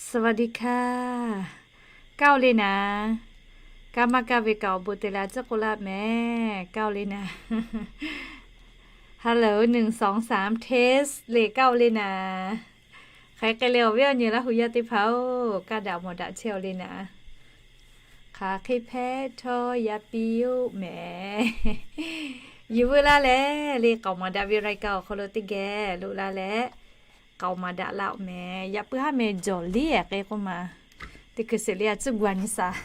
สวัสดีค่ะ Kaˇ oˬ le naˍ. Kaˇ maˇ kaˇ ve kaꞈ awˬ bon te leh a ciˉ k'oˆ laˇ mehˍ. Kaˇ oˬ le naˍ. Hello หนึ่ง สอง สาม test le, kaˇ oˬ le naˍ. Hk'aˬ hk'e le awˬ viˉ awˬ nyi Laˇ hu yaˇ teˇ hpaˍ-oˬ, kaˇ daꞈ mawˬ daꞈ chehˇ oˬ le naˍ. Hk'aˬ hk'e hpehꞈ htawˇ yaˇ piˇ-oˆ mehˍ. Yuˬ veu laˇ leh le, k'aoˍ maˍ daꞈ ve รายการ awˬ hk'aw lo teˇ geh loꞈ la leh, k'aoˍ maˍ daꞈ laˇ-oˆ mehˍ. Yaꞈ puiˉ haˉ mehˍ, jawˬ liˉ-ehˍ k'ai k'oˆ ma. Teˇ hkui sheˍ le a ciˉ gu a nyi shaˍ.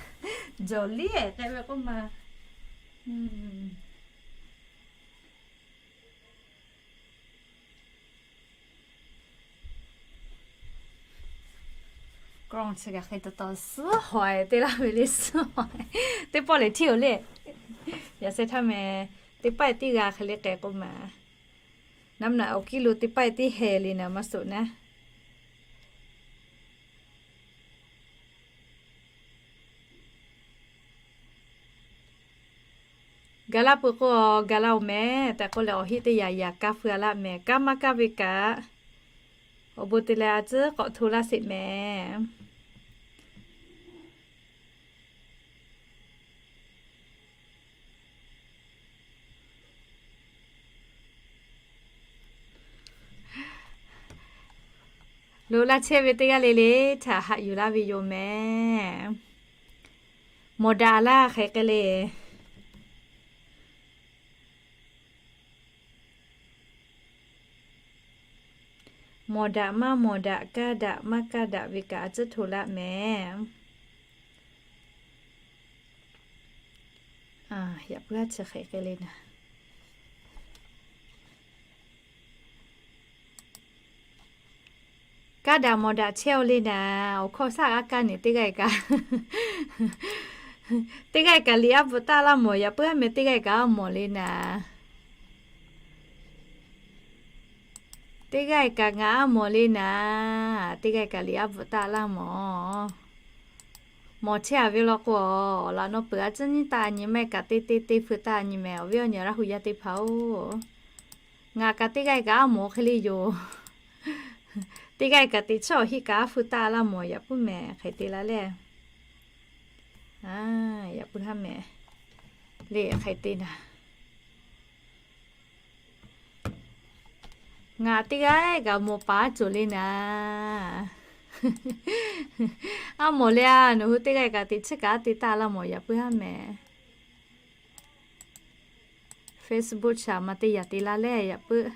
Jawˬ liˉ-ehˍ k'ai ve k'oˆ ma. Kawˇ chi kaꞈ hk'e taw taw suhˉ hawˬ-e te laˇ ve le, suhˉ hawˬ-e. Teˇ pawˆ lehˬ hteˇ-oˬ le. Yaꞈ sheh htaˇ mehˍ, teˇ pawˆ-e teˇ g'a hk'e le k'ai k'oˆ ma. Naˉ mvuhˇ naꞈ awˬ kiˇ lo teˇ pawˆ-e teˇ heh le naˍ, maˇ suꞈ naˉ. Gaˬ laˇ peuˬ k'o, gaˬ la-oˬ mehˍ tehꞈ k'oˆ leh awˬ heˆ teˇ yaꞈ yaꞈ kaˇ feu-a laˇ mehˍ. Kaˇ maˇ kaˇ ve kaꞈ, awˬ bon te leh a ciˉ k'awꞈ hto laˇ sheˍ mehˍ. Loꞈ la chehˇ ve teˇ g'aˇ le le htaꞈ haꞈ yuˬ laˇ ve yoˬ mehˍ. Mawˬ daꞈ laˇ hk'e k'ai le. Mawˬ daꞈ maˇ mawˬ daꞈ, kaˇ daꞈ maˇ kaˇ daꞈ ve kaꞈ a ciˉ hto laˇ mehˍ. Yaꞈ puiˉ haˉ chi hk'e k'ai le naˍ. Kaˇ daꞈ mawˬ daꞈ chehˇ-oˬ le naˍ. Awˬ hkawˇ shaˆ g'aˇ kaˇ nyi teˇ g'aˇ-e kaꞈ, teˇ g'aˇ-e kaꞈ liꞈ aˉ bvuhꞈ taˆ laˇ mawˬ. Yaꞈ puiˉ haˉ mehˍ, teˇ g'aˇ-e kaꞈ aˉ mawˬ le naˍ. Teˇ g'aˇ-e kaꞈ ngaˬ aˉ mawˬ le naˍ. Teˇ g'aˇ-e kaꞈ liꞈ aˉ bvuhꞈ taˆ laˇ mawˬ. Mawˬ chehˇ-a ve law k'o, awˬ laꞈ nawˉ peuˬ a ciˉ nyiˉ taˆ nyi, maˇ heˆ kaꞈ teˇ teˇ teˇ feu taˆ nyi mehˍ. Awˬ viˉ awˬ nyi Laˇ hu yaˇ teˇ hpaˍ-oˬ, ngaˬ kaꞈ teˇ g'aˇ-e kaꞈ aˉ mawˬ hk'e le yoˬ. Teˇ g'aˇ-e kaꞈ teꞈ chiˉ awˬ hiˆ kaꞈ aˉ feu taˆ laˇ mawˬ. Yaꞈ puiˉ mehˍ, hk'e te la le. Yaꞈ puiˉ haˉ mehˍ, le hk'e te naˍ. Ngaˬ teˇ g'aˇ-e kaꞈ mawˬ paˍ aˉ cawˬ le naˍ. Aˉ mawˬ le-a, nawˬ hui teˇ g'aˇ-e kaꞈ teꞈ chiˉ kaꞈ aˉ te taˆ laˇ mawˬ. Yaꞈ puiˉ haˉ mehˍ. Facebook shaˍ ma te yaꞈ te la le yaꞈ puiˉ.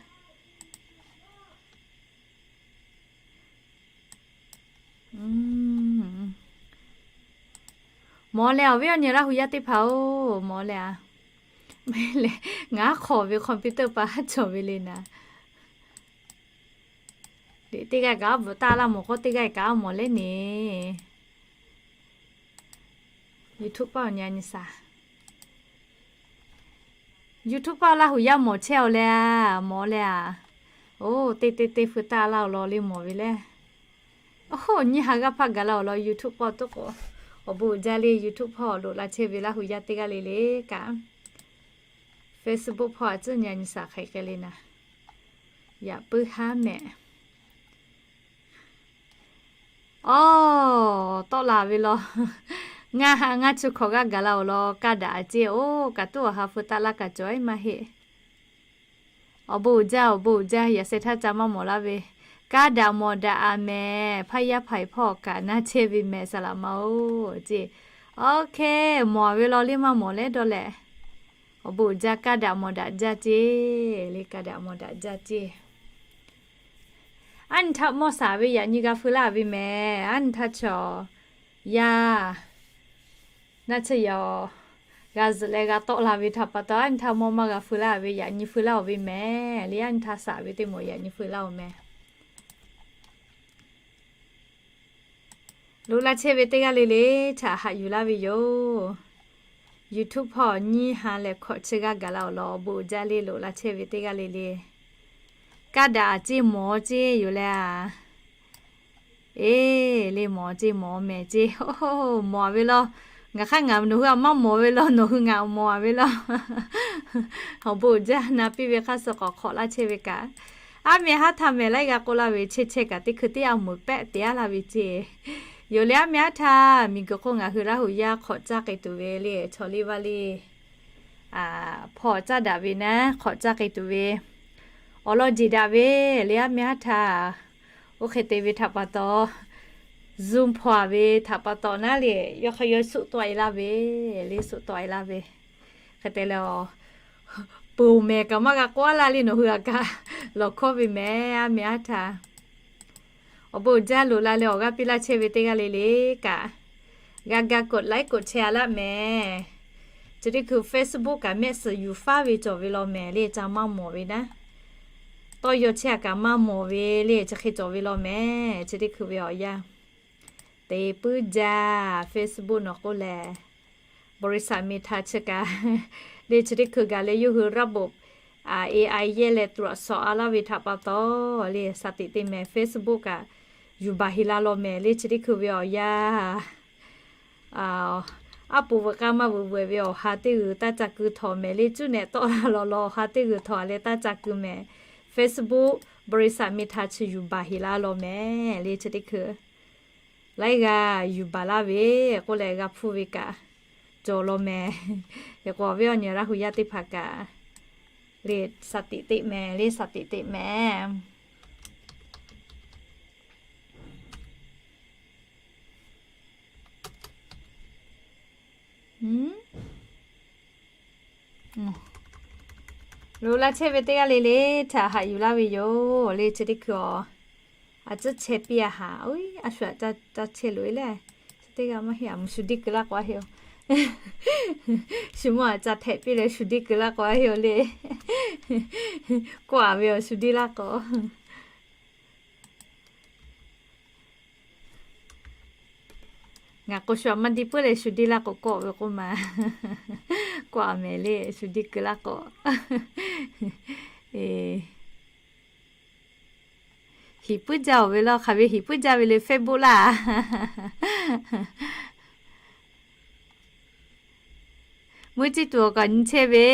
Mawˬ leh awˬ viˉ awˬ nyi Laˇ hu yaˇ teˇ hpaˍ-oˬ, mawˬ leh-a. Ngaˬ hk'awꞈ ve computer pa haˉ cawˬ ve le naˍ. Teˇ g'aˇ kaꞈ aˉ bvuhꞈ taˆ laˇ mawˬ k'o, teˇ g'aˇ kaꞈ aˉ mawˬ leh neˬ. YouTube paˆ awˬ nyi a nyi shaˍ. YouTube paˆ Laˇ hu yaˇ mawˬ chehˇ-oˬ le-a, mawˬ leh-a. Oˇ, teˇ teˇ teˇ feu taˆ laˇ-oˬ law le mawˬ ve le. Oˇ, nyiˇ ha g'aˇ hpaˆ gaˬ la-oˬ law YouTube paˆ toˆ k'o. Awˬ bon uiˍ jaˇ le YouTube hpawˇ loꞈ la chehˇ ve Laˇ hu yaˇ teˇ g'aˇ le le kaꞈ. Facebook hpawˇ a ciˉ nyi a nyi shaˍ hk'e k'ai le naˍ. Yaꞈ puiˉ haˉ mehˍ. Awˬ, tawˆ la ve law. Ngaˬ ha ngaˇ chi hkawꞈ g'aˇ gaˬ la-oˬ law, kaˇ daꞈ a ciˉ oˇ kaꞈ tuˉ awˬ ha feu taˆ laˇ kaꞈ cawˬ-e maˇ heˆ. Awˬ bon uiˍ jaˇ, awˬ bon uiˍ jaˇ, yaꞈ sheh htaˇ ca maˇ mawˬ laˇ ve. Kaˇ daꞈ mawˬ daꞈ-a mehˍ, hpaˇ yaˇ hpaˍ hpawˇ kaꞈ na chehˇ ve mehˍ saˍ laꞈ ma-oˬ ceˇ. Oˇ hk'e, mawˬ ve law le maˇ mawˬ leh dawˇ leh. Awˬ bon uiˍ jaˇ, kaˇ daꞈ mawˬ daꞈ jaˇ ceˇ le, kaˇ daꞈ mawˬ daꞈ jaˇ ceˇ. Aˉ nyi htaˇ mawˇ shaˍ ve yaꞈ nyi g'a feu laˇ ve mehˍ. Aˉ nyi htaˇ chaw yaˇ naˆ tsuhˇ yaw g'a zuhꞈ leh g'a tawˆ la ve htaꞈ pa taw, aˉ nyi htaˇ mawˇ maˇ g'a feu laˇ ve yaꞈ nyi feu laˇ-oˬ ve mehˍ le. Aˉ nyi htaˇ shaˍ ve teˇ moˍ yaꞈ nyi feu laˇ-oˬ mehˍ. Loꞈ la chehˇ ve teˇ g'aˇ le le htaꞈ haꞈ yuˬ laˇ ve yoˬ. YouTube hpawˇ nyiˇ ha leh hkawꞈ chi g'aˇ gaˬ la-oˬ law, awˬ bon uiˍ jaˇ le loꞈ la chehˇ ve teˇ g'aˇ le le. Kaˇ daꞈ a ceˇ mawˬ ceˇ yoˬ leh-a. Eˇ, le mawˬ ceˇ mawˬ mehˍ ceˇ. Mawˬ ve law. Ngaˬ hk'aˇ ngaˬ nawˬ hui a maˇ mawˬ ve law, nawˬ hui ngaˬ mawˬ ve law. Awˬ bon uiˍ jaˇ, na piˇ ve hk'aˇ suh k'awꞈ hk'awꞈ laˇ chehˇ ve kaꞈ. Aˉ meh haˉ htaˇ meh laiˉ g'aˇ k'oˆ laˇ ve chehˇ chehˇ kaꞈ teˇ hkui teˇ yaˇ meuˍ pehˆ te aˉ laˇ ve ceˇ. Yoˬ le, aˉ meh haˉ htaˇ miˬguiˬ hk'oˆ ngaˬ hui Laˇ huˍ yaˇ hk'awꞈ caˇ k'ai tuˬ ve le, chaw liˇ vaˇ liˇ hpawˇ caˇ daꞈ ve naˉ hk'awꞈ caˇ k'ai tuˬ ve, awˬ lawn jeˬ daꞈ ve le, aˉ meh haˉ htaˇ. Oˇ hk'e te ve htaꞈ pa taw, Zoom hpawˇ ve htaꞈ pa taw naˉ le, yawˇ hk'a yawˇ suhˆ tawˆ e laˇ ve le, suhˆ tawˆ e laˇ ve. Hk'e te leh, peuˬ mehˍ kaꞈ maˇ g'a k'oˆ laˇ le, nawˬ hui a kaꞈ lawˬ hkawˇ ve mehˍ, aˉ meh haˉ htaˇ. Awˬ bon uiˍ jaˇ loꞈ la leh awˬ g'aˇ piˇ laˇ chehˇ ve teˇ g'aˇ le le kaꞈ, g'a ga กดไลค์ กดแชร์ a laˇ mehˍ. Chi teˇ hkui Facebook kaꞈ mehˆ suhˍ yuˬ faˉ ve cawˬ ve law mehˍ le, ca maˇ mawˬ ve naˉ. Tawˇ yaw chehˇ a kaꞈ maˇ mawˬ ve le, chi hk'e cawˬ ve law mehˍ. Chi teˇ hkui ve awˬ yanˇ te puiˉ jaˇ. Facebook nawˬ k'oˆ lehˬ, บริษัท Meta chi kaꞈ le, chi teˇ hkui gaˬ leh yawˇ hui ระบบ AI yehˇ leh ตรวจสอบ a laˇ ve htaꞈ pa taw le, สถิติ mehˍ, Facebook kaꞈ yuˬ baˬ heˍ la law mehˍ le, chi teˇ hkui ve awˬ yanˇ. Aˉ poꞈ veuꞈ k'aˇ maˇ veuꞈ veuꞈ ve awˬ ha teˇ g'uiˬ taˇ ca keu htawnˍ mehˍ le, cuˇ nehꞈ tawˆ la law law awˬ ha teˇ g'uiˬ htawnˍ leh taˇ ca keu mehˍ. Facebook บริษัท Meta chi yuˬ baˬ heˍ la law mehˍ le, chi teˇ hkui laiˉ g'aˇ yuˬ baˬ laˇ ve k'oˆ leh g'a hpuˇ ve kaꞈ cawˬ law mehˍ. Yaꞈ k'o awˬ viˉ awˬ nyi Laˇ huˍ yaˇ teˇ hpaˍ kaꞈ le, สถิติ mehˍ le, สถิติ mehˍ. Loꞈ la chehˇ ve teˇ g'aˇ le le htaꞈ haꞈ yuˬ laˇ ve yoˬ le, chi teˇ hkui a. A tcuhˉ chehˇ piˇ a haˍ, a shu aꞈ ca chehˇ loꞈ e le. Chi teˇ g'aˇ maˇ heˆ, a mvuhˬ shu diˇ keu laˇ k'o a heˆ oˬ. Shu mawˇ aꞈ ca htehꞈ piˇ leh shu diˇ keu laˇ k'o a heˆ oˬ le. Kawˆ a ve awˬ shu diˇ laˇ k'o. Ngaˬ k'o shu aꞈ maˇ diˇ puiˉ leh shu diˇ laˇ k'o kawˆ ve k'oˆ ma. Kawˆ a mehˍ le, shu diˇ keu laˇ k'o. Hiˍ puiˉ jaˇ oˬ ve law, hk'aˬ ve hiˍ puiˉ jaˇ ve le Facebook laˇ. Muˇ ciˇ tuˬ awˬ kaꞈ nyi chehˇ ve,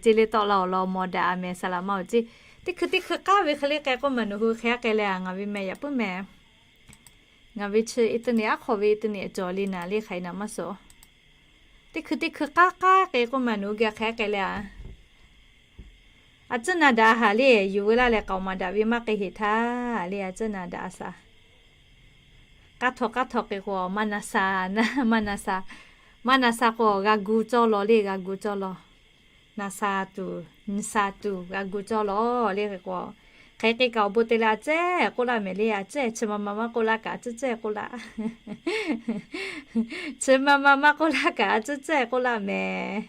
ce le tawˆ la awˬ lawn mawˬ daꞈ a mehˍ, saˍ laꞈ ma awˬ ceˇ. Teˇ hkui teˇ hkui k'aˉ ve hk'e le k'ai k'oˆ ma, nawˬ hui hk'e a k'ai leh a, ngaˬ ve meh yaꞈ puiˉ mehˍ. Ngaˬ ve chi internet aˉ hk'aw ve internet cawˬ le naˍ le, hk'aˬ hk'e naˍ maˇ suh. Teˇ hkui teˇ hkui k'aˉ k'aˉ k'ai k'oˆ ma, nawˬ hui geh hk'e a k'ai leh a. A tcuhˉ na daꞈ a haˍ le, yuˬ veu laˇ leh k'aoˍ maˍ daꞈ ve maˇ k'ai heˍ htaˇ le, a tcuhˉ na daꞈ a shaˍ. K'aˇ htaw k'aˇ htaw k'ai k'o maˇ na sha, maˇ na sha, maˇ na sha k'o g'a gu cawˇ law le, g'a gu cawˇ law. Na sha tuˬ, nyi sha tuˬ g'a gu cawˇ law le k'ai k'o, hk'e k'ai kaꞈ awˬ bon te leh a cehˇ k'oˆ laˇ mehˍ le, a cehˇ chi ma ma maˇ k'oˆ laˇ kaꞈ a cehˇ cehˇ k'oˆ laˇ. Chi ma ma maˇ k'oˆ laˇ kaꞈ a cehˇ cehˇ k'oˆ laˇ mehˍ.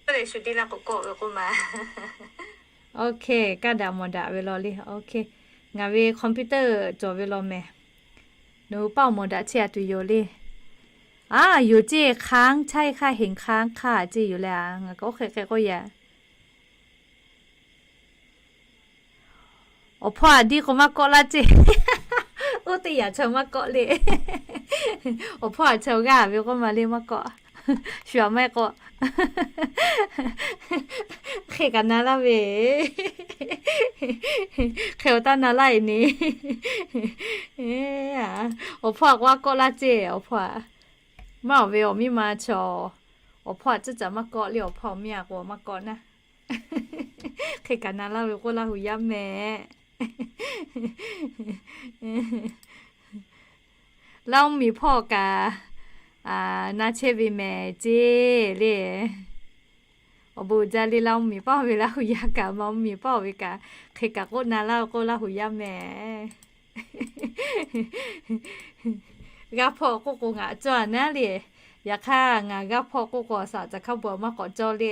Shu diˇ laˇ k'o kawˆ ve k'oˆ ma. Okay, kaˇ daꞈ mawˬ daꞈ ve law le. Okay, ngaˬ ve computer cawˬ ve law mehˍ. Nawˬ hui paˇ awˬ mawˬ daꞈ chehˇ a tuˬ yoˬ le. A, yoˬ ceˇ, hk'aˉ chaˇ e hk'aˇ heˍ hk'aˉ hk'aˇ ceˇ yoˬ le a, ngaˬ kaꞈ oˇ hk'e hk'e k'oˆ yaꞈ. Awˬ hpawˇ aꞈ diˇ k'o maˇ kawˆ laˇ ceˇ. Oˇ teˇ yaꞈ chaw maˇ kawˆ le. Awˬ hpawˇ aꞈ chaw g'aˇ ve k'oˆ ma le maˇ kawˆ. Shu aꞈ maˇ k'awꞈ. Hk'e kaꞈ na laˇ ve. Hk'e awˬ taˇ na laˇ e ni. Awˬ hpawˇ aꞈ k'o a kawˆ laˇ ceˇ, awˬ hpawˇ aꞈ. Maˇ awˬ ve awˬ miˇ ma chaw, awˬ hpawˇ aꞈ tcuhˉ caꞈ maˇ kawˆ le, awˬ hpawˇ awˬ miˇ aꞈ k'o maˇ kawˆ naˉ. Hk'e kaꞈ na laˇ ve k'oˆ Laˇ huˍ yaˇ mehˍ. Laˇ oˇ miˬ hpawˇ kaꞈ na chehˇ ve mehˍ ceˇ le. Awˬ bon uiˍ jaˇ le, Laˇ oˇ miˬ paˇ ve Laˇ huˍ yaˇ kaꞈ, Maˇ oˇ miˬ paˇ ve kaꞈ, hk'e kaꞈ k'oˆ na laˇ ve k'oˆ Laˇ huˍ yaˇ mehˍ. G'aˇ hpawˇ k'oˆ k'o ngaˬ cawˇ a naˉ le. Yaꞈ hk'aˇ ngaˬ g'aˇ hpawˇ k'oˆ k'o a shaꞈ caˬ hkaˉ bon maˇ k'awꞈ cawˇ le.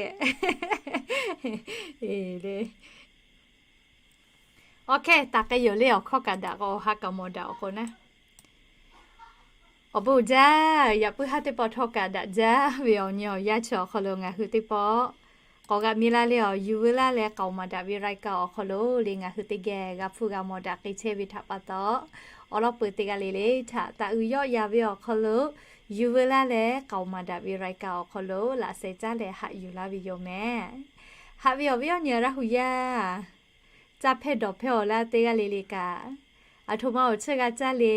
Awˬ hk'e taˍ k'ai yoˬ le, awˬ hkawˇ kaꞈ daꞈ k'o, ha kaꞈ mawˬ daꞈ awˬ k'o naˉ. Awˬ bon uiˍ jaˇ, yaꞈ puiˉ haˉ teˇ pawˆ htawˇ kaꞈ daꞈ jaˇ ve awˬ nyi awˬ yanˇ chi awˬ hk'aw lo ngaˬ hui teˇ pawˆ k'awꞈ g'a miˇ laˇ le, awˬ yuˬ veu laˇ leh k'aoˍ maˍ daꞈ ve รายการ awˬ hk'aw lo le ngaˬ hui teˇ geh g'a hpuˇ g'a mawˬ daꞈ k'ai chehˇ ve htaꞈ pa taw, awˬ lawn peuˬ teˇ g'aˇ le le htaꞈ taꞈ uiˍ yawˆ yan ve awˬ hk'aw lo, yuˬ veu laˇ leh k'aoˍ maˍ daꞈ ve รายการ awˬ hk'aw lo laꞈ sheh caˉ leh haꞈ yuˬ laˇ ve yoˬ mehˍ. Haꞈ ve awˬ viˉ awˬ nyi Laˇ hu yaˇ, caˇ hpehˇ dawˬ hpehˇ awˬ laˇ teˇ g'aˇ le le kaꞈ, aˬ htoꞈ ma awˬ chiˇ g'a caˇ le,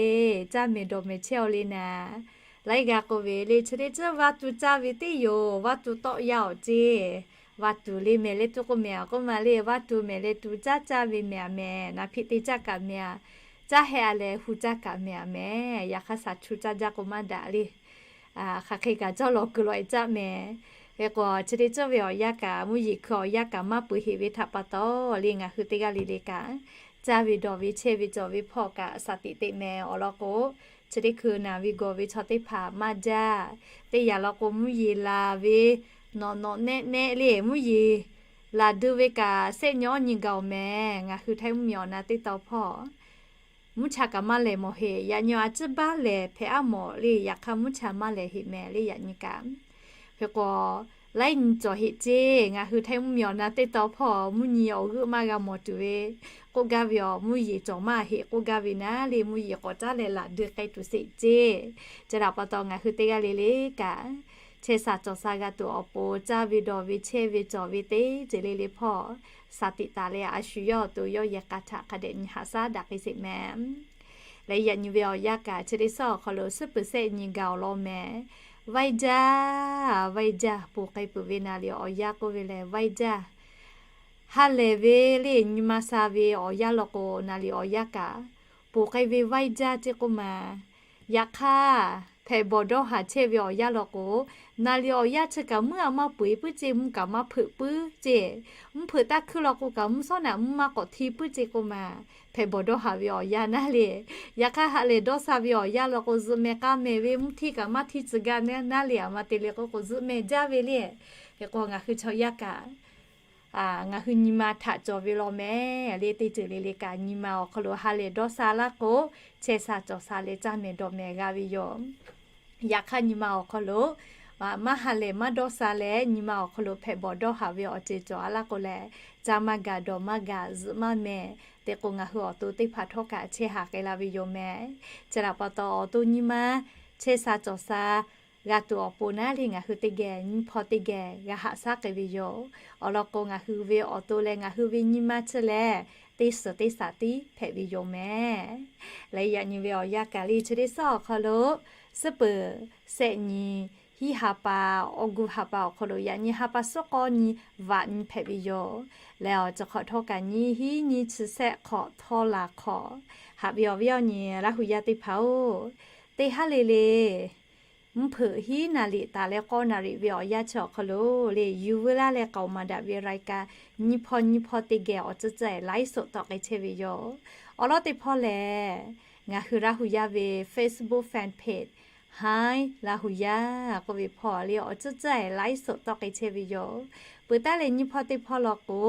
caˇ mehˍ dawˬ mehˍ chehˇ aw le naˍ, laiˉ g'a k'oˆ ve le chi teˇ ceuˬ vaˇ tuˬ caˇ ve teˇ yoˬ. Vaˇ tuˬ tawˆ yaˇ awˬ ceˇ, vaˇ tuˬ le mehˍ leh tuˬ k'oˆ mehˍ a k'oˆ ma le, vaˇ tuˬ mehˍ leh tuˬ caˇ caˇ ve mehˍ a mehˍ, naˍ hpiꞈ te caˇ kaꞈ mehˍ a, caˇ heh a leh hu caˇ kaꞈ mehˍ a mehˍ. Yaꞈ hk'aˇ shaˍ chu caˇ jaˇ k'o maˇ daꞈ le. Hk'aˬ hk'e kaꞈ cawˇ lawˬ kuiˬ lawꞈ e caˇ mehˍ. Hk'e k'o chi teˇ ceuˬ ve awˬ yanˇ kaꞈ mvuhˇ yeˬ hkui awˬ yanˇ kaꞈ maˇ peuˬ heꞈ ve htaꞈ pa taw le, ngaˬ hui teˇ g'aˇ le le kaꞈ, caˇ ve dawˬ ve chehˇ ve cawˬ ve hpawˇ kaꞈ shaˍ tiꞈ teꞈ mehˍ awˬ lawn k'o, chi teˇ hkui naˬ ve gawˬ ve chaw teˇ hpaˍ maˇ jaˇ. Teˇ yanˇ law k'o mvuhˇ yeˬ laˬ ve nawꞈ nawꞈ nehˆ nehˆ le, mvuhˇ yeˬ laˬ deu ve kaꞈ sehˆ nyi awˇ nyi gaˬ awˬ mehˍ. Ngaˬ hui Htaiˇ mvuhˇmiˬ awˬ na teˇ taw hpawˇ mvuhˇ cha kaꞈ maˇ lehˬ mawˬ heꞈ. Yaꞈ nyi a ciˉ baˆ lehˬ hpehꞈ aˉ mawˬ le, yaꞈ hk'aˇ mvuhˇ cha maˇ lehˬ heꞈ mehˍ le yaꞈ nyi kaꞈ. Hk'e k'o, laiˉ nyi cawˬ heꞈ ceˇ. Ngaˬ hui Htaiˇ mvuhˇmiˬ awˬ na teˇ taw hpawˇ mvuhˇ nyi awˬ g'euˆ maˇ g'a mawˬ tuˬ ve k'oˆ gaˇ ve awˬ, mvuhˇ yeˬ cawˬ maˇ heꞈ k'oˆ gaˇ ve naˉ le, mvuhˇ yeˬ k'awꞈ caˉ leh laˬ deu k'ai tuˬ sheˍ ceˇ. Chi htaꞈ pa taw ngaˬ hui teˇ g'aˇ le le kaꞈ, chehˇ sha cawˬ sha g'a tuˬ awˬ pon caˇ ve dawˬ ve chehˇ ve cawˬ ve teˇ ceuˬ le le hpawˇ shaˍ tiꞈ taˍ leh a shu yawˇ awˬ to yawˇ yehˬ k'a htaꞈ hk'a dehꞈ nyi haꞈ shaˉ daꞈ k'ai sheˍ mehˍ. Leh yaꞈ nyi ve awˬ yanˇ kaꞈ chi teˇ suhˉ awˬ hk'aw lo suhˉ peuˬ sehˆ nyi gaˬ awˬ lawn mehˍ. Vaiˇ jaˇ, vaiˇ jaˇ, ponˬ k'ai peuˬ ve naˍ liꞈ awˬ yanˇ k'oˆ ve lehˬ vaiˇ jaˇ. Ha lehˬ ve le nyi ma sha ve awˬ yanˇ law k'o naˍ liꞈ awˬ yanˇ kaꞈ ponˬ k'ai ve vaiˇ jaˇ ceˇ k'oˆ ma. Yaꞈ hk'aˇ hpehꞈ bawˬ dawˇ haˍ chehˇ ve awˬ yanˇ law k'o, naˍ liꞈ awˬ yanˇ chi kaꞈ mvuhˇ a maˇ peu eˬ puiˉ ceˇ, mvuhˇ kaꞈ maˇ hpeuꞈ puiˉ ceˇ, mvuhˇ hpeuꞈ taˇ hkuiˇ law k'o kaꞈ mvuhˇ shawˉ naꞈ mvuhˇ maˇ k'awꞈ hti puiˉ ceˇ k'oˆ ma. Hpehꞈ bawˬ dawˇ haˍ ve awˬ yanˇ naˉ le. Yaꞈ hk'aˇ ha lehˬ dawˇ sha ve awˬ yanˇ law k'o zuhꞈ mehˍ k'aˇ mehˍ ve mvuhˇ htiˇ kaꞈ maˇ hti tcuh gaˇ naˉ le, aˬ ma te le k'oˆ k'o zuhꞈ mehˍ jaˇ ve le. Hk'e k'o ngaˬ hui chaw yaˇ kaꞈ ngaˬ hui nyi ma htaꞈ cawˬ ve law mehˍ le, teˇ ceuˬ le le kaꞈ nyi ma awˬ hk'aw lo ha lehˬ dawˇ sha laˇ k'o, chehˇ sha cawˬ sha leh caˇ mehˍ dawˬ mehˍ g'a ve yoˬ. Yaꞈ hk'aˇ nyi ma awˬ hk'aw lo maˇ ha lehˬ maˇ dawˇ sha leh nyi ma awˬ hk'aw lo hpehꞈ bawˬ dawˇ haˍ ve awˬ ceuˬ cawˬ a laˇ k'o lehˬ, caˇ maˇ gaˬ dawˬ maˇ gaˬ zuhꞈ maˇ mehˍ. Te k'o ngaˬ hui awˬ to teˇ hpaˍ htawˇ kaꞈ chehˇ haˍ k'ai la ve yoˬ mehˍ. Chi htaꞈ pa taw awˬ to nyi ma chehˇ sha cawˬ sha g'a tuˬ awˬ pon naˉ le ngaˬ hui teˇ geh nyiˇ hpawˇ teˇ geh g'a haꞈ shaˉ k'ai ve yoˬ. Awˬ lawn k'o ngaˬ hui ve awˬ to leh ngaˬ hui ve nyi ma chi lehˬ, teˇ suhˍ teˇ shaˍ tiˉ hpehꞈ ve yoˬ mehˍ. Leh yaꞈ nyi ve awˬ yanˇ kaꞈ le chi teˇ suhˉ awˬ hk'aw lo suhˉ peuˬ sehˆ nyi hiˉ ha pa, awˬ gu ha pa awˬ hk'aw lo yaꞈ nyi ha pa suhˉ k'awˇ nyi vaꞈ nyi hpehꞈ ve yoˬ. Leh awˬ ceuˬ hk'awꞈ htawˇ kaꞈ nyiˇ hiˉ nyiˇ chi sehˆ hk'awꞈ htawˇ laˬ hk'awꞈ, haꞈ ve awˬ viˉ awˬ nyi Laˇ hu yaˇ teˇ hpaˍ-oˬ, teˇ haˉ le le mvuhˇ hpeuꞈ hiˉ naˍ riˍ taˍ leh k'awˇ naˍ riˍ ve awˬ yanˇ chi awˬ hk'aw lo le yuˬ veu laˇ leh k'aoˍ maˍ daꞈ ve รายการ nyiˇ hpawˇ nyiˇ hpawˇ teˇ geh awˬ tcuhˉ tcuhˉ-ehˍ ไลฟ์สด tawˆ k'ai chehˇ ve yoˬ. Awˬ lawn teˇ hpawˇ lehˬ, ngaˬ hui Laˇ hu yaˇ ve Facebook fanpage Hi Laˇ hu yaˇ k'oˆ ve hpawˇ le awˬ tcuhˉ tcuhˉ-ehˍ ไลฟ์สด tawˆ k'ai chehˇ ve yoˬ. Peuˬ taˉ leh nyiˇ hpawˇ teˇ hpawˇ law k'o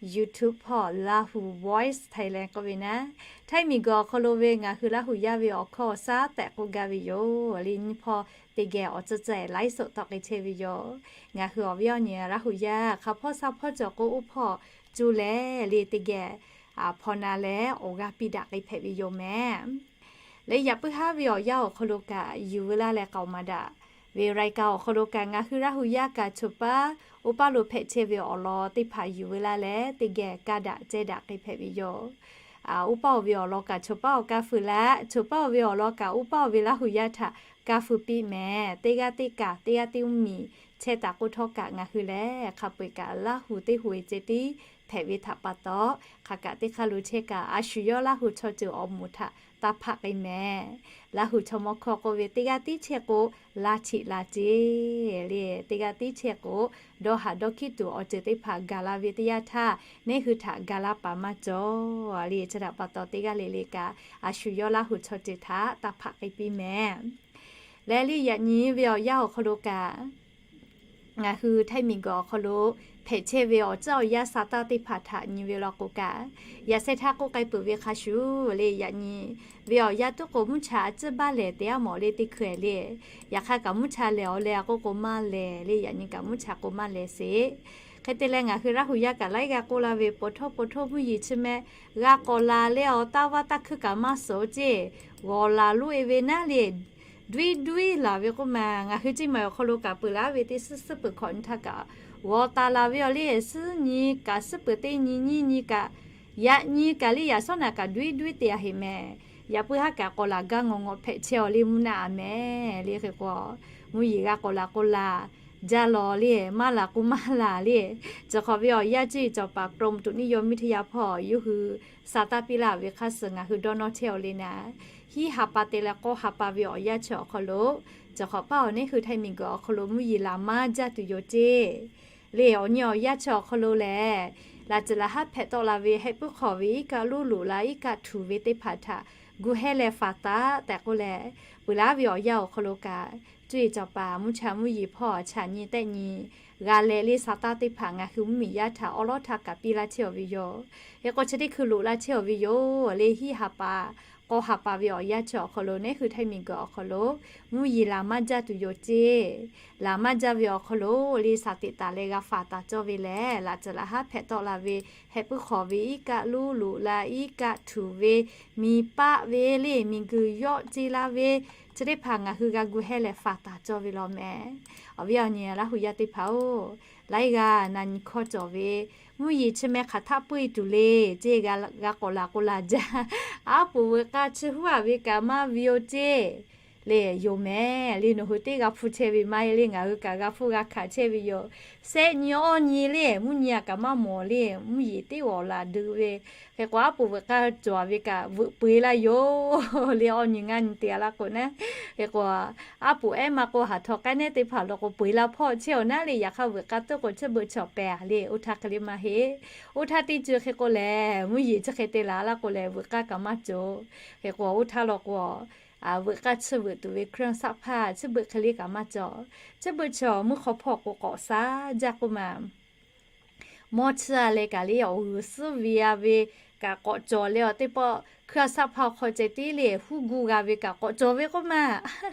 YouTube hpawˇ Laˇ hu Voice Thailand k'oˆ ve naˉ, Htaiˇ miˬguiˬ awˬ hk'aw lo ve ngaˬ hui Laˇ hu yaˇ ve awˬ hkawˇ awˬ shaˉ tehꞈ k'oˆ gaˇ ve yoˬ. Le nyiˇ hpawˇ teˇ geh awˬ tcuhˉ tcuhˉ-ehˍ ไลฟ์สด tawˆ k'ai chehˇ ve yoˬ. Ngaˬ hui awˬ viˉ awˬ nyi Laˇ hu yaˇ hk'a hpawˇ sha hpawˇ cawˬ k'o oˇ hpawˇ cuˇ leh le teˇ geh hpaw na leh awˬ g'aˇ piˇ daꞈ k'ai hpehꞈ ve yoˬ mehˍ. Leh yaꞈ puiˉ haˉ ve awˬ yanˇ awˬ hk'aw lo kaꞈ yuˬ veu laˇ leh k'aoˍ maˍ daꞈ ve รายการ awˬ hk'aw lo kaꞈ ngaˬ hui Laˇ hu yaˇ kaꞈ choˬ paˉ oˇ paˇ lo hpehꞈ chehˇ ve awˬ lawn teˇ hpaˍ yuˬ veu laˇ leh teˇ geh kaˇ daꞈ ceh daꞈ k'ai hpehꞈ ve yoˬ. Oˇ paˇ oˬ ve awˬ lawn kaꞈ choˬ paˉ awˬ kaˇ feu laˇ, choˬ paˉ oˬ ve awˬ lawn kaꞈ oˇ paˇ oˬ ve Laˇ hu yaˇ htaꞈ kaˇ feu piˇ mehˍ. Teˇ g'aˇ teˇ kaꞈ teˇ g'aˇ teˇ mvuhˇmiˬ chehˇ taˍ k'oˆ htawˇ kaꞈ ngaˬ hui lehˬ hk'a peu-eˬ kaꞈ Laˇ hu teˇ hu-e ceh tiˉ hpehꞈ ve htaꞈ pa taw, hk'aˬ kaꞈ teˇ hk'aˇ lo chehˇ kaꞈ a shu yawˇ Laˇ hu chaw ceuˬ awˬ moˍ htaꞈ taˇ hpaˆ k'ai mehˍ. Laˇ hu chaw mawˇ hkawˇ k'oˆ ve teˇ g'aˇ tiˉ chehˇ k'o, laˇ cheꞈ la ceˇ le. Teˇ g'aˇ tiˉ chehˇ k'o, dawˇ haˍ dawˇ hkiˉ tuˬ awˬ ceuˬ teˇ hpaˍ gaˬ la ve teˇ yanˇ htaˇ, neˇ hui htaꞈ ga laˇ paˍ maˇ cawˬ le. Chi htaꞈ pa taw teˇ g'aˇ le le kaꞈ a shu yawˇ Laˇ hu chaw ceuˬ htaꞈ taˇ hpaˆ k'ai piˇ mehˍ. Leh le yaꞈ nyi ve awˬ yanˇ awˬ hk'aw lo kaꞈ ngaˬ hui Htaiˇ miˬguiˬ awˬ hk'aw lo hpehꞈ chehˇ ve awˬ ceuˬ awˬ yanˇ sha taˇ teˇ hpaˍ htaꞈ nyi ve law k'o kaꞈ, yaꞈ sheh htaˇ k'oˆ k'ai peuˬ ve hk'a shuˍ le yaꞈ nyi ve awˬ yanˇ tuˉ k'o mvuhˇ cha a ciˉ baˆ lehˬ te a mawˬ le teˇ hkui-ehˍ le. Yaꞈ hk'aˇ kaꞈ mvuhˇ cha lehˬ awˬ leh a k'oˆ k'o maˇ lehˬ le, yaꞈ nyi kaꞈ mvuhˇ cha k'o maˇ lehˬ sheˍ. Hk'e te leh ngaˬ hui Laˇ hu yaˇ kaꞈ laiˉ g'a k'oˆ la ve, pawˍ htawˇ pawˍ htawˇ mvuhˇ yeˬ chi meh g'a k'awꞈ laˬ leh awˬ taˇ vaˇ taˇ hkuiˇ kaꞈ maˇ suhˍ ceˇ, g'awˬ laˬ loˆ-e ve naˉ le. Doiˉ doiˉ laˬ ve k'oˆ ma, ngaˬ hui ceˇ maˬ awˬ hk'aw lo kaꞈ peuˬ laˬ ve teˇ suhˉ suhˉ peuˬ hkawꞈ nyi htaˇ kaꞈ, g'aw ta la ve awˬ le, suhˉ nyi kaꞈ suhˉ peuˬ teˇ nyi nyiˇ nyi kaꞈ, yaꞈ nyi kaꞈ le yaꞈ shawˉ naꞈ kaꞈ doiˉ doiˉ te a heꞈ mehˍ. Yaꞈ puiˉ haˉ kaꞈ k'awꞈ laˬ gaˇ ngawˬ ngawˬ hpehꞈ chehˇ awˬ le mvuhˇ naˆ a mehˍ le. Hk'e k'o, mvuhˇ yeˬ g'a k'awꞈ laˬ k'o laˬ, jaˇ law le, maˇ laˬ k'o maˇ laˬ le. Chi hk'awꞈ ve awˬ yanˇ cuˇ yiˍ cawˬ paˍ กรมอุตุนิยมวิทยา hpawˇ yawˇ hui sa taˇ piˇ laˇ ve hk'a suhˍ ngaˬ hui dawˇ nawˇ chehˇ awˬ le naˍ. Hiˉ ha pa te leh k'awˇ ha pa ve awˬ yanˇ chi awˬ hk'aw lo, cawˬ hk'awꞈ paˇ awˬ neˉ hui htaiˇ miˬ guiˬ awˬ hk'aw lo mvuhˇ yeˬ laˬ maˇ jaˇ tuˬ yoˬ ceˇ. Le awˬ nyi awˬ yanˇ chi awˬ hk'aw lo lehˬ, laˬ tcuhˍ laˬ haˉ hpehꞈ tawˆ la ve hehˆ puiˉ hk'awꞈ ve iˉ kaˆ luˉ loꞈ la iˉ kaˆ htuꞈ ve teˇ hpaˍ htaꞈ gu hehˇ leh faˍ taˍ tehꞈ k'oˆ leh, peuˬ laˬ ve awˬ yanˇ awˬ hk'aw lo kaꞈ, cuˇ yiˍ cawˬ paˍ mvuhˇ cha mvuhˇ yeˬ hpawˇ chaꞈ nyi tehˆ nyi g'a leh le sa taˇ teˇ hpaˍ ngaˬ hui mvuhˇ miˬ yaˇ htaꞈ awˉ lawˉ htaˇ kaꞈ piˇ laˇ chehˇ awˬ ve yoˬ. Hk'e k'o chi teˇ hkui loꞈ laˇ chehˇ awˬ ve yoˬ le. Hiˉ ha pa k'awˇ ha pa ve awˬ yanˇ chi awˬ hk'aw lo neˉ hui htaiˇ miˬ guiˬ awˬ hk'aw lo mvuhˇ yeˬ laˬ maˇ jaˇ tuˬ yoˬ ceˇ. Laˬ maˇ jaˇ ve awˬ hk'aw lo le sa teꞈ taˍ leh g'a faˍ taˍ cawˇ ve lehˬ, laˬ tcuhˍ laˬ haˉ hpehꞈ tawˆ la ve hehˆ puiˉ hk'awꞈ ve iˉ kaˆ luˉ loꞈ la iˉ kaˆ htuꞈ ve, miˬ paˆ ve le miˬ guiˬ yawˆ ce la ve, chi teˇ hpaˍ ngaˬ hui g'a gu hehˇ leh faˍ taˍ cawˇ ve law mehˍ. Awˬ viˉ awˬ nyi Laˇ hu yaˇ teˇ hpaˍ-oˬ, laiˉ g'aˇ na nyi hkawˇ cawˬ ve, mvuhˇ yeˬ chi meh hk'aˬ htaˆ puiˇ tuˬ le, ceˇ g'a k'awꞈ laˬ k'o laˬ jaˇ. Aˉ poꞈ veuꞈ k'aˇ chi huˉ a ve kaꞈ maˇ ve oˬ ceˇ le, yoˬ mehˍ le. Nawˬ hui teˇ g'a hpu chehˇ ve maˇ heˆ le, ngaˬ hui kaꞈ g'a hpuˇ g'a hkanˍ chehˇ ve yoˬ. Sehˆ nyi awˇ nyi le, mvuhˇ nyi a kaꞈ maˇ mawˬ le, mvuhˇ yeˬ teˇ g'awˬ laˬ deu ve. Hk'e k'o aˉ poꞈ veuꞈ k'aˇ cawˬ ve kaꞈ veuꞈ peu eˬ laˇ yoˬ le, awˇ nyi ngaˇ nyi te a laˇ k'o naˉ. Hk'e k'o, aˉ poꞈ ehˉ maˇ k'o haˍ htaw k'ai nehˉ teˇ hpaˍ law k'o peu eˬ la hpawˇ chehˇ awˬ naˉ le. Yaꞈ hk'aˇ veuꞈ k'aˇ tuˉ k'o chi beuꞈ cawˬ pehˍ a le, oˇ htaˇ hk'e le maˇ heˆ. Oˇ htaˇ teˇ ceuˬ hk'e k'o lehˬ, mvuhˇ yeˬ chi hk'e te laˬ laˇ k'o lehˬ, veuꞈ k'aˇ kaꞈ maˇ cawˬ. Hk'e k'o oˇ htaˇ law k'o, veuꞈ k'aˇ chi veuꞈ tuˬ ve เครื่องซักผ้า chi beuꞈ hk'e le kaꞈ maˇ cawˬ. Chi beuꞈ cawˬ mvuhˇ hk'aw hpawˇ k'o k'awꞈ shaˉ jaˇ k'oˆ ma. Mawˇ chiˇ a leh kaꞈ le awˬ g'uiˬ suhˉ ve a ve kaꞈ k'awꞈ cawˬ leh awˬ teˇ pawˆ เครื่องซักผ้า awˬ hk'aw ceh tiˉ le huˉ gu g'a ve kaꞈ k'awꞈ cawˬ ve k'oˆ ma.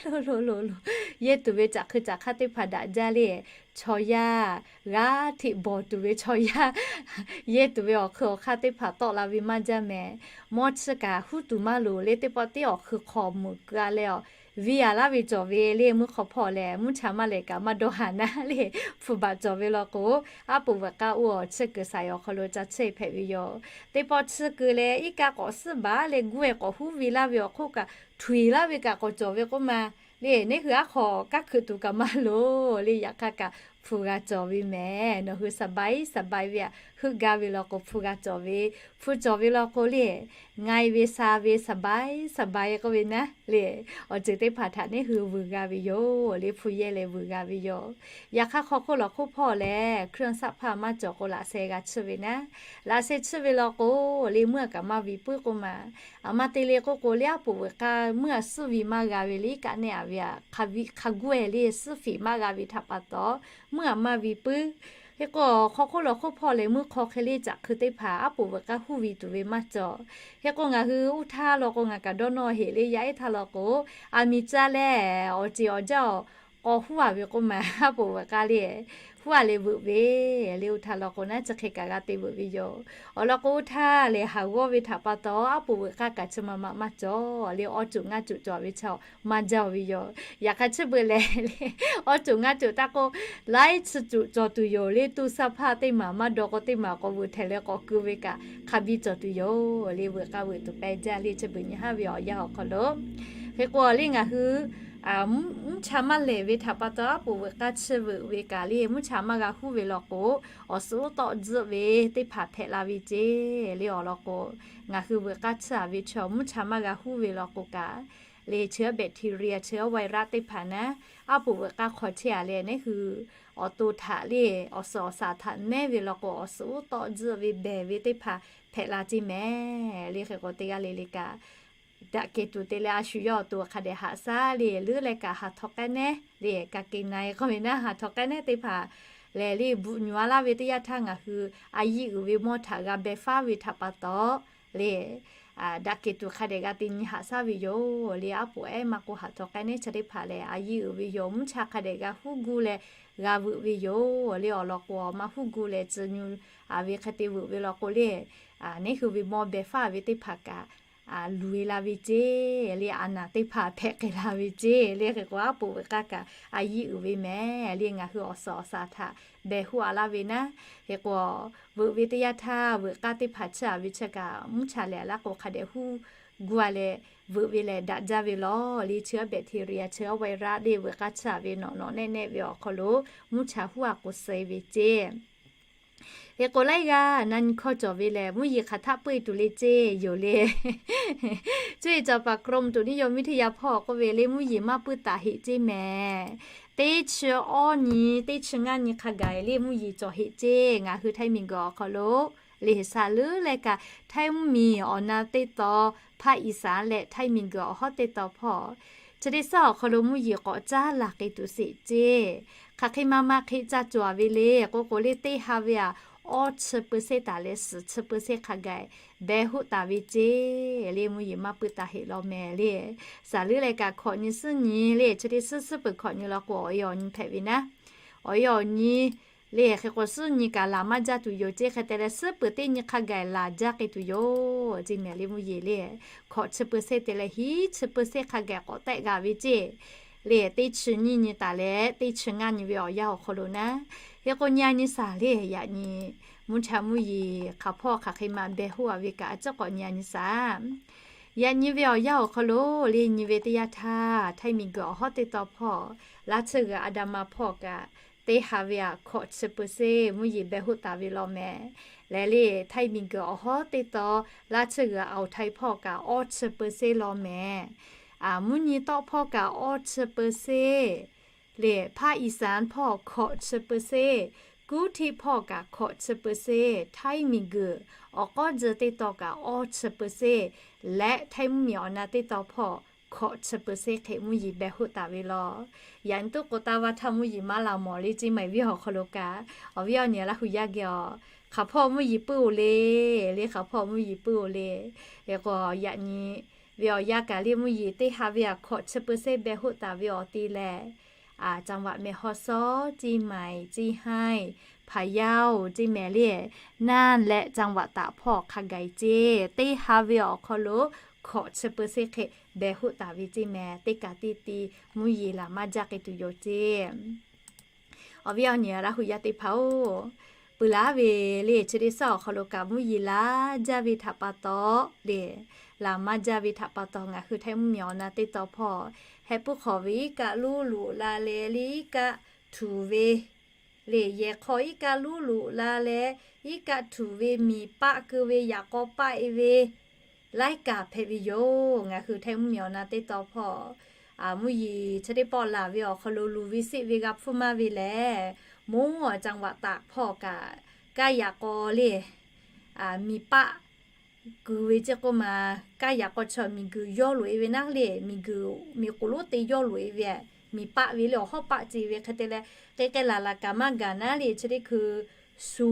Lo lo lo lo, yehˇ tuˬ ve caꞈ hkui caꞈ hk'aˇ teˇ hpaˍ daꞈ jaˇ le. Chaw yaˇ g'aˇ hteꞈ bawˬ tuˬ ve chaw yaˇ, yehˇ tuˬ ve awˬ hk'ui awˬ hk'aˇ teˇ hpaˍ tawˆ la ve maˇ jaˇ mehˍ. Mawˇ chiˇ kaꞈ huˉ tuˬ maˇ loˍ le, teˇ pawˆ tiˉ awˬ hk'ui hk'aw meuꞈ keu a leh a ve a laˇ ve cawˬ ve le. Mvuhˇ hk'aw hpawˇ lehˬ mvuhˇ cha maˇ lehˬ kaꞈ maˇ dawˇ haˍ naˉ le. Hpu baˬ cawˬ ve law k'o, aˉ poꞈ veuꞈ k'aˇ oˇ awˬ chiˇ keu saiˍ awˬ hk'aw lo ca chehˇ hpehꞈ ve yoˬ. Teˇ pawˆ chiˇ keu leh iˉ kaˆ k'awꞈ suhˉ baˬ leh guˇ e k'awꞈ huˉ ve laˇ ve awˬ hk'oˆ kaꞈ htuꞈ e laˇ ve kaꞈ k'awꞈ cawˬ ve k'oˆ ma. Le neˉ hui aˉ hk'aw kaˇ hkui tuˬ kaꞈ maˇ loˍ le. Yaꞈ hk'aˇ kaꞈ hpu g'a cawˬ ve mehˍ. Nawˬ hui สบาย สบาย ve a heuˆ gaˇ ve law k'o hpu g'a cawˬ ve, hpu cawˬ ve law k'o le, ngai ve sa ve สบาย สบาย k'oˆ ve naˉ le. Awˬ ceuˬ teˇ hpaˍ htaꞈ neˉ hui vuiˬ g'a ve yoˬ le, hpu yehˇ leh vuiˬ g'a ve yoˬ. Yaꞈ hk'aˇ hk'aw hk'oˆ lawˬ hk'oˆ hpawˇ lehˬ เครื่องซักผ้า maˇ cawˬ k'o laꞈ sheh g'a chiˇ ve naˉ. Laꞈ sheh chiˇ ve law k'o le, meuˇ a kaꞈ maˇ vi puiˉ k'oˆ ma. Aˬ ma te le k'oˆ k'o le, aˉ poꞈ veuꞈ k'aˇ meuˇ a suhˉ vi maˇ g'a ve le, iˉ kaˆ nehˆ a ve a hk'a guˇ e le suhˉ fiˍ maˇ g'a ve htaꞈ pa taw, meuˇ a maˇ vi puiˉ. Hk'e k'o, hk'aw hk'oˆ lawˬ hk'oˆ hpawˇ lehˬ meuˇ hk'aw hk'e le caꞈ hkui teˇ hpaˍ aˉ poꞈ veuꞈ k'aˇ huˉ ve tuˬ ve maˇ cawˬ. Hk'e k'o ngaˬ hui uˇ htaˇ law k'o ngaˬ kaꞈ dawˇ nawˇ heꞈ le, yaˇ ehˉ htaˇ law k'o, aˬ miˍ caˇ leh awˬ ceˬ awˬ jaˇ awˬ k'aw huˉ a ve k'oˆ ma, aˉ poꞈ veuꞈ k'aˇ le huˉ a leh veuꞈ ve le. Uˇ htaˇ law k'o naˉ chi hk'e kaꞈ g'a te veuꞈ ve yoˬ. Awˬ lawn k'o uˇ htaˇ lehˬ haˍ g'awˇ ve htaꞈ pa taw aˉ poꞈ veuꞈ k'aˇ kaꞈ chi ma ma maˇ cawˬ le, awˇ coˬ ngaˇ coˬ cawˬ ve chaw maˇ jaˇ ve yoˬ. Yaꞈ hk'aˇ chi beuꞈ lehˬ le, awˇ coˬ ngaˇ coˬ taˇ k'oˆ, laiˉ chi coˬ cawˬ tuˬ yoˬ le. Tuˇ saˇ hpaˇ teˇ maˬ maˇ daw k'o teˇ maˬ k'awꞈ veuꞈ htehꞈ leh k'awꞈ keu ve kaꞈ hk'a biˇ cawˬ tuˬ yoˬ le. Veuꞈ k'aˇ veuꞈ tuˬ pehˇ jaˇ le, chi beuꞈ nyi haˉ ve awˬ yanˇ awˬ hk'aw lo. Hk'e k'o le ngaˬ hui mvuhˇ cha maˇ lehˬ ve htaꞈ pa taw aˉ poꞈ veuꞈ k'aˇ chiˇ veuꞈ ve kaꞈ le, mvuhˇ cha maˇ g'a huˉ ve law k'o, awˬ suhˍ uˉ tawˆ tzuhˆ ve teˇ hpaˍ hpehꞈ la ve ceˇ le. Awˬ lawn k'o, ngaˬ hui veuꞈ k'aˇ chiˇ a ve chaw mvuhˇ cha maˇ g'a huˉ ve law k'o kaꞈ le, chi bacteria chi virus teˇ hpaˍ naˉ, aˉ poꞈ veuꞈ k'aˇ hk'aw chehˇ a leh neˉ hui awˬ to htaꞈ le awˬ suhˍ awˬ shaˍ htaꞈ nehˉ ve law k'o, awˬ suhˍ uˉ tawˆ tzuhˆ ve behˬ ve teˇ hpaˍ hpehꞈ la ceˇ mehˍ le. Hk'e k'o teˇ g'aˇ le le kaꞈ daꞈ kehˬ tuˬ te leh a shu yawˇ awˬ to hk'a dehꞈ haꞈ shaˉ le, leuˉ leh kaꞈ haˍ htaw k'ai nehˉ le, ka ke na e k'oˆ ve naˉ, haˍ htaw k'ai nehˉ teˇ hpaˍ lehˬ le, bvuhꞈ nyuˬ a laˇ ve teˇ yanˇ htaˇ ngaˬ hui a yiˇ uiˍ ve mawˇ htaꞈ g'a beh faˉ ve htaꞈ pa taw le, daꞈ kehˬ tuˬ hk'a dehꞈ g'a te nyi haꞈ shaˉ ve yoˬ le. Aˉ poꞈ ehˉ maˇ k'o haˍ htaw k'ai nehˉ chi teˇ hpaˍ lehˬ a yiˇ uiˍ ve yoˬ. Mvuhˇ cha hk'a dehꞈ g'a huˉ gu leh g'a veuꞈ ve yoˬ le. Awˬ lawn k'o maˇ huˉ gu leh tcuh nyu a ve hk'e te veuꞈ ve law k'o le, neˉ hui ve mawˇ beh faˉ ve teˇ hpaˍ kaꞈ luˬ e la ve ceˇ le, a naˬ teˇ hpaˍ hpehꞈ k'ai la ve ceˇ le. Hk'e k'o, aˉ poꞈ veuꞈ k'aˇ kaꞈ a yiˇ uiˍ ve mehˍ le. Ngaˬ hui awˬ suhˍ awˬ shaˍ htaꞈ behˬ hoˆ a laˇ ve naˉ. Hk'e k'o, veuꞈ ve teˇ yanˇ htaˇ veuꞈ k'aˇ teˇ hpaˍ chiˇ aꞈ ve chi kaꞈ mvuhˇ cha lehˬ laˇ k'o, hk'a dehꞈ huˉ guˇ a leh veuꞈ ve lehˬ daꞈ jaˇ ve lawˬ le. Chi a bacteria, chi a virus le, veuꞈ k'aˇ chiˇ aꞈ ve nawꞈ nawꞈ nehˆ nehˆ ve awˬ hk'aw lo mvuhˇ cha huˉ a k'o suh e ve ceˇ. Hk'e k'o, laiˉ g'aˇ na nyi hkawˇ cawˬ ve lehˬ, mvuhˇ yeˬ hk'aˬ htaˆ peuˇ e tuˬ le ceˇ yoˬ le. Cuˇ yiˍ caˍ paˍ กรมอุตุนิยมวิทยา hpawˇ k'oˆ ve le, mvuhˇ yeˬ maˇ peuˇ taˍ heꞈ ceˇ mehˍ. Teˇ chi awˇ nyi, teˇ chi ngaˇ nyi hk'a gaˬ le mvuhˇ yeˬ cawˬ heꞈ ceˇ. Ngaˬ hui Htaiˇ miˬguiˬ awˬ hk'aw lo le, saˍ leuˉ leh kaꞈ Htaiˇ mvuhˇmiˬ awˬ na teˇ taw, ภาคอีสาน leh Htaiˇ miˬguiˬ awˬ hawˉ teˇ taw hpawˇ chi teˇ suhˉ awˬ hk'aw lo mvuhˇ yeˬ k'awꞈ caˉ laˬ k'ai tuˬ sheˍ ceˇ. Hk'aˬ hk'e ma ma hk'e ca cawˬ ve le k'oˆ k'o le, teˇ ha ve aꞈ awˇ chi เปอร์เซ็นต์ taˍ leh suhˍ chi เปอร์เซ็นต์ hk'a gaˬ behˬ hoˆ taˍ ve ceˇ le. Mvuhˇ yeˬ maˇ peuˇ taˍ heꞈ law mehˍ le. Saˍ leuˉ leh kaꞈ hkawꞈ nyi suhˉ nyi le, chi teˇ suhˉ suhˉ peuˬ hkawꞈ nyi law k'o, awˬ e awˬ nyi hpehꞈ ve naˉ. Awˬ e awˬ nyi le, hk'e k'o suhˉ nyi kaꞈ laˬ maˇ jaˇ tuˬ yoˬ ceˇ. Hk'e te leh suhˉ peuˬ teˇ nyi hk'a gaˬ laˬ jaˇ k'ai tuˬ yoˬ ceˇ mehˍ le. Mvuhˇ yeˬ le, hkawꞈ chi เปอร์เซ็นต์ te leh hiˉ chi เปอร์เซ็นต์ hk'a gaˬ k'awꞈ tehˆ g'a ve ceˇ le. Teˇ chi nyiˇ nyi taˍ leh teˇ chi ngaˇ nyi ve awˬ yanˇ awˬ hk'aw lo naˉ. Hk'e k'o nyi a nyi saˍ le, yaꞈ nyi mvuhˇ cha mvuhˇ yeˬ hk'aˬ hpawˇ hk'aˬ hk'e ma behˬ hoˆ a ve kaꞈ a ciˉ k'awꞈ nyi a nyi saˍ. Yaꞈ nyi ve awˬ yanˇ awˬ hk'aw lo le, nyi ve teˇ yanˇ htaˇ Htaiˇ miˬguiˬ awˬ hawˉ teˇ taw hpawˇ, laˇ tsuhˇ g'uiˬ a da ma hpawˇ kaꞈ teˇ ha ve aꞈ hkawꞈ chi เปอร์เซ็นต์ mvuhˇ yeˬ behˬ hoˆ taˍ ve law mehˍ. Lehˬ le, Htaiˇ miˬguiˬ awˬ hawˉ teˇ taw, laˇ tsuhˇ g'uiˬ Aoˬ htaiˍ hpawˇ kaꞈ awˇ chi เปอร์เซ็นต์ law mehˍ. Mvuhˇ nyi tawˆ hpawˇ kaꞈ awˇ chi เปอร์เซ็นต์ le, ภาคอีสาน hpawˇ hkawꞈ chi เปอร์เซ็นต์, กรุงเทพ hpawˇ kaꞈ hkawꞈ chi เปอร์เซ็นต์, Htaiˇ miˬguiˬ awˬ k'awˉ tcuh teˇ taw kaꞈ awˇ chi เปอร์เซ็นต์ leh Htaiˇ mvuhˇmiˬ awˬ na teˇ taw hpawˇ hkawꞈ chi เปอร์เซ็นต์ hk'e mvuhˇ yeˬ behˬ hoˆ taˍ ve law. Yaꞈ nyi tuˉ k'o, taˇ vaˇ htaˇ mvuhˇ yeˬ maˇ la mawˬ le, ceˇ maiˍ viˉ awˬ hk'aw lo kaꞈ, awˬ viˉ awˬ nyi Laˇ huˍ yaˇ geh awˬ, hk'aˬ hpawˇ mvuhˇ yeˬ peuˬ-oˬ le, le hk'aˬ hpawˇ mvuhˇ yeˬ peuˬ-oˬ le. Hk'e k'o, yaꞈ nyi ve awˬ yanˇ kaꞈ le mvuhˇ yeˬ teˇ ha ve aꞈ hkawꞈ chi เปอร์เซ็นต์ behˬ hoˆ taˍ ve awˬ te lehˬ, จังหวัดแม่ฮ่องสอน, เชียงใหม่, เชียงราย, พะเยา ceˇ mehˍ le, น่าน leh จังหวัดตาก hpawˇ hk'a gaˬ ceˇ. Teˇ ha ve awˬ hk'aw lo hkawꞈ chi เปอร์เซ็นต์ hk'e behˬ hoˆ taˍ ve ceˇ mehˍ. Teˇ kaꞈ teˇ ti mvuhˇ yeˬ laˬ maˇ jaˇ k'ai tuˬ yoˬ ceˇ. Awˬ viˉ awˬ nyi Laˇ huˍ yaˇ teˇ hpaˍ-oˬ, peuˬ laˇ ve le chi teˇ suhˉ awˬ hk'aw lo kaꞈ mvuhˇ yeˬ laˬ jaˇ ve htaꞈ pa taw le, laˬ maˇ jaˇ ve htaꞈ pa taw ngaˬ hui Htaiˇ mvuhˇmiˬ awˬ na teˇ taw hpawˇ, heh puiˉ hk'awꞈ ve iˉ kaˆ luˉ loꞈ la leh le iˉ kaˆ htuˍ ve le, yehˬ hk'aw iˉ kaˆ luˉ loꞈ la leh iˉ kaˆ htuˍ ve miˬ paˆ keu ve yaꞈ k'aw paˆ e ve laiˉ kaꞈ hpehꞈ ve yoˬ. Ngaˬ hui Htaiˇ mvuhˇmiˬ awˬ na teˇ taw hpawˇ, mvuhˇ yeˬ chi teˇ pawˆ laˬ ve awˬ hk'aw lo luˬ ve seˆ ve g'a hpfuhˇ maˇ ve lehˬ, moˉ จังหวัดตาก hpawˇ kaꞈ kaˇ yaꞈ k'aw le, miˬ paˆ keu ve ceˇ k'oˆ ma, kaˇ yaꞈ k'aw chaw miˬguiˬ yawˇ loꞈ e ve naˉ le, miˬguiˬ miˬ k'oˍ lonˉ te yawˇ loꞈ e ve, miˬ paˆ ve le awˬ hawˉ paˆ ce ve hk'e te leh, k'ai k'ai laˬ laˬ kaꞈ maˇ gaˬ naˉ le chi teˇ hkui shu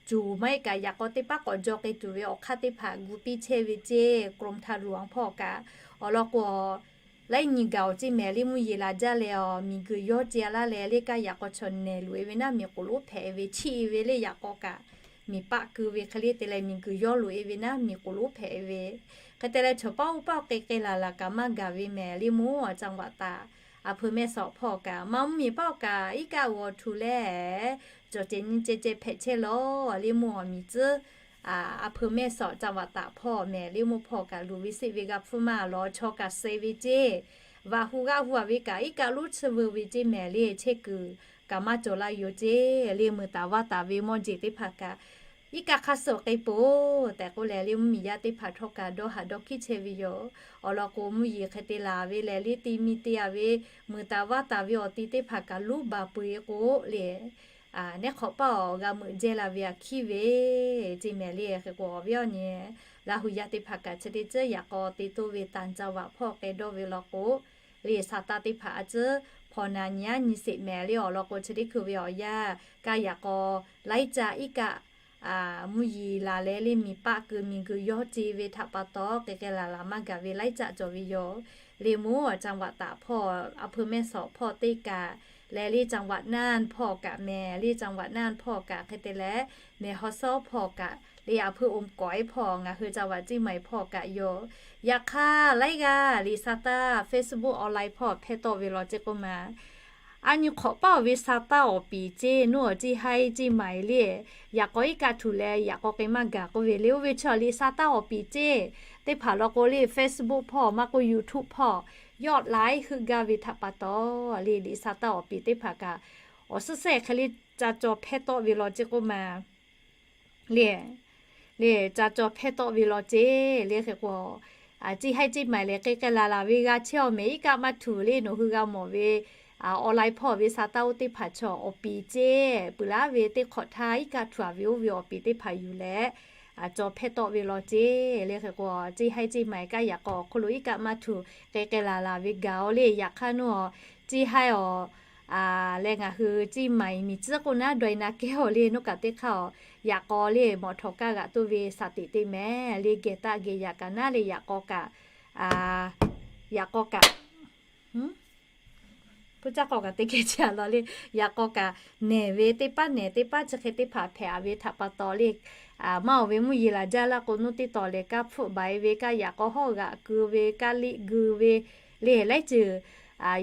cuˬ maˇ heˆ kaꞈ yaꞈ k'aw teˇ paˉ k'awꞈ jaw k'ai tuˬ ve awˬ hk'aˇ teˇ hpaˍ gu piˇ chehˇ ve ceˇ. กรมทางหลวง hpawˇ kaꞈ awˬ lawn k'o, laiˉ nyi gaˬ-oˬ ceˇ mehˍ le, mvuhˇ yeˬ laˬ jaˇ leh awˬ miˬguiˬ yawˇ ce a laˇ leh le kaˇ yaꞈ k'aw chaw nehˬ loꞈ e ve naˉ miˬ k'oˍ lonˉ hpehꞈ ve chiˇ e ve le yaꞈ k'aw kaꞈ miˬ paˆ keu ve hk'e le te leh miˬguiˬ yawˇ loꞈ e ve naˉ miˬ k'oˍ lonˉ hpehꞈ ve hk'e te leh chaw paˇ oˇ paˇ k'ai k'ai laˬ laˬ kaꞈ maˇ gaˬ ve mehˍ le moˉ จังหวัดตาก a hpeu mehˆ sawˍ hpawˇ kaꞈ maˇ mvuhˇ miˬ paˆ kaꞈ iˉ kaˆ g'aw htu leh cawˬ cehˬ nyi ceh ceh hpehꞈ chehˇ law le moˉ awˬ miˬ tcuhˉ a hpeu mehˆ sawˍ จังหวัดตาก hpawˇ mehˍ le moˉ hpawˇ kaꞈ luˬ ve seˆ ve g'a hpfuhˇ maˇ lawˬ chaw kaꞈ suh ve ceˇ. Vaꞈ hu g'aˆ hu a ve kaꞈ iˉ kaˆ lonˉ chi veu ve ceˇ mehˍ le chehˇ kuiˬ kaꞈ maˇ cawˬ laˇ yoˬ ceˇ. Le mui taˍ vaˇ taˍ ve mawˇ jeˬ teˇ hpaˍ kaꞈ iˉ kaˆ hk'aˇ suh k'ai peuˬ tehꞈ k'oˆ leh le mvuhˇ miˬ yaˇ teˇ hpaˍ htawˇ kaꞈ dawˇ haꞈ dawˇ hkiˉ chehˇ ve yoˬ. Awˬ lawn k'o mvuhˇ yeˬ hk'e te laˬ ve lehˬ le te mi te a ve mui taˍ vaˇ taˍ ve awˬ ti teˇ hpaˍ kaꞈ luˉ baˬ peuˬ e k'o le, neˉ hk'awꞈ paˇ awˬ g'a meuꞈ jehˇ la ve aꞈ hkiˉ ve ceˇ mehˍ le. Hk'e k'o awˬ viˉ awˬ nyi Laˇ huˍ yaˇ teˇ hpaˍ kaꞈ chi teˇ ceuˬ yaꞈ k'aw te toˇ ve ต่างจังหวัด hpawˇ k'ai dawˇ ve law k'o, le saˍ taˇ teˇ hpaˍ a ceuˬ hpawnˬ naˍ nyi aˉ nyi seꞈ mehˍ le. Awˬ lawn k'o chi teˇ hkui ve awˬ yanˇ kaˇ yaꞈ k'aw laiˉ caˆ iˉ kaˆ mvuhˇ yeˬ laˬ leh le miˬ paˆ keu miˬguiˬ yawˇ ce ve htaꞈ pa taw k'ai k'ai laˬ laˬ maˇ gaˬ ve laiˉ caˆ cawˬ ve yoˬ. Le moˉ จังหวัดตาก hpawˇ a hpeu mehˆ sawˍ hpawˇ teˇ kaꞈ leh le จังหวัดน่าน hpawˇ kaꞈ mehˍ le จังหวัดน่าน hpawˇ kaꞈ hk'e te leh, แม่ฮ่องสอน hpawˇ kaꞈ le อำเภอโอมก๋อย hpawˇ ngaˬ hui จังหวัดเชียงใหม่ hpawˇ kaꞈ yoˬ. Yaꞈ hk'aˇ laiˉ g'aˇ liꞈ sa taˇ Facebook online hpawˇ hpehˇ tawˆ ve law ceˇ k'oˆ ma, a nyi hk'awꞈ paˇ-oˬ ve sa taˇ awˬ piˍ ceˇ nuˇ awˬ เชียงราย ceˇ เชียงใหม่ le, yaꞈ k'aw iˉ kaˆ htuꞈ leh yaꞈ k'aw k'ai maˇ gaˬ k'oˆ ve le. Oˇ ve chaw liꞈ sa taˇ awˬ piˍ ceˇ teˇ hpaˍ law k'o le Facebook hpawˇ maˇ k'oˆ YouTube hpawˇ ยอดไลค์ heuˆ gaˇ ve htaꞈ pa taw le, liꞈ sa taˇ awˬ piˍ teˇ hpaˍ kaꞈ awˬ suhˉ sehˆ hk'e le ca caw hpehˇ tawˆ ve law ceˇ k'oˆ ma le, le ca caw hpehˇ tawˆ ve law ceˇ le hk'e k'o, เชียงราย เชียงใหม่ lehˬ k'ai k'ai laˬ laˬ ve g'a chehˇ-aw mehˍ. Iˉ kaˆ maˇ htuꞈ le nawˬ hui g'a mawˬ ve online hpawˇ ve sa taˇ oˇ teˇ hpaˍ chaw awˬ piˍ ceˇ peuˬ laˇ ve teˇ hk'awꞈ htaˇ iˉ kaˆ htuꞈ-a ve oˇ ve awˬ piˍ teˇ hpaˍ yuˬ leh caw hpehˇ tawˆ ve law ceˇ le hk'e k'o, เชียงราย เชียงใหม่ kaꞈ yaꞈ k'aw awˬ hk'aw lo iˉ kaˆ maˇ htuꞈ k'ai k'ai laˬ laˬ ve gaˬ-o le. Yaꞈ hk'aˇ nuˇ awˬ เชียงราย awˬ leh ngaˬ hui เชียงใหม่ miˬ tcuhˉ k'oˆ naˉ daweh na kehˉ-aw le nuˇ kaꞈ teˇ hk'aˇ-aˬ, yaꞈ k'aw le mawꞈ htawꞈ kaˇ g'aꞈ toˇ ve สติ teˇ mehˍ le geh taˆ geh yaꞈ kaꞈ naˉ le yaꞈ k'aw kaꞈ, yaꞈ k'aw kaꞈ, pu caˇ k'aw kaꞈ teˇ geh chi-a law le, yaꞈ k'aw kaꞈ nehˬ ve teˇ paˉ nehˬ teˇ paˉ chi hk'e teˇ hpaˍ hpehꞈ-a ve htaꞈ pa taw le, maˇ-oˬ ve mvuhˇ yeˬ laˬ jaˇ laˇ k'o nuˇ teˇ taw lehˬ kaˇ hpfuhˆ baiˍ ve kaˇ yaꞈ k'aw hawˉ g'aꞈ keu ve kaˇ liˆ geu ve le laiˉ ceuˬ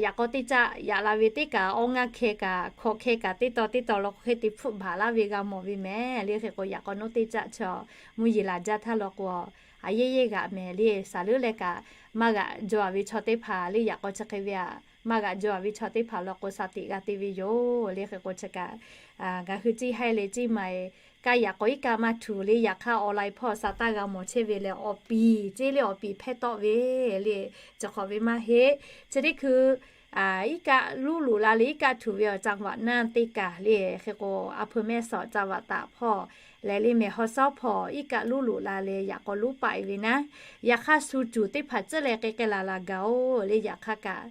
yaꞈ k'aw teˇ caˆ yaꞈ la ve teˇ kaꞈ awˇ ngaˇ hkeh kaꞈ hkawꞈ hkeh kaꞈ teˇ taw teˇ taw law k'o hk'e te hpfuhˆ baˬ laˇ ve g'a mawˬ ve mehˍ le hk'e k'o, yaꞈ k'aw nuˇ teˇ caˆ chaw mvuhˇ yeˬ laˬ jaˇ htaˇ law k'o, a yehˇ yehˇ g'aꞈ mehˍ le saˍ leuˉ leh kaꞈ maˇ g'aꞈ jaw-a ve chaw teˇ hpaˍ le yaꞈ k'aw chi hk'e ve-a, maˇ g'aꞈ jaw-a ve chaw teˇ hpaˍ law k'o สติ g'a te ve yoˬ le hk'e k'o chi kaꞈ, ngaˬ hui เชียงราย le เชียงใหม่ kaˇ yaꞈ k'aw iˉ kaˆ maˇ htuꞈ le yaꞈ hk'aˇ online hpawˇ sa taˇ g'a mawˬ chehˇ ve lehˬ awˬ piˍ ceˇ le awˬ piˍ hpehˇ tawˆ ve le, chi hk'awꞈ ve maˇ heˆ. Chi teˇ hkui iˉ kaˆ luˇ loꞈ la leh iˉ kaˆ htuꞈ ve awˬ จังหวัดน่าน teˇ kaˬ le hk'e k'o, อำเภอแม่สอด จังหวัดตาก hpawˇ leh le แม่ฮ่องสอน hpawˇ iˉ kaˆ luˇ loꞈ la leh yaꞈ k'aw luˇ paˆ-e ve naˉ, yaꞈ hk'aˇ shu cuˬ teˇ hpaˍ tcuhˉ leh k'ai k'ai laˬ laˬ gaˬ-o le yaꞈ hk'aˇ kaꞈ,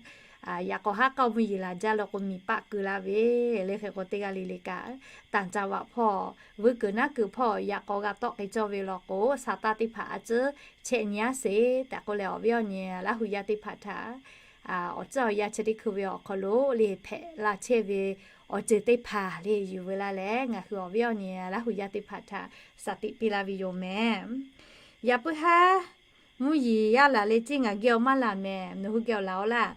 yaꞈ k'aw haˉ k'aoˆ mvuhˇ yeˬ laˬ jaˇ law k'o miˬ paˆ keu laˇ ve le hk'e k'o teˇ g'aˇ le le kaꞈ, ต่างจังหวัด hpawˇ vuiˇ kuiˬ naˉ kuiˬ hpawˇ yaꞈ k'aw g'a tawˆ k'ai cawˇ ve law k'o sa taˇ teˇ hpaˍ a tcuhˉ chehˇ nyi-a sheˍ tehꞈ k'oˆ leh awˬ viˉ awˬ nyi Laˇ huˍ yaˇ teˇ hpaˍ htaꞈ awˬ tcuhˉ awˬ yanˇ chi teˇ hkui ve awˬ hk'aw lo le hpehꞈ la chehˇ ve awˬ ceuˬ teˇ hpaˍ le yuˬ ve laˇ leh ngaˬ hui awˬ viˉ awˬ nyi Laˇ huˍ yaˇ teˇ hpaˍ htaꞈ สติ piˇ laˇ ve yoˬ mehˍ. Yaꞈ puiˉ haˉ mvuhˇ yeˬ yaˇ laˬ leh ceˇ ngaˬ geh awˬ maˇ laˬ mehˍ, nawˬ hui geh awˬ laˬ-aw laˇ.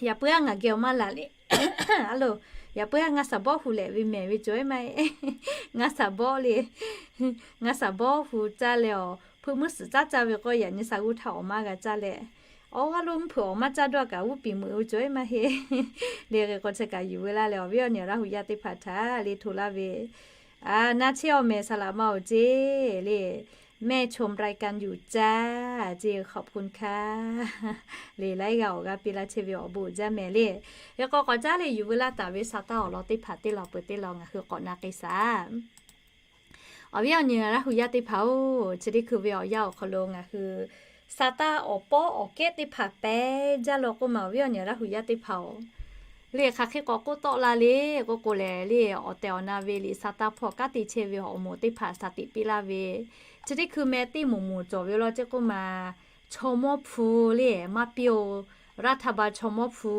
Yaꞈ puiˉ haˉ ngaˬ geh awˬ maˇ laˬ le. A lo, yaꞈ puiˉ haˉ ngaˇ shaˍ bawˆ hu lehꞈ ve mehˍ ve cawˬ-e maˇ heˆ. Ngaˇ shaˍ bawˆ le, ngaˇ shaˍ bawˆ hu caˇ leh awˬ hpeuꞈ muiˉ suhˍ caˉ caˇ ve k'o yaꞈ nyi shaˍ g'uˇ htaˇ awˬ maˇ g'a caˇ leh, awˬ g'aˇ lo mvuhˇ hpeuꞈ awˬ maˇ caˇ dawˇ kaꞈ g'uˇ piˍ meuꞈ ve cawˬ-e maˇ heˆ. Le hk'e k'o chi kaꞈ yuˬ ve laˇ leh awˬ viˉ awˬ nyi Laˇ huˍ yaˇ teˇ hpaˍ htaꞈ le hto laˇ ve, a, na chehˇ-aw mehˍ saˍ laꞈ ma-oˬ ceˇ le, แม่ชมรายการอยู่จ้า ceˇ ขอบคุณค่ะ le laiˉ g'aˇ awˬ g'aˇ piˇ laˇ chehˇ ve awˬ bon uiˍ jaˇ mehˍ le. Hk'e k'o k'awꞈ caˉ le yuˬ veu laˇ taˍ ve sa taˇ awˬ lawn teˇ hpaˍ teˇ lawn peuˬ teˇ lawn ngaˬ hui k'awꞈ na k'ai shaˍ. Awˬ viˉ awˬ nyi Laˇ huˍ yaˇ teˇ hpaˍ-oˬ, chi teˇ hkui ve awˬ yanˇ awˬ hk'aw lo ngaˬ hui sa taˇ awˬ pawˆ awˬ kehˉ teˇ hpaˍ pehˉ jaˇ law k'oˆ ma awˬ viˉ awˬ nyi Laˇ huˍ yaˇ teˇ hpaˍ-oˬ, le hk'aˬ hk'e k'awꞈ k'oˆ tawˆ la le k'oˆ k'o lehˬ le, awˬ tehˬ awˬ na ve liꞈ sa taˇ hpawˇ kanˉ te chehˇ ve awˬ moˍ teˇ hpaˍ สติ piˇ laˇ ve, chi teˇ hkui meh teˇ moˍ moˍ cawˬ ve law ceˇ k'oˆ ma, chaw mawˇ hpu le maˇ piˇ-oˬ, รัฐบาล chaw mawˇ hpu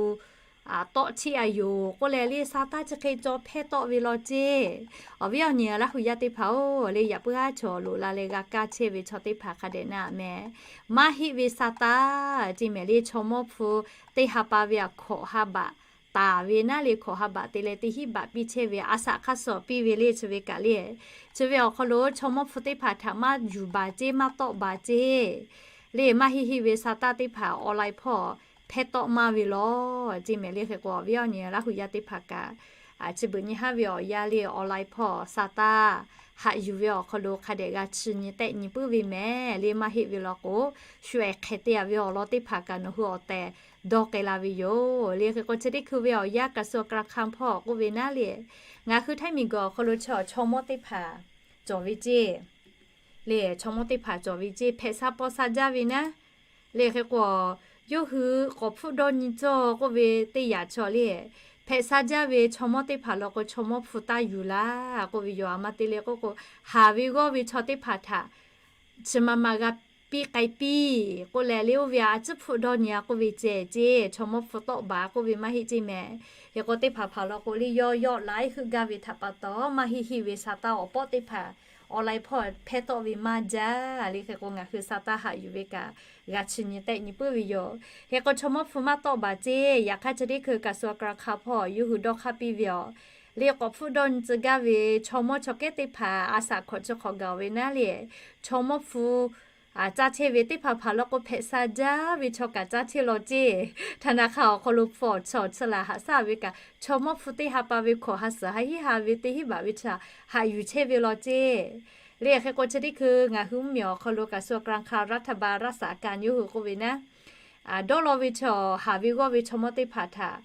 tawˆ chiˇ-a yoˬ k'oˆ leh le sa taˇ chi hk'e caw hpehˇ tawˆ ve law ceˇ. Awˬ viˉ awˬ nyi Laˇ huˍ yaˇ teˇ hpaˍ-oˬ, le yaꞈ puiˉ haˉ chaw loꞈ la leh g'a kaˇ chehˇ ve chaw teˇ hpaˍ hk'a dehꞈ na mehˍ. Maˇ heˆ ve sa taˇ ceˇ mehˍ le chaw mawˇ hpu teˇ ha pa ve a hkawꞈ ha baꞈ taˍ ve naˉ le hkawꞈ ha baꞈ te leh teˇ hinˉ baꞈ piˇ chehˇ ve a shaꞈ hk'aˇ suh piˇ ve le chi ve kaꞈ le, chi ve awˬ hk'aw lo chaw mawˇ hpu teˇ hpaˍ htaꞈ maˇ yuˬ baˬ ceˇ maˇ tawˆ baˬ ceˇ le maˇ heˆ heˆ ve sa taˇ teˇ hpaˍ online hpawˇ hpehˇ tawˆ maˇ ve law ceˇ mehˍ le hk'e k'o awˬ viˉ awˬ nyi Laˇ huˍ yaˇ teˇ hpaˍ kaꞈ, chi beuꞈ nyi haˉ ve awˬ yanˇ le online hpawˇ sa taˇ haꞈ yuˬ ve awˬ hk'aw lo hk'a dehꞈ g'a chi nyi tehˆ nyi puiˉ ve mehˍ le maˇ heˆ ve law k'o, shu ehˍ hk'e te-a ve awˬ lawn teˇ hpaˍ kaꞈ nawˬ hui awˬ tehˬ dawˇ k'ai la ve yoˬ. Le hk'e k'o chi teˇ hkui ve awˬ yanˇ กระทรวงการคลัง hpawˇ k'oˆ ve naˉ le, ngaˬ hui Htaiˇ miˬguiˬ awˬ hk'aw lo chaw chaw mawˇ teˇ hpaˍ cawˬ ve ceˇ le, chaw mawˇ teˇ hpaˍ cawˬ ve ceˇ hpehꞈ sha paw sha jaˇ ve naˉ le hk'e k'o, yawˇ hui k'awꞈ hpfuhˆ dawˇ nyi cawˇ k'oˆ ve teˇ yanˇ chaw le, hpehꞈ sha jaˇ ve chaw mawˇ teˇ hpaˍ law k'o chaw mawˇ hpu taˇ yuˬ laˇ k'oˆ ve yoˬ. A ma te le k'oˆ k'o, haˍ ve g'awˇ ve chaw teˇ hpaˍ htaꞈ chi ma ma g'a piˇ k'ai piˇ k'oˆ leh, le oˇ ve a ciˉ hpfuhˆ dawˇ nyi a k'oˆ ve ceh ceˇ, chaw mawˇ hpu tawˆ baˬ k'oˆ ve maˇ heˆ ceˇ mehˍ. Hk'e k'o teˇ hpaˍ hpaˍ law k'o le, yawˇ yawˆ laiˉ heuˆ gaˇ ve htaꞈ pa taw, maˇ heˆ heˆ ve sa taˇ awˬ pawˆ teˇ hpaˍ online hpawˇ hpehˇ tawˆ ve maˇ jaˇ le. Hk'e k'o ngaˬ hui sa taˇ haꞈ yuˬ ve kaꞈ g'a chi nyi tehˆ nyi puiˉ ve yoˬ. Hk'e k'o chaw mawˇ hpu maˇ tawˆ baˬ ceˇ, yaꞈ hk'aˇ chi teˇ hkui กระทรวงการคลัง hpawˇ yawˇ hui dawˇ hk'aˇ piˇ ve aˬ, le k'awꞈ hpfuhˆ dawˇ nyi tcuh gaˇ ve chaw mawˇ chaw kehˉ teˇ hpaˍ a shaꞈ hkawꞈ chi hk'awꞈ gaˬ ve naˉ le, chaw mawˇ hpu caˇ chehˇ ve teˇ hpaˍ hpaˍ law k'o hpehꞈ sha jaˇ ve chaw kaꞈ caˇ chehˇ law ceˇ. ธนาคาร awˬ hk'aw lo hpfuhˆ awˬ chawˬ chi laˬ haꞈ shaˉ ve kaꞈ, chaw mawˇ hpu teˇ ha pa ve hkawꞈ ha suhˍ ha hiˉ ha ve teˇ hinˉ baꞈ ve chi haꞈ yuˬ chehˇ ve law ceˇ. Le hk'e k'o chi teˇ hkui ngaˬ hui mvuhˇmiˬ awˬ hk'aw lo กระทรวงการคลัง รัฐบาลรักษาการ yawˇ hui k'oˆ ve naˉ, dawˇ law ve chaw haˍ ve g'awˇ ve chaw mawˇ teˇ hpaˍ htaꞈ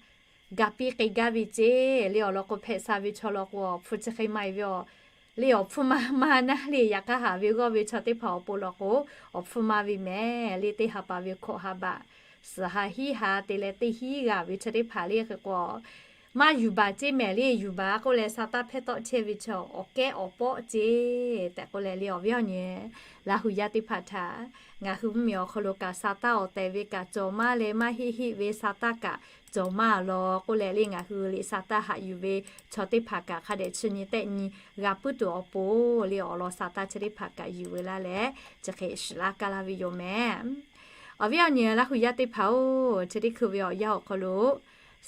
ga piˇ k'ai gaˇ ve ceˇ. Le awˬ lawn k'o hpehꞈ sha ve chaw law k'o awˬ hpfuhˇ chi hk'e maˇ heˆ ve aˬ, le awˬ hpfuhˇ maˇ maˇ naˉ le, yaꞈ hk'aˇ haˍ ve g'awˇ ve chaw teˇ hpaˍ awˬ pon law k'o awˬ hpfuhˇ maˇ ve mehˍ. Le teˇ ha pa ve hkawꞈ ha baꞈ suhˍ ha hiˉ ha te leh teˇ hinˉ g'aˇ ve chaw teˇ hpaˍ le hk'e k'o maˇ yuˬ baˬ ceˇ mehˍ. Le yuˬ baˬ k'oˆ leh sa taˇ hpehˇ tawˆ chehˇ ve chaw awˬ kehˉ awˬ pawˆ ceˇ tehꞈ k'oˆ leh, le awˬ viˉ awˬ nyi Laˇ hu yaˇ teˇ hpaˍ htaꞈ ngaˬ hui mvuhˇmiˬ awˬ hk'aw lo kaꞈ sa taˇ awˬ tehˬ ve kaꞈ cawˬ maˇ leh, maˇ heˆ heˆ ve sa taˇ kaꞈ cawˬ maˇ law k'oˆ leh, le ngaˬ hui liꞈ sa taˇ haꞈ yuˬ ve chaw teˇ hpaˍ kaꞈ hk'a dehꞈ chi nyi tehˆ nyi g'a puiˉ tuˬ awˬ pon, le awˬ lawn sa taˇ chi teˇ hpaˍ kaꞈ yuˬ ve laˇ leh chi hk'e shiˍ laˇ kaˇ laˇ ve yoˬ mehˍ. Awˬ viˉ awˬ nyi Laˇ hu yaˇ teˇ hpaˍ-oˬ, chi teˇ hkui ve awˬ yanˇ awˬ hk'aw lo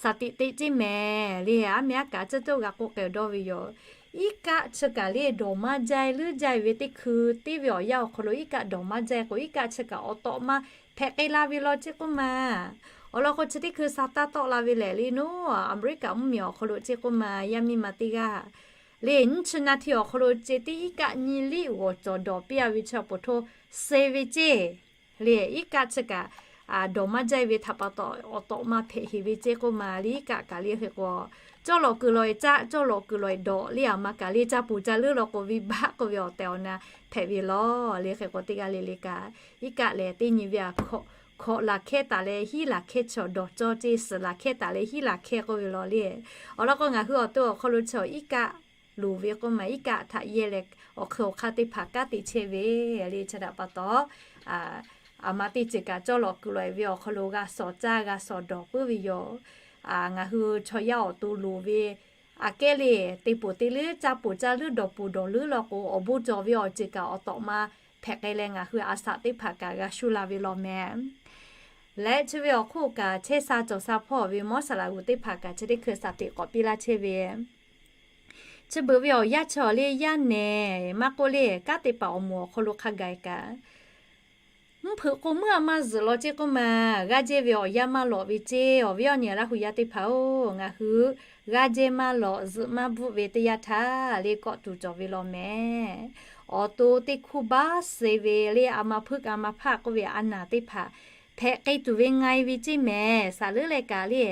saˍ tiꞈ teꞈ ceˇ mehˍ. Le aˉ meh aˉ kaꞈ ceuˇ ceuˇ g'a k'oˆ k'ai dawˇ ve yoˬ. Iˉ kaˆ chi kaꞈ le dawˬ maˇ jaˇ leuˉ jaˇ ve teˇ hkui teˇ ve awˬ yanˇ awˬ hk'aw lo iˉ kaˆ dawˬ maˇ jaˇ k'o, iˉ kaˆ chi kaꞈ awˬ tawꞈ ma hpehꞈ k'ai la ve law ceˇ k'oˆ ma. Awˬ lawn k'o chi teˇ hkui sa taˇ tawˆ la ve lehˬ le, naˉ Aˍmeˍriˆkaꞈ mvuhˇmiˬ awˬ hk'aw lo ceˇ k'oˆ ma, yaˇ miˇ ma teˇ g'aˇ le nyiˇ chi naˇ hti awˬ hk'aw lo ceh tiˉ iˉ kaˆ nyi liˇ g'awˬ cawˬ dawˬ piˇ a ve chi awˬ po hto suh ve ceˇ. Le iˉ kaˆ chi kaꞈ dawˬ maˇ jaˇ ve htaꞈ pa taw awˬ tawꞈ ma hpehꞈ heˍ ve ceˇ k'oˆ ma. Le iˉ kaˆ kaꞈ le hk'e k'o cawˇ lawꞈ kuiˬ lawꞈ e caˆ, cawˇ lawꞈ kuiˬ lawꞈ e dawꞈ le, aˬ ma kaꞈ le ca poˬ ca leuˉ law k'o venˇbaˆ k'oˆ ve awˬ tehˬ awˬ na hpehꞈ ve law. Le hk'e k'o teˇ g'aˇ le le kaꞈ iˉ kaˆ lehˬ teˇ nyi ve a hkawꞈ laˬ hkehˇ taˍ leh hiˉ laˬ hkehˇ chi awˬ dawˬ cawˇ ceˇ, suhˍ laˬ hkehˇ taˍ leh hiˉ laˬ hkehˇ k'oˆ ve law le. Awˬ lawn k'o ngaˬ hui awˬ to awˬ hk'aw lo chi iˉ kaˆ loˍ ve k'oˆ ma, iˉ kaˆ htaꞈ yehˇ leh awˬ hk'ui awˬ hk'aˇ teˇ hpaˍ kanˉ te chehˇ ve le. Chi htaꞈ pa taw aˬ ma teˇ ceuˬ kaꞈ cawˇ lawꞈ kuiˬ lawꞈ e ve awˬ hk'aw lo g'a shawˍ caˇ g'a shawˍ dawˬ puiˉ ve yoˬ. Ngaˬ hui chaw yaˇ awˬ to loˍ ve aꞈ kehˉ le te poˬ te leuˉ ca poˬ ca leuˉ dawˬ poˬ dawˬ leuˉ law k'o awˬ bon cawˬ ve awˬ ceuˬ kaꞈ awˬ tawꞈ ma hpehꞈ k'ai leh ngaˬ hui a shaꞈ teˇ hpaˍ kaꞈ g'a shuˇ la ve law mehˍ. Leh chi ve awˬ hk'oˆ kaꞈ chehˇ sha cawˬ sha hpawˇ ve mawˇ saˍ laꞈ g'uˬ teˇ hpaˍ kaꞈ chi teˇ hkui saˍ tiꞈ k'awꞈ piˇ laˇ chehˇ ve chi beuꞈ ve awˬ yanˇ chi awˬ le yaˇ nehˬ maˇ k'oˆ le, kanˉ te paˍ awˬ moˍ awˬ hk'aw lo hk'a gaˬ kaꞈ mvuhˇ hpeuꞈ k'o meuˇ a maˇ zuhꞈ law ceˇ k'oˆ ma. G'aˇ jehˇ ve awˬ yanˇ maˇ lawꞈ ve ceˇ. Awˬ viˉ awˬ nyi Laˇ hu yaˇ teˇ hpaˍ-oˬ, ngaˬ hui g'aˇ jehˇ maˇ lawꞈ zuhꞈ maˇ bvuhˆ ve teˇ yanˇ htaˇ le kawˆ tuˬ cawˬ ve law mehˍ. Awˬ to teˇ hkuˇ baˆ suh ve le a ma hpuiˇ a ma hpaˆ k'oˆ ve a naˬ teˇ hpaˍ hpehꞈ k'ai tuˬ ve nga e ve ceˇ mehˍ. Saˍ leuˉ leh kaꞈ le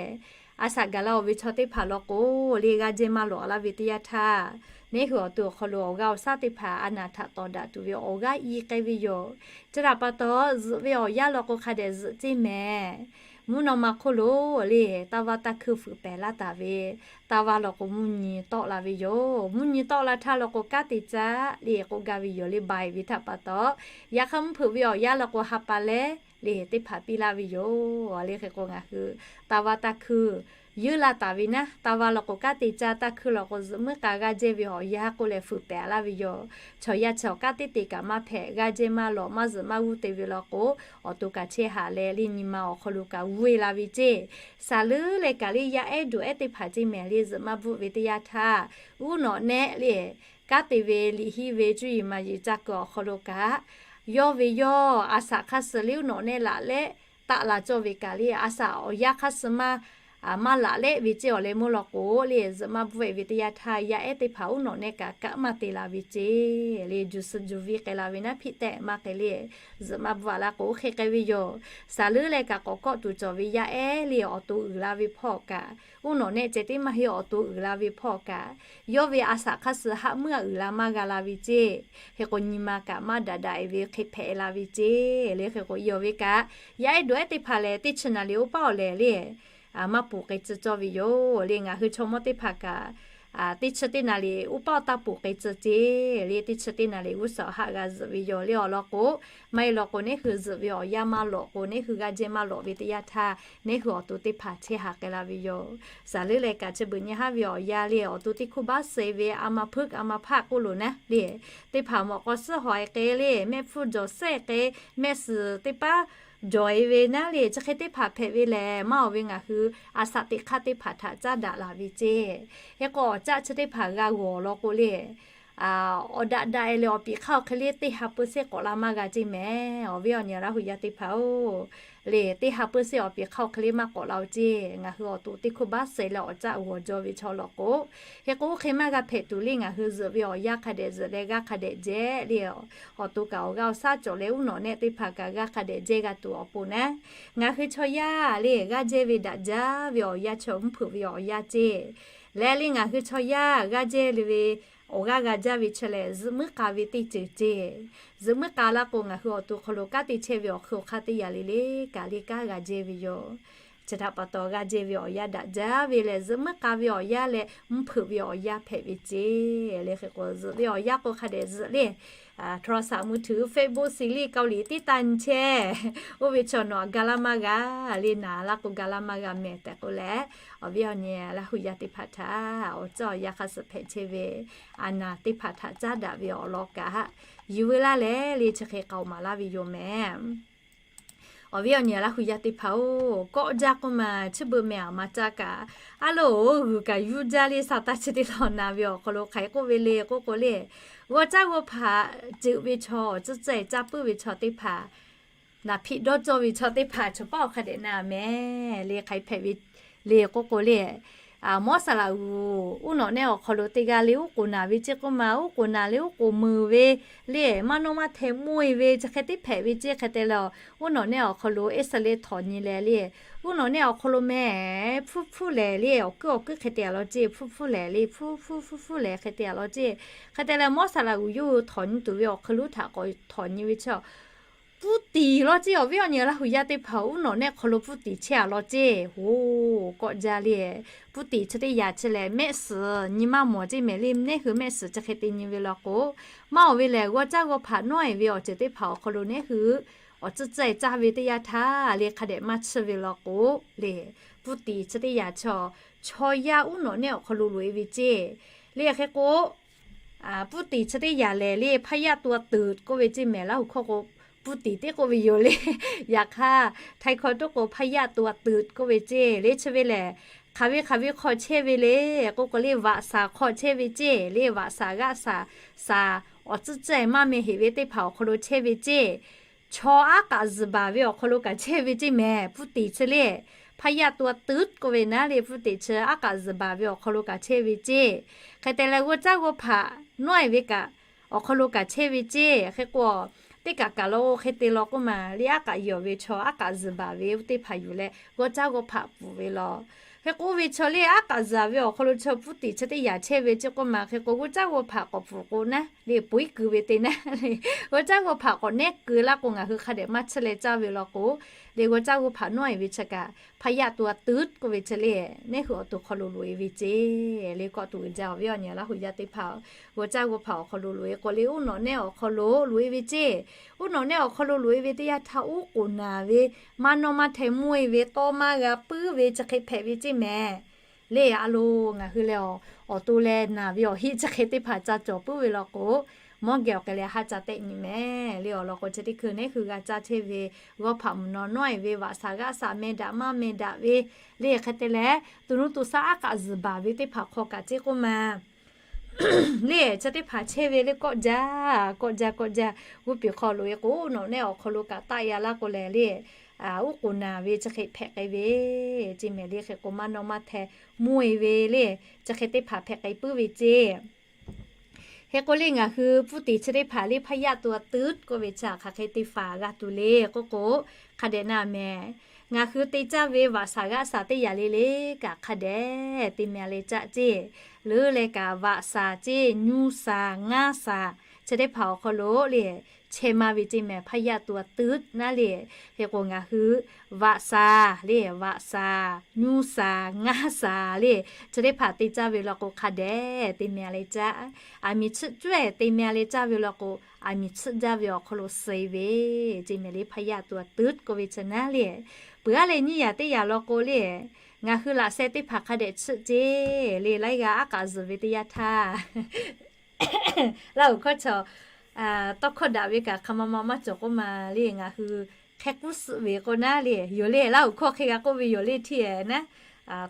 a shaꞈ gaˬ la-oˬ ve chaw teˇ hpaˍ law k'o le g'aˇ jehˇ maˇ lawꞈ laˇ ve teˇ yanˇ htaˇ, neˇ hui awˬ to awˬ hk'aw lo awˬ g'aˇ awˬ shaˉ teˇ hpaˍ a naˬ htaꞈ tawˍ daꞈ tuˬ ve awˬ g'aˇ i k'ai ve yoˬ. Chi htaꞈ pa taw zuhꞈ ve awˬ yanˇ law k'o hk'a dehꞈ zuhꞈ ceˇ mehˍ. Mvuhˇ naw ma hk'oˆ lo le taˇ vaˇ taˇ hkuiˇ fuiˍ pehˍ laˇ taˍ ve, taˇ vaˇ law k'o mvuhˇ nyi tawˆ la ve yoˬ. Mvuhˇ nyi tawˆ la htaˇ law k'o kanˉ te caˇ le k'oˆ gaˇ ve yoˬ le. Baiˬ ve htaꞈ pa taw yaꞈ hk'aˇ mvuhˇ hpeuꞈ ve awˬ yanˇ law k'o ha pa leh le teˇ hpaˍ piˇ laˇ ve yoˬ. Le hk'e k'o ngaˬ hui taˇ vaˇ taˇ hkuiˇ yeunˇ laˇ taˍ ve naˉ, taˇ vaˇ law k'o kanˉ te caˇ, taˇ hkuiˇ law k'o zuhꞈ muiˉ k'a g'aˇ jehˇ ve awˬ yanˇ k'oˆ leh fuiˍ pehˍ laˇ ve yoˬ. Chaw yaˇ chi awˬ kanˉ teˇ te kaꞈ maˇ hpehꞈ, g'aˇ jehˇ maˇ lawꞈ, maˇ zuhꞈ maˇ g'uˇ te ve law k'o, awˬ to kaꞈ chehˇ haꞈ leh le nyi ma awˬ hk'aw lo kaꞈ g'uˇ e la ve ceˇ. Saˍ leuˉ leh kaꞈ le yaˇ ehˉ doꞈ ehˉ teˇ hpaˍ ceˇ mehˍ le zuhꞈ maˇ bvuhˆ ve teˇ yanˇ htaˇ, uˉ nawꞈ nehˆ le kanˉ te ve liꞈ hiˆ ve cuˇ yiˍ maˍ yiˍ ca kuiˬ awˬ hk'aw lo kaꞈ, yawˇ ve yawˇ a shaꞈ hk'aˇ suh le uˉ nawꞈ nehˆ laꞈ lehˆ taˆ la cawˇ ve kaꞈ le a shaꞈ awˬ yanˇ hk'aˇ suh maˇ maˇ laꞈ lehˆ ve ceˇ. Awˬ leh meuˇ law k'o le zuhꞈ maˇ bvuhˆ e ve teˇ yanˇ htaˇ yaˇ ehˉ teˇ hpaˍ uˉ nawꞈ nehˆ kaꞈ kaꞈ maˇ te la ve ceˇ. Le juˬ suh juˬ viˇ k'ai la ve naˉ hpiˆ tehˆ maˇ k'ai le zuhꞈ maˇ bvuhˆ a laˇ k'o hk'e k'ai ve yoˬ. Saˍ leuˉ leh kaꞈ k'awꞈ kawˆ tuˬ cawˬ ve yaˇ ehˉ le awˬ to uiˍ la ve hpawˇ kaꞈ, uˉ nawꞈ nehˆ ceh tiˉ maˇ heˆ awˬ to uiˍ la ve hpawˇ kaꞈ, yawˇ ve a shaꞈ hk'aˇ suh haˆ meuˇ a uiˍ la maˇ g'a la ve ceˇ. Hk'e k'o nyi ma kaꞈ maˇ daꞈ daꞈ e ve hk'e hpehꞈ la ve ceˇ. Le hk'e k'o i awˬ ve kaꞈ yaˇ ehˉ doꞈ ehˉ teˇ hpaˍ lehˬ teˇ chi naˍ liꞈ oˇ paˉ awˬ lehˬ le maˇ poˬ k'ai tcuh cawˇ ve yoˬ. Le ngaˬ hui chaw mawˇ teˇ hpaˍ kaꞈ teˇ chi teˇ naˍ riˍ uˉ paˇ awˬ taˇ poˬ k'ai tcuh ce le. Teˇ chi teˇ naˍ riˍ g'uˇ suhˍ haˆ g'a zuhꞈ ve yoˬ le. Awˬ lawn k'o, maˇ heˆ law k'o, neˇ hui zuhꞈ ve awˬ yanˇ maˇ lawꞈ k'o, neˇ hui g'aˇ jehˇ maˇ lawꞈ ve teˇ yanˇ htaˇ, neˇ hui awˬ to teˇ hpaˍ chehˇ haˍ k'ai la ve yoˬ. Saˍ leuˉ leh kaꞈ chi beuꞈ nyi haˉ ve awˬ yanˇ le, awˬ to teˇ hkuˇ baˆ suh ve a ma hpuiˉ a ma hpaˆ k'oˆ loˬ naˉ le. Teˇ hpaˍ mawꞈ k'aw suhˉ hawˍ e k'ai le, mehˆ hpfuhˇ jawˬ suhˉ e k'ai, mehˆ suhˍ teˇ paˉ jawˬ e ve naˉ le. Chi hk'e teˇ hpaˍ hpehꞈ ve lehˬ, maˇ awˬ ve ngaˬ hui a shaꞈ teꞈ hk'aˇ teˇ hpaˍ htaꞈ caˉ daꞈ laˬ ve ce. Hk'e k'o, awˬ caˆ chi teˇ hpaˍ g'a g'awˬ law k'o le, awˬ daꞈ daꞈ e leh awˬ piˍ hk'aˇ awˬ hk'e le teˇ ha peu sehˉ k'awꞈ la maˇ g'a ce mehˍ. Awˬ viˉ awˬ nyi Laˇ hu yaˇ teˇ hpaˍ-oˬ, le teˇ ha peu sehˉ awˬ piˍ hk'aˇ awˬ hk'e le maˇ k'awꞈ la-o ce. Ngaˬ hui awˬ to teˇ hkuˇ baˆ suh leh awˬ caˆ g'awˬ jaw ve chaw law k'o, hk'e k'o oˇ hk'e maˇ g'a hpehꞈ tuˬ le, ngaˬ hui zuhꞈ ve awˬ yanˇ hk'a dehꞈ zuhꞈ leh g'aˇ hk'a dehꞈ jehˇ le. Awˬ to kaꞈ awˬ g'aˇ awˬ shaˉ cawˬ leh uˉ nawꞈ nehˆ teˇ hpaˍ kaꞈ g'aˇ hk'a dehꞈ jehˇ g'a tuˬ awˬ pon naˉ, ngaˬ hui chaw yaˇ le g'aˇ jehˇ ve daꞈ jaˇ ve awˬ yanˇ chi mvuhˇ hpeuꞈ ve awˬ yanˇ ce. Leh le ngaˬ hui chaw yaˇ g'aˇ jehˇ le ve awˬ g'aˇ g'a jaˇ ve chi lehˬ, zuhꞈ muiˉ k'a ve teˇ ceuˬ ce. Zuhꞈ muiˉ k'a laˇ k'o, ngaˬ hui awˬ to hk'aw lo kanˉ te chehˇ ve awˬ hk'ui awˬ hk'aˇ teˇ yaꞈ le le kaꞈ le kanˉ g'a jehˇ ve yoˬ. Chi htaꞈ pa taw g'aˇ jehˇ ve awˬ yanˇ daꞈ jaˇ ve lehˬ, zuhꞈ muiˉ k'a ve awˬ yanˇ leh mvuhˇ hpeuꞈ ve awˬ yanˇ hpehꞈ ve ce. Le hk'e k'o, zuhꞈ ve awˬ yanˇ k'o hk'a dehꞈ zuhꞈ le โทรศัพท์มือถือ Facebook ซีรีส์เกาหลี tiˉ taˇ nyi chehˇ. Oˇ ve chaw nawˬ ga laˇ maˇ g'a le, naˍ laˇ k'o ga laˇ maˇ g'a mehˍ tehꞈ k'oˆ leh, awˬ viˉ awˬ nyi Laˇ hu yaˇ teˇ hpaˍ htaꞈ awˬ caˇ awˬ yanˇ hk'a suhˍ hpehꞈ chehˇ ve a naˍ teˇ hpaˍ htaꞈ caˉ daꞈ ve awˬ lawn kaꞈ yuˬ ve laˇ leh le chi hk'e k'aoˍ maˍ laˇ ve yoˬ mehˍ. Awˬ viˉ awˬ nyi Laˇ hu yaˇ teˇ hpaˍ-oˬ, kawˆ jaˇ k'oˆ ma chi beuꞈ mehˍ aˬ ma caˇ kaꞈ, a loˬ g'uiˬ kaꞈ yuˇ jaˇ le. Sa taˇ chi teˇ lawˬ naˍ ve awˬ hk'aw lo hk'aˬ hk'e k'oˆ ve le k'oˆ k'o le, g'awˇ caˉ g'awˇ hpaꞈ ceuꞈ ve chaw, tcuhˇ tcuhˇ caˇ puiˉ ve chaw teˇ hpaˍ, naˍ hpiꞈ dawˇ cawˇ ve chaw teˇ hpaˍ chaw paˉ awˬ hk'a dehꞈ na mehˍ le. Hk'aˬ hk'e hpehꞈ ve le k'oˆ k'o le, mawˇ saˍ laꞈ g'uˬ uˉ nawꞈ nehˆ awˬ hk'aw lo teˇ g'aˇ le uˉ k'oˍ naˍ ve ceˇ k'oˆ ma, uˉ k'oˍ naˍ le uˉ k'oˍ meuˍ ve le, maˇ nawˇ maˇ hteh mvuhˇ e ve chi hk'e teˇ hpehꞈ ve ceˇ. Hk'e te leh, uˉ nawꞈ nehˆ awˬ hk'aw lo X-ray htawꞈ nyi leh le, uˉ nawꞈ nehˆ awˬ hk'aw lo mehˍ hpfuhˇ hpfuhˇ lehˍ le, awˬ kuiˉ awˬ kuiˉ hk'e te a law ceˇ, hpfuhˇ hpfuhˇ lehˍ le, hpfuhˇ hpfuhˇ hpfuhˇ hpfuhˇ lehˍ hk'e te a law ceˇ. Hk'e te leh, mawˇ saˍ laꞈ g'uˬ yawˇ hui htawꞈ nyi tuˬ ve awˬ hk'eun lonˉ htaꞈ k'awꞈ htawꞈ nyi ve chi puˇ tiˍ law ceˇ. Awˬ viˉ awˬ nyi Laˇ hu yaˇ teˇ hpaˍ uˉ nawꞈ nehˆ hk'aw lo puˇ tiˍ chehˇ a law ceˇ. Hoˬ, kawˆ jaˇ le. Puˇ tiˍ chi teˇ yaꞈ chi lehˬ, mehˆ suhˍ nyi maˇ mawˬ ceˇ mehˍ le. Nehˆ hui mehˆ suhˍ chi hk'e te nyi ve law k'o, maˇ awˬ ve lehˬ, g'awˇ caˉ g'awˇ hpaꞈ nawˉ e ve awˬ ceuˬ teˇ hpaˍ awˬ hk'aw lo nehˆ hui awˬ tcuhˇ tcuhˇ caˇ ve teˇ yanˇ htaˇ le hk'a dehꞈ maˇ chiˇ ve law k'o le, puˇ tiˍ chi teˇ yaꞈ chi, chaw yaˇ uˉ nawꞈ nehˆ awˬ hk'aw lo loꞈ e ve ceˇ. Le hk'e k'o, puˇ tiˍ chi teˇ yaꞈ lehˬ le พยาธิตัวตืด k'oˆ ve ceˇ mehˍ. Laˇ hu hkawˇ k'o, puˇ tiˍ teˇ k'oˆ ve yoˬ le. Yaꞈ hk'aˇ, htaiˍ hkawˇ tuˉ k'o พยาธิตัวตืด k'oˆ ve ceˇ. Le chi ve lehˬ, hk'aˬ ve hk'aˬ ve hk'aw chehˇ ve le k'oˆ k'o le, vaꞈ shaˍ hk'aw chehˇ ve ceˇ. Le vaꞈ shaˍ g'aˆ shaˍ, shaˍ awˬ tcuhˇ tcuhˇ maˇ meh heꞈ ve teˇ hpaˍ awˬ hk'aw lo chehˇ ve ceˇ. Chaw aˉ k'aꞈ zuhˬ baˬ ve awˬ hk'aw lo kaꞈ chehˇ ve ceˇ mehˍ. Puˇ tiˍ chi le พยาธิตัวตืด k'oˆ ve naˉ le, puˇ tiˍ chi aˉ k'aꞈ zuhˬ baˬ ve awˬ hk'aw lo kaꞈ chehˇ ve ceˇ. Hk'e te leh, g'awˇ caˉ g'awˇ hpaꞈ nawˉ e ve kaꞈ awˬ hk'aw lo kaꞈ chehˇ ve ceˇ. Hk'e k'o, teˇ kaꞈ kaꞈ lo hk'e te law k'oˆ ma le, aˉ k'aꞈ yawˬ ve chaw aˉ k'aꞈ zuhˬ baˬ ve oˇ teˇ hpaˍ yuˬ leh g'awˇ caˉ g'awˇ hpaꞈ pfuhˍ ve law. Hk'e k'o, oˇ ve chaw le aˉ k'aꞈ zuhˬ ve awˬ hk'aw lo chaw puˇ tiˍ chi teˇ yaꞈ chehˇ ve ceˇ k'oˆ ma. Hk'e k'o, g'awˇ caˉ g'awˇ hpaꞈ k'awꞈ pfuhˍ k'o naˉ le, puiˉ kuiˬ ve te naˉ le, g'awˇ caˉ g'awˇ hpaꞈ k'awꞈ nehˉ kuiˬ laˇ k'o, ngaˬ hui hk'a dehꞈ maˇ chiˇ leh caˇ ve law k'o, le g'awˇ caˉ g'awˇ hpaꞈ nawˉ e ve chi kaꞈ พยาธิตัวตืด k'oˆ ve chi le, nehˆ hui awˬ to hk'aw lo loꞈ e ve ceˇ. Le kawˆ tuˬ uiˍ jaˇ awˬ viˉ awˬ nyi Laˇ hu yaˇ teˇ hpaˍ, g'awˇ caˉ g'awˇ hpaꞈ awˬ hk'aw lo loꞈ e k'o le, uˉ nawꞈ nehˆ awˬ hk'aw lo loꞈ e ve ceˇ. Uˉ nawꞈ nehˆ awˬ hk'aw lo loꞈ e ve teˇ yanˇ htaˇ, uˉ k'oˍ naˍ ve, maˇ nawˇ maˇ hteh mvuhˇ e ve, tawˇ maˇ g'a puiˉ ve chi hk'e hpehꞈ ve ceˇ mehˍ. Le a lo, ngaˬ hui lehˬ, awˬ to leh naˬ ve awˬ heˆ chi hk'e teˇ hpaˍ ca cawˬ puiˉ ve law k'o, mawˇ geh awˬ hk'e leh haˉ ca tehˆ nyi mehˍ. Le awˬ lawn k'o, chi teˇ hkui nehˉ hui g'a caˇ chehˇ ve g'awˇ hpaꞈ mvuhˬ naw nawˉ e ve, vaꞈ shaˍ g'aˆ shaˍ meh daꞈ maˇ meh daꞈ ve, le hk'e te leh, tuˬ nuˇ tuˬ shaˉ aˉ k'aꞈ zuhˬ baˬ ve teˇ hpaˍ hk'aw kaꞈ ceˇ k'oˆ ma le, chi teˇ hpaˍ chehˇ ve le kawˆ jaˇ, kawˆ jaˇ, kawˆ jaˇ. G'uˇ piˍ hk'aw loꞈ e k'o, uˉ nawꞈ nehˆ awˬ hk'aw lo kaꞈ taˆ ya laˇ k'o lehˬ le, uˉ k'oˍ naˍ ve chi hk'e hpehꞈ k'ai ve ceˇ mehˍ. Le hk'e k'o, maˇ nawˇ maˇ hteh mvuhˇ e ve le, chi hk'e teˇ hpaˍ hpehꞈ k'ai puiˉ ve ceˇ. Hk'e k'o le, ngaˬ hui puˇ tiˍ chi teˇ hpaˍ le พยาธิตัวตืด k'oˆ ve chi hk'aˬ hk'e te faˍ g'a tuˬ le k'oˆ k'o, hk'a dehꞈ na mehˍ. Ngaˬ hui te caˇ ve vaꞈ shaˍ g'aˆ shaˍ teˇ yaꞈ le le kaꞈ hk'a dehꞈ te meh leh caˇ ceˇ. Leuˉ leh kaꞈ vaꞈ shaˍ ceˇ, nyu shaˍ, ngaˇ shaˍ, chi teˇ hpaˍ awˬ hk'aw lo le, chehˇ maˇ ve ceˇ mehˍ, พยาธิตัวตื๊ด naˉ le. Hk'e k'o ngaˬ hui vaꞈ shaˍ le, vaꞈ shaˍ, nyuˇ shaˍ, ngaˇ shaˍ le, chi teˇ hpaˍ te caˇ ve law k'o hk'a dehꞈ te meh leh caˇ. Aˬ miˍ chiˆ cuˇ-e te meh leh caˇ ve law k'o, aˬ miˍ chiˆ jaˇ ve awˬ hk'aw lo suh-e ve ceˇ mehˍ le, พยาธิตัวตื๊ด k'oˆ ve chi naˉ le. Peuˬ aˉ leh nyiˇ yaꞈ teˇ yaꞈ law k'o le, ngaˬ hui laꞈ sheh teˇ hpaˍ hk'a dehꞈ chiˆ ceˇ le, laiˉ g'aˇ aˉ k'aꞈ zuhˬ ve teˇ yanˇ htaˇ, Laˇ huˍ hkawˇ chaw tawˇ hkawˇ daꞈ ve kaꞈ hk'a ma ma maˇ cawˬ k'oˆ ma le, ngaˬ hui hk'e k'uˉ suhˆ ve k'o naˉ le, yoˬ le, Laˇ huˍ hkawˇ hk'e g'a k'oˆ ve yoˬ le htiˇ-e naˉ,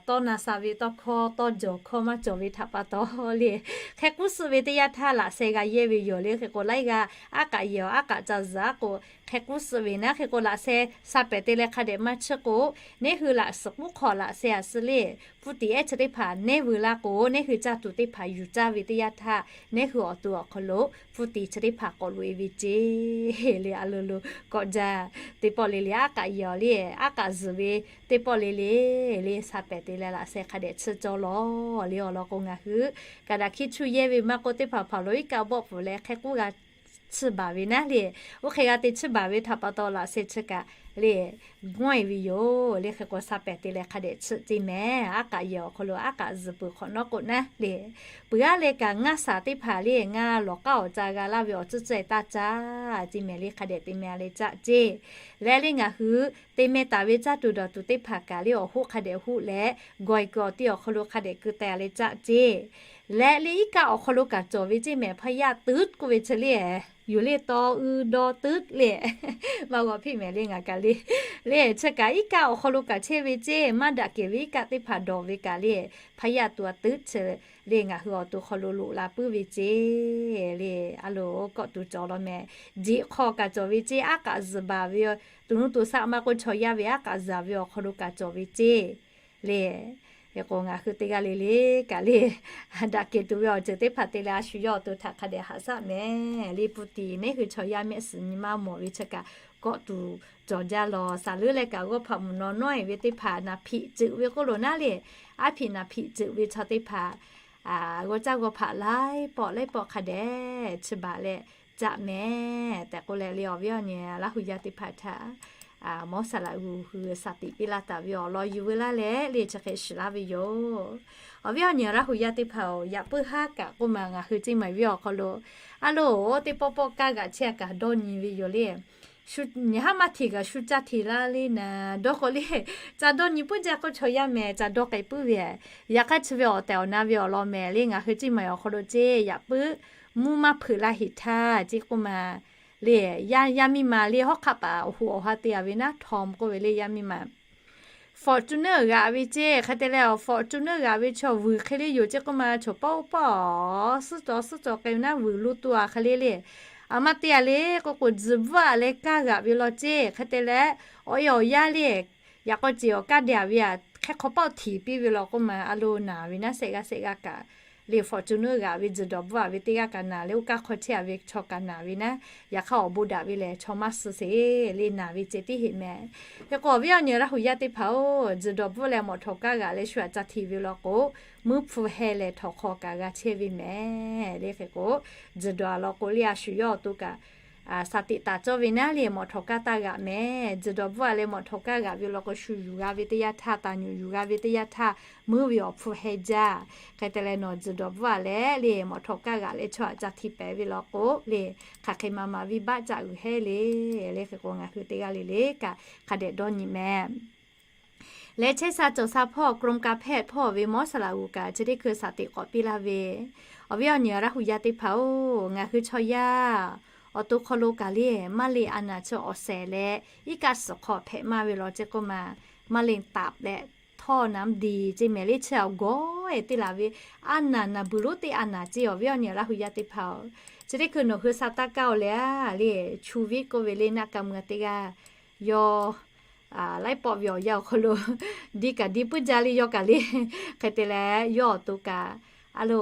tawˇ na sha ve tawˇ hkawˇ, tawˇ jawˬ hkawˇ maˇ cawˬ ve htaꞈ pa taw le, hk'e k'uˉ suhˆ ve teˇ yanˇ htaˇ laꞈ sheh g'a yehˇ ve yoˬ le. Hk'e k'o laiˉ g'aˇ aˉ k'aꞈ yehˬ awˬ aˉ k'aꞈ ca zuhˬ aˉ k'o, hk'e k'uˉ suhˆ ve naˉ. Hk'e k'o laꞈ sheh sha pehˍ te leh hk'a dehꞈ maˇ chiˆ k'o, neˉ hui laꞈ suhˍ k'uˉ hk'awꞈ laꞈ sheh aꞈ suh le, ปกติ ehˉ chi teˇ hpaˍ neˉ veu laˇ k'o, neˉ hui caˇ tuˬ teˇ hpaˍ yuˬ caˇ ve teˇ yanˇ htaˇ, neˉ hui awˬ to awˬ hk'aw lo ปกติ chi teˇ hpaˍ k'awꞈ loꞈ-e ve ceˇ le. A lo lo kawꞈ jaˇ, teˇ pawˆ le le aˉ k'aꞈ yehˬ awˬ le, aˉ k'aꞈ zuhˬ ve teˇ pawˆ le le le sha pehˍ te leh laꞈ sheh hk'a dehꞈ chiˆ cawˇ lawˬ le. Awˬ lawn k'o ngaˬ hui kaꞈ daꞈ hkiˇ chuˇ yehˇ ve maˇ k'oˆ, teˇ hpaˍ hpaˍ lo iˉ kaˆ bawˆ pfuhˍ leh hk'e k'uˉ g'a chiˇ baˬ ve naˉ le. Oˇ hk'e g'a te chiˇ baˬ ve htaꞈ pa taw laꞈ sheh chi kaꞈ le, g'awˇ-e ve yoˬ le. Hk'e k'o sha pehˍ te leh hk'a dehꞈ chiˆ ceˇ mehˍ, aˉ k'aꞈ yehˬ awˬ hk'aw lo aˉ k'aꞈ zuhˬ peuˬ hk'awꞈ nawˉ k'o naˉ le. Peuˬ aˉ leh kaꞈ ngaˇ shaˍ teˇ hpaˍ le, ngaˇ lawˬ k'aˉ awˬ ca g'a laˇ ve awˬ tcuhˇ ceh taˇ caˇ ceˇ mehˍ le, hk'a dehꞈ te meh leh caˇ ceˇ. Leh le ngaˬ hui te meh taˍ ve caˇ tuˬ dawˬ tuˬ teˇ hpaˍ kaꞈ le awˬ hoˆ hk'a dehꞈ hoˆ leh, gawˬ-e kuiˬ awˬ ti awˬ hk'aw lo hk'a dehꞈ keu teh leh caˇ ceˇ. Leh le iˉ kaˆ awˬ hk'aw lo kaꞈ cawˬ ve ceˇ mehˍ, พยาธิตัวตื๊ด k'oˆ ve chi le, yoˬ le, ตัว อือ ดอ ตื๊ด le, maˇ g'awˬ hpiˇ mehˍ le ngaˬ kaꞈ le. Le chi kaꞈ iˉ kaˆ awˬ hk'aw lo kaꞈ chehˇ ve ceˇ, maˇ daꞈ kehˬ ve iˉ kaˆ teˇ hpaˍ dawˬ ve kaꞈ le, พยาธิตัวตื๊ด chi le ngaˬ hui awˬ to hk'aw lo loꞈ la puiˉ ve ceˇ le. A lo kawˆ tuˬ cawˬ law mehˍ, jeꞈ hk'aw kaꞈ cawˬ ve ceˇ, aˉ k'aꞈ zuhˬ baˬ ve, toˬ nuˇ toˬ shaˆ maˇ k'oˆ, chaw yaˇ ve aˉ k'aꞈ zuhˬ ve awˬ hk'aw lo kaꞈ cawˬ ve ceˇ le. Hk'e k'o ngaˬ hui teˇ g'aˇ le le kaꞈ le, daꞈ kehˬ tuˬ ve awˬ ceuˬ teˇ hpaˍ te leh a shu yawˇ awˬ to htaꞈ hk'a dehꞈ haꞈ shaˆ mehˍ le. ปกติ neˉ hui chaw yaˇ mehˆ suhˍ nyi ma mawˬ ve chi kaꞈ kawˆ tuˬ cawˬ jaˇ law. Shaˍ leuˉ leh kaꞈ g'awˇ hpaꞈ mvuhˬ naw nawˉ-e ve teˇ hpaˍ naˍ hpiꞈ ceuˬ ve k'oˆ lo naˉ le, aˉ hpiꞈ naˍ hpiꞈ ceuˬ ve chaw teˇ hpaˍ g'awˇ caˇ g'awˇ hpaꞈ laiˉ pawˆ laiˉ pawˆ hk'a dehꞈ chiˇ baˬ leh caꞈ mehˍ tehꞈ k'oˆ leh le, awˬ viˉ awˬ nyi Laˇ huˍ yaˇ teˇ hpaˍ htaꞈ mawˇ saˍ laꞈ g'uˬ hui shaˍ tiꞈ piˇ laˇ taˍ ve awˬ lawn yuˬ veu laˇ leh le chi hk'e shiˍ laˇ ve yoˬ. Awˬ viˉ awˬ nyi Laˇ huˍ yaˇ teˇ hpaˍ-oˬ, yaꞈ puiˉ haˉ kaꞈ k'oˆ ma ngaˬ hui ceˇ maˬ viˉ awˬ hk'aw lo, a lo, teˇ pawˆ pawˆ kaˇ g'aꞈ chehˇ kaꞈ dawˇ nyi ve yoˬ le. Nyi haˉ maˇ hteꞈ kaꞈ shu caˇ hteꞈ laˇ le naˍ, dawˇ k'o le, ca dawˇ nyi puiˉ jaˇ k'oˆ, chaw yaˇ mehˍ ca dawˇ k'ai puiˉ ve. Yaꞈ hk'aˇ chi ve awˬ tehˬ awˬ na ve awˬ lawn mehˍ le, ngaˬ hui ceˇ maˬ awˬ hk'aw lo ceˇ yaꞈ puiˉ mvuhˇ maˇ hpeuꞈ laˇ heˍ htaˇ ceˇ k'oˆ ma le, yaˇ miˇ ma le hawˉ hk'aˆ paˍ awˬ hoꞈ awˬ ha te-a ve naˉ, Tom k'oˆ ve le yaˇ miˇ ma Fortuner g'aꞈ ve ceˇ. Hk'e te leh awˬ Fortuner g'aꞈ ve chaw vuiˬ hk'e le yoˬ ceˇ k'oˆ ma, chaw pawˆ pawˆ suhˉ cawˬ suhˉ cawˬ k'ai ve naˉ vuiˬ lo to-a hk'e le le. Aˬ ma te-a le k'o k'o, tzuhˬ bvuhˆ-a leh kaˇ g'aꞈ ve law ceˇ. Hk'e te leh awˬ e awˬ yaˇ le, yaꞈ k'aw ceˬ awˬ kaˇ de-a ve-a, hk'e hk'aw pawˆ hteˍ piˇ ve law k'oˆ ma, a lo naˍ ve naˉ shehˆ g'aˇ shehˆ g'aˇ kaꞈ le, Fortuner g'aꞈ ve tzuhˬ dawˬ bvuhˆ-a ve teˇ g'aˇ kaꞈ naˍ leh, oˇ kaˇ hk'aw chehˇ-a ve chaw kaꞈ naˍ ve naˉ, yaꞈ hk'aˇ awˬ bon daꞈ ve lehˬ chaw maˇ suh sheˍ le, naˍ ve ceh tiˉ heˆ mehˍ. Hk'e k'o awˬ viˉ awˬ nyi Laˇ huˍ yaˇ teˇ hpaˍ-oˬ, tzuhˬ dawˬ bvuhˆ leh mawꞈ htawˍ kaˇ g'aꞈ leh shu aꞈ ca hteꞈ ve law k'o, muiˉ hpu heh lehˬ htawnˍ hk'aw kaꞈ g'a chehˇ ve mehˍ le. Hk'e k'o, tzuhˬ dawˬ-a law k'o le, a shu yawˇ awˬ to kaꞈ shaˍ tiꞈ taˍ cawˇ ve naˉ le, mawꞈ htawˍ kaˇ taˇ g'aꞈ mehˍ. Tzuhˬ dawˬ bvuhˆ-a leh mawꞈ htawˍ kaˇ g'aꞈ ve law k'o, shu yuˬ g'a ve teˇ yanˇ htaˇ, taˍ nyuꞈ yuˬ g'a ve teˇ yanˇ htaˇ, muiˉ ve awˬ hpu heh jaˇ. Hk'e te leh nawˬ tzuhˬ dawˬ bvuhˆ-a leh le, mawꞈ htawˍ kaˇ g'aꞈ leh chaw aꞈ ca hteꞈ pehˍ ve law k'o le, hk'aˬ hk'e ma ma viˇ baˆ caꞈ g'uiˬ hehˉ le. Le hk'e k'o ngaˬ hui teˇ g'aˇ le le kaꞈ hk'a dehꞈ dawˇ nyi mehˍ. Leh chehˇ sha cawˬ sha hpawˇ กรมการแพทย์ hpawˇ ve mawˇ saˍ laꞈ g'uˬ kaꞈ chi teˇ hkui shaˍ tiꞈ k'awꞈ piˇ laˇ ve, awˬ viˉ awˬ nyi Laˇ huˍ yaˇ teˇ hpaˍ-oˬ, ngaˬ hui chaw yaˇ awˬ to hk'aw lo kaꞈ le, maˇ le a naˍ chi awˬ shehˍ leh, iˉ kaˆ suhˍ hk'aw hpehꞈ maˇ ve law ceˇ k'oˆ ma, มะเร็งตับ leh ท่อน้ำดี ceˇ mehˍ le, chi awˬ gawˬ-e teˇ laˬ ve a naˍ naˍ buiˬ lonˉ teˇ a naˍ ceˇ. Awˬ viˉ awˬ nyi Laˇ huˍ yaˇ teˇ hpaˍ-oˬ, chi teˇ hkui nawˬ hui sha taˇ kaˇ-oˬ le, a le, chu viˉ k'oˆ ve le naˆ ka mui-a teˇ g'aˇ, yawˇ laiˉ pawˆ ve awˬ yanˇ awˬ hk'aw lo di kaꞈ di puiˉ jaˇ le, yawˇ kaꞈ le. Hk'e te leh yawˇ awˬ to kaꞈ, a lo,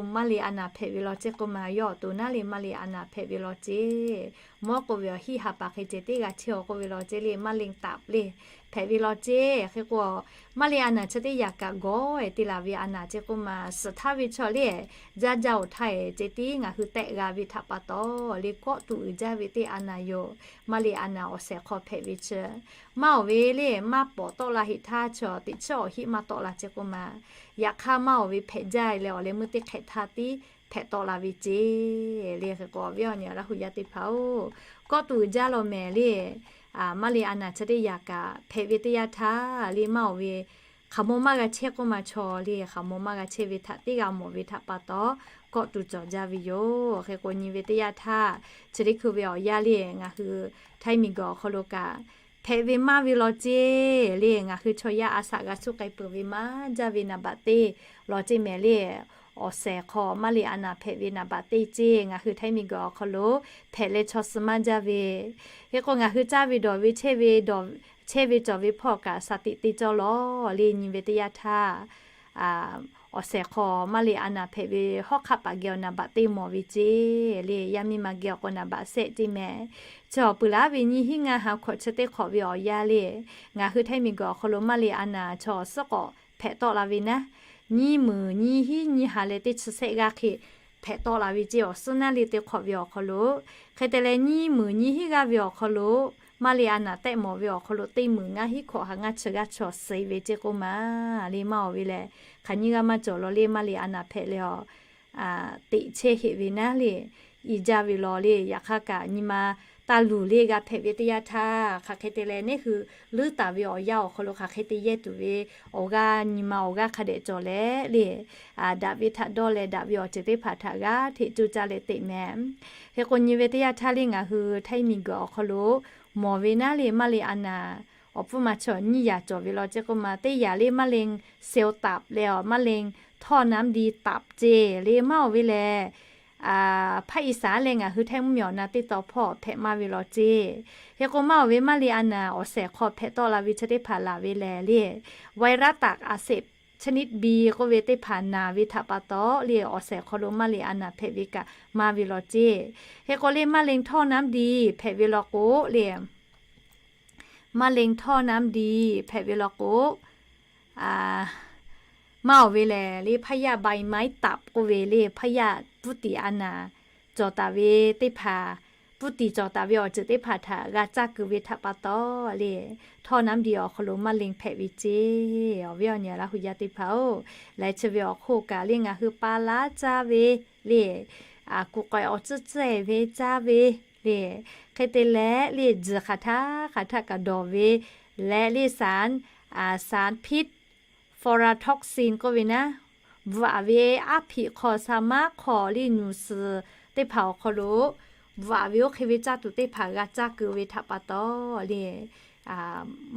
maˇ le a naˍ hpehꞈ ve law ceˇ k'oˆ ma, yawˇ awˬ to naˉ le maˇ le a naˍ hpehꞈ ve law ceˇ. Mawˇ k'oˆ ve awˬ hiˆ ha pa hk'e ceh teˇ g'aˇ chehˇ-aw k'oˆ ve law ceˇ le, มะเร็งตับ le. hpehꞈ ve law ceˇ. Hk'e k'o, maˇ le a naˍ chi teˇ yaꞈ kaꞈ gawˬ-e te laˬ ve a naˍ ceˇ k'oˆ ma, suhˍ htaˇ ve chaw le, jaˇ jaˇ-oˬ htaˇ-e ceˇ tiˉ ngaˬ hui tehˆ g'a ve htaꞈ pa taw, le kawˆ tuˬ uiˍ jaˇ ve teˇ a naˍ yoˬ. Maˇ le a naˍ awˬ shehˍ hk'aw hpehꞈ ve chi, maˇ awˬ ve le maˇ pawˍ tawˆ la heˆ htaˇ chaw teꞈ chiˉ awˬ hiˆ maˇ tawˆ la ceˇ k'oˆ ma, yaꞈ hk'aˇ maˇ awˬ ve hpehꞈ jaˇ leh awˬ leh meuˇ teˇ hk'ehꞈ htaˇ tiˉ hpehꞈ tawˆ la ve ceˇ. Le hk'e k'o, awˬ viˉ awˬ nyi Laˇ hu yaˇ teˇ hpaˍ-oˬ, kawˆ tuˬ uiˍ jaˇ law mehˍ le. Maˇ le a naˍ chi teˇ yaꞈ kaꞈ hpehꞈ ve teˇ yanˇ htaˇ le maˇ awˬ ve hk'aˬ maw maˇ g'a chehˇ k'oˆ ma, chaw le hk'aˬ maw maˇ g'a chehˇ ve htaꞈ teˇ g'a mawˬ ve htaꞈ pa taw, kawˆ tuˬ cawˬ jaˇ ve yoˬ. Hk'e k'o, nyi ve teˇ yanˇ htaˇ, chi teˇ hkui ve awˬ yanˇ le ngaˬ hui Htaiˇ miˬguiˬ awˬ hk'aw lo kaꞈ hpehꞈ ve maˇ ve law ceˇ. Le ngaˬ hui chaw yaˇ a shaꞈ g'a suh k'ai peuˬ ve maˇ jaˇ ve naˍ baꞈ teˇ law ceˇ mehˍ le. Awˬ shehˍ hk'aw maˇ le a naˍ hpehꞈ ve naˍ baꞈ teˇ ceˇ ngaˬ hui Htaiˇ miˬguiˬ awˬ hk'aw lo hpehꞈ leh chaw suh maˇ jaˇ ve. Hk'e k'o, ngaˬ hui caˇ ve dawˬ ve chehˇ ve dawˬ chehˇ ve cawˬ ve hpawˇ kaꞈ shaˍ tiꞈ te cawˇ law le nyi ve teˇ yanˇ htaˇ, awˬ shehˍ hk'aw maˇ le a naˍ hpehꞈ ve hawˉ hk'aˆ paˍ geh awˬ naˍ baꞈ teˇ mawˬ ve ceˇ. Le yaˇ miˇ ma geh awˬ k'o naˍ baꞈ shehˆ ceˇ mehˍ. Chi awˬ peuˬ laˉ ve nyiˇ hinˉ ngaˇ ha hkawꞈ chi teˇ hk'awꞈ ve awˬ yanˇ le, ngaˬ hui Htaiˇ miˬguiˬ awˬ hk'aw lo maˇ le a naˍ chaw suhˉ k'awꞈ hpehꞈ tawˆ la ve naˉ, nyiˇ meunˍ nyiˇ hinˉ nyiˇ ha leh teˇ chi shehˆ g'aˇ hk'e hpehꞈ tawˆ la ve ceˇ awˬ suhˉ naˉ le teˇ hk'awꞈ ve awˬ hk'aw lo. Hk'e te leh nyiˇ meunˍ nyiˇ hinˉ g'aˇ ve awˬ hk'aw lo maˇ le a naˍ tehˆ mawˬ ve awˬ hk'aw lo teˇ meunˍ ngaˇ hinˉ hkawꞈ ha ngaˇ chi g'aˇ chaw suh ve ceˇ k'oˆ ma. Le maˇ awˬ ve lehˬ, hk'aˬ nyiˇ g'aˇ maˇ cawˬ law le maˇ le a naˍ hpehꞈ leh a teꞈ chehˇ heˆ ve naˉ le, i jaˇ ve law le. Yaꞈ hk'aˇ kaꞈ nyi ma taˇ luˬ le g'a hpehꞈ ve teˇ yanˇ htaˇ, hk'aˬ hk'e te leh neˇ hui leuˉ taˍ ve awˬ yanˇ awˬ hk'aw lo hk'aˬ hk'e te yehˇ tuˬ ve awˬ g'aˇ nyi ma awˬ g'aˇ hk'a dehꞈ cawˬ leh le, daꞈ ve htaꞈ dawˇ leh daꞈ ve awˬ ceuˬ teˇ hpaˍ htaꞈ g'aˇ hteꞈ coˇ caˇ leh teꞈ mehˍ. Hk'e k'o, nyi ve teˇ yanˇ htaˇ le ngaˬ hui Htaiˇ miˬguiˬ awˬ hk'aw lo mawˬ ve naˉ le maˇ le a naˍ awˬ pfuhˇ ma chaw nyiˇ yaꞈ cawˬ ve law ceˇ k'oˆ ma. Teˇ yaꞈ le maˇ le เซลล์ตับ leh maˇ le ท่อน้ำดีตับ ceˇ. Le maˇ awˬ ve lehˬ, hpaˇ i saˍ leh ngaˬ hui Htaiˇ mvuhˇmiˬ awˬ na teˇ taw hpawˇ hpehꞈ maˇ ve law ceˇ. Hk'e k'o, maˇ awˬ ve maˇ le a naˍ awˬ shehˍ hk'aw hpehꞈ tawˆ la ve chi teˇ hpaˍ laˬ ve lehˬ le, ไวรัสตับอักเสบชนิด บี k'oˆ ve teˇ hpaˍ naˍ ve htaꞈ pa taw le awˬ shehˍ hk'aw lo maˇ le a naˍ hpehꞈ ve kaꞈ maˇ ve law ceˇ. Hk'e k'o le maˇ le ท่อน้ำดี hpehꞈ ve law k'o le มะเร็งท่อน้ำดี hpehꞈ ve law k'o, maˇ awˬ ve lehˬ le พยาธิใบไม้ตับ k'oˆ ve le พยาธิ puˇ tiˍ a naˍ cawˬ taˍ ve teˇ hpaˍ, puˇ tiˍ cawˬ taˍ ve awˬ ceuˬ teˇ hpaˍ htaꞈ g'a caˇ keu ve htaꞈ pa taw le, ท่อน้ำดี awˬ hk'aw lo maˇ le hpehꞈ ve ceˇ. Awˬ viˉ awˬ nyi Laˇ hu yaˇ teˇ hpaˍ-oˬ, leh chi ve awˬ hk'oˆ kaꞈ le ngaˬ hui pa laˉ caˇ ve le, kuˬ k'awehꞈ awˬ tcuhˇ tcuhˇ-e ve caˇ ve le, hk'e te leh le tzuhˬ hk'aˬ htaˇ hk'aˬ htaˇ kaꞈ dawˬ ve leh le สาร สารพิษ ฟลอโรโทกซิน k'oˆ ve naˉ, bvuhꞈ aˍ ve aˉ hpiꞈ hk'aw sa maˉ hk'aw le nyuˬ suhˍ teˇ hpaˍ awˬ hk'aw lo bvuhꞈ aˍ ve oˇ hk'e ve caˇ tuˬ teˇ hpaˍ g'a caˇ keu ve htaꞈ pa taw le,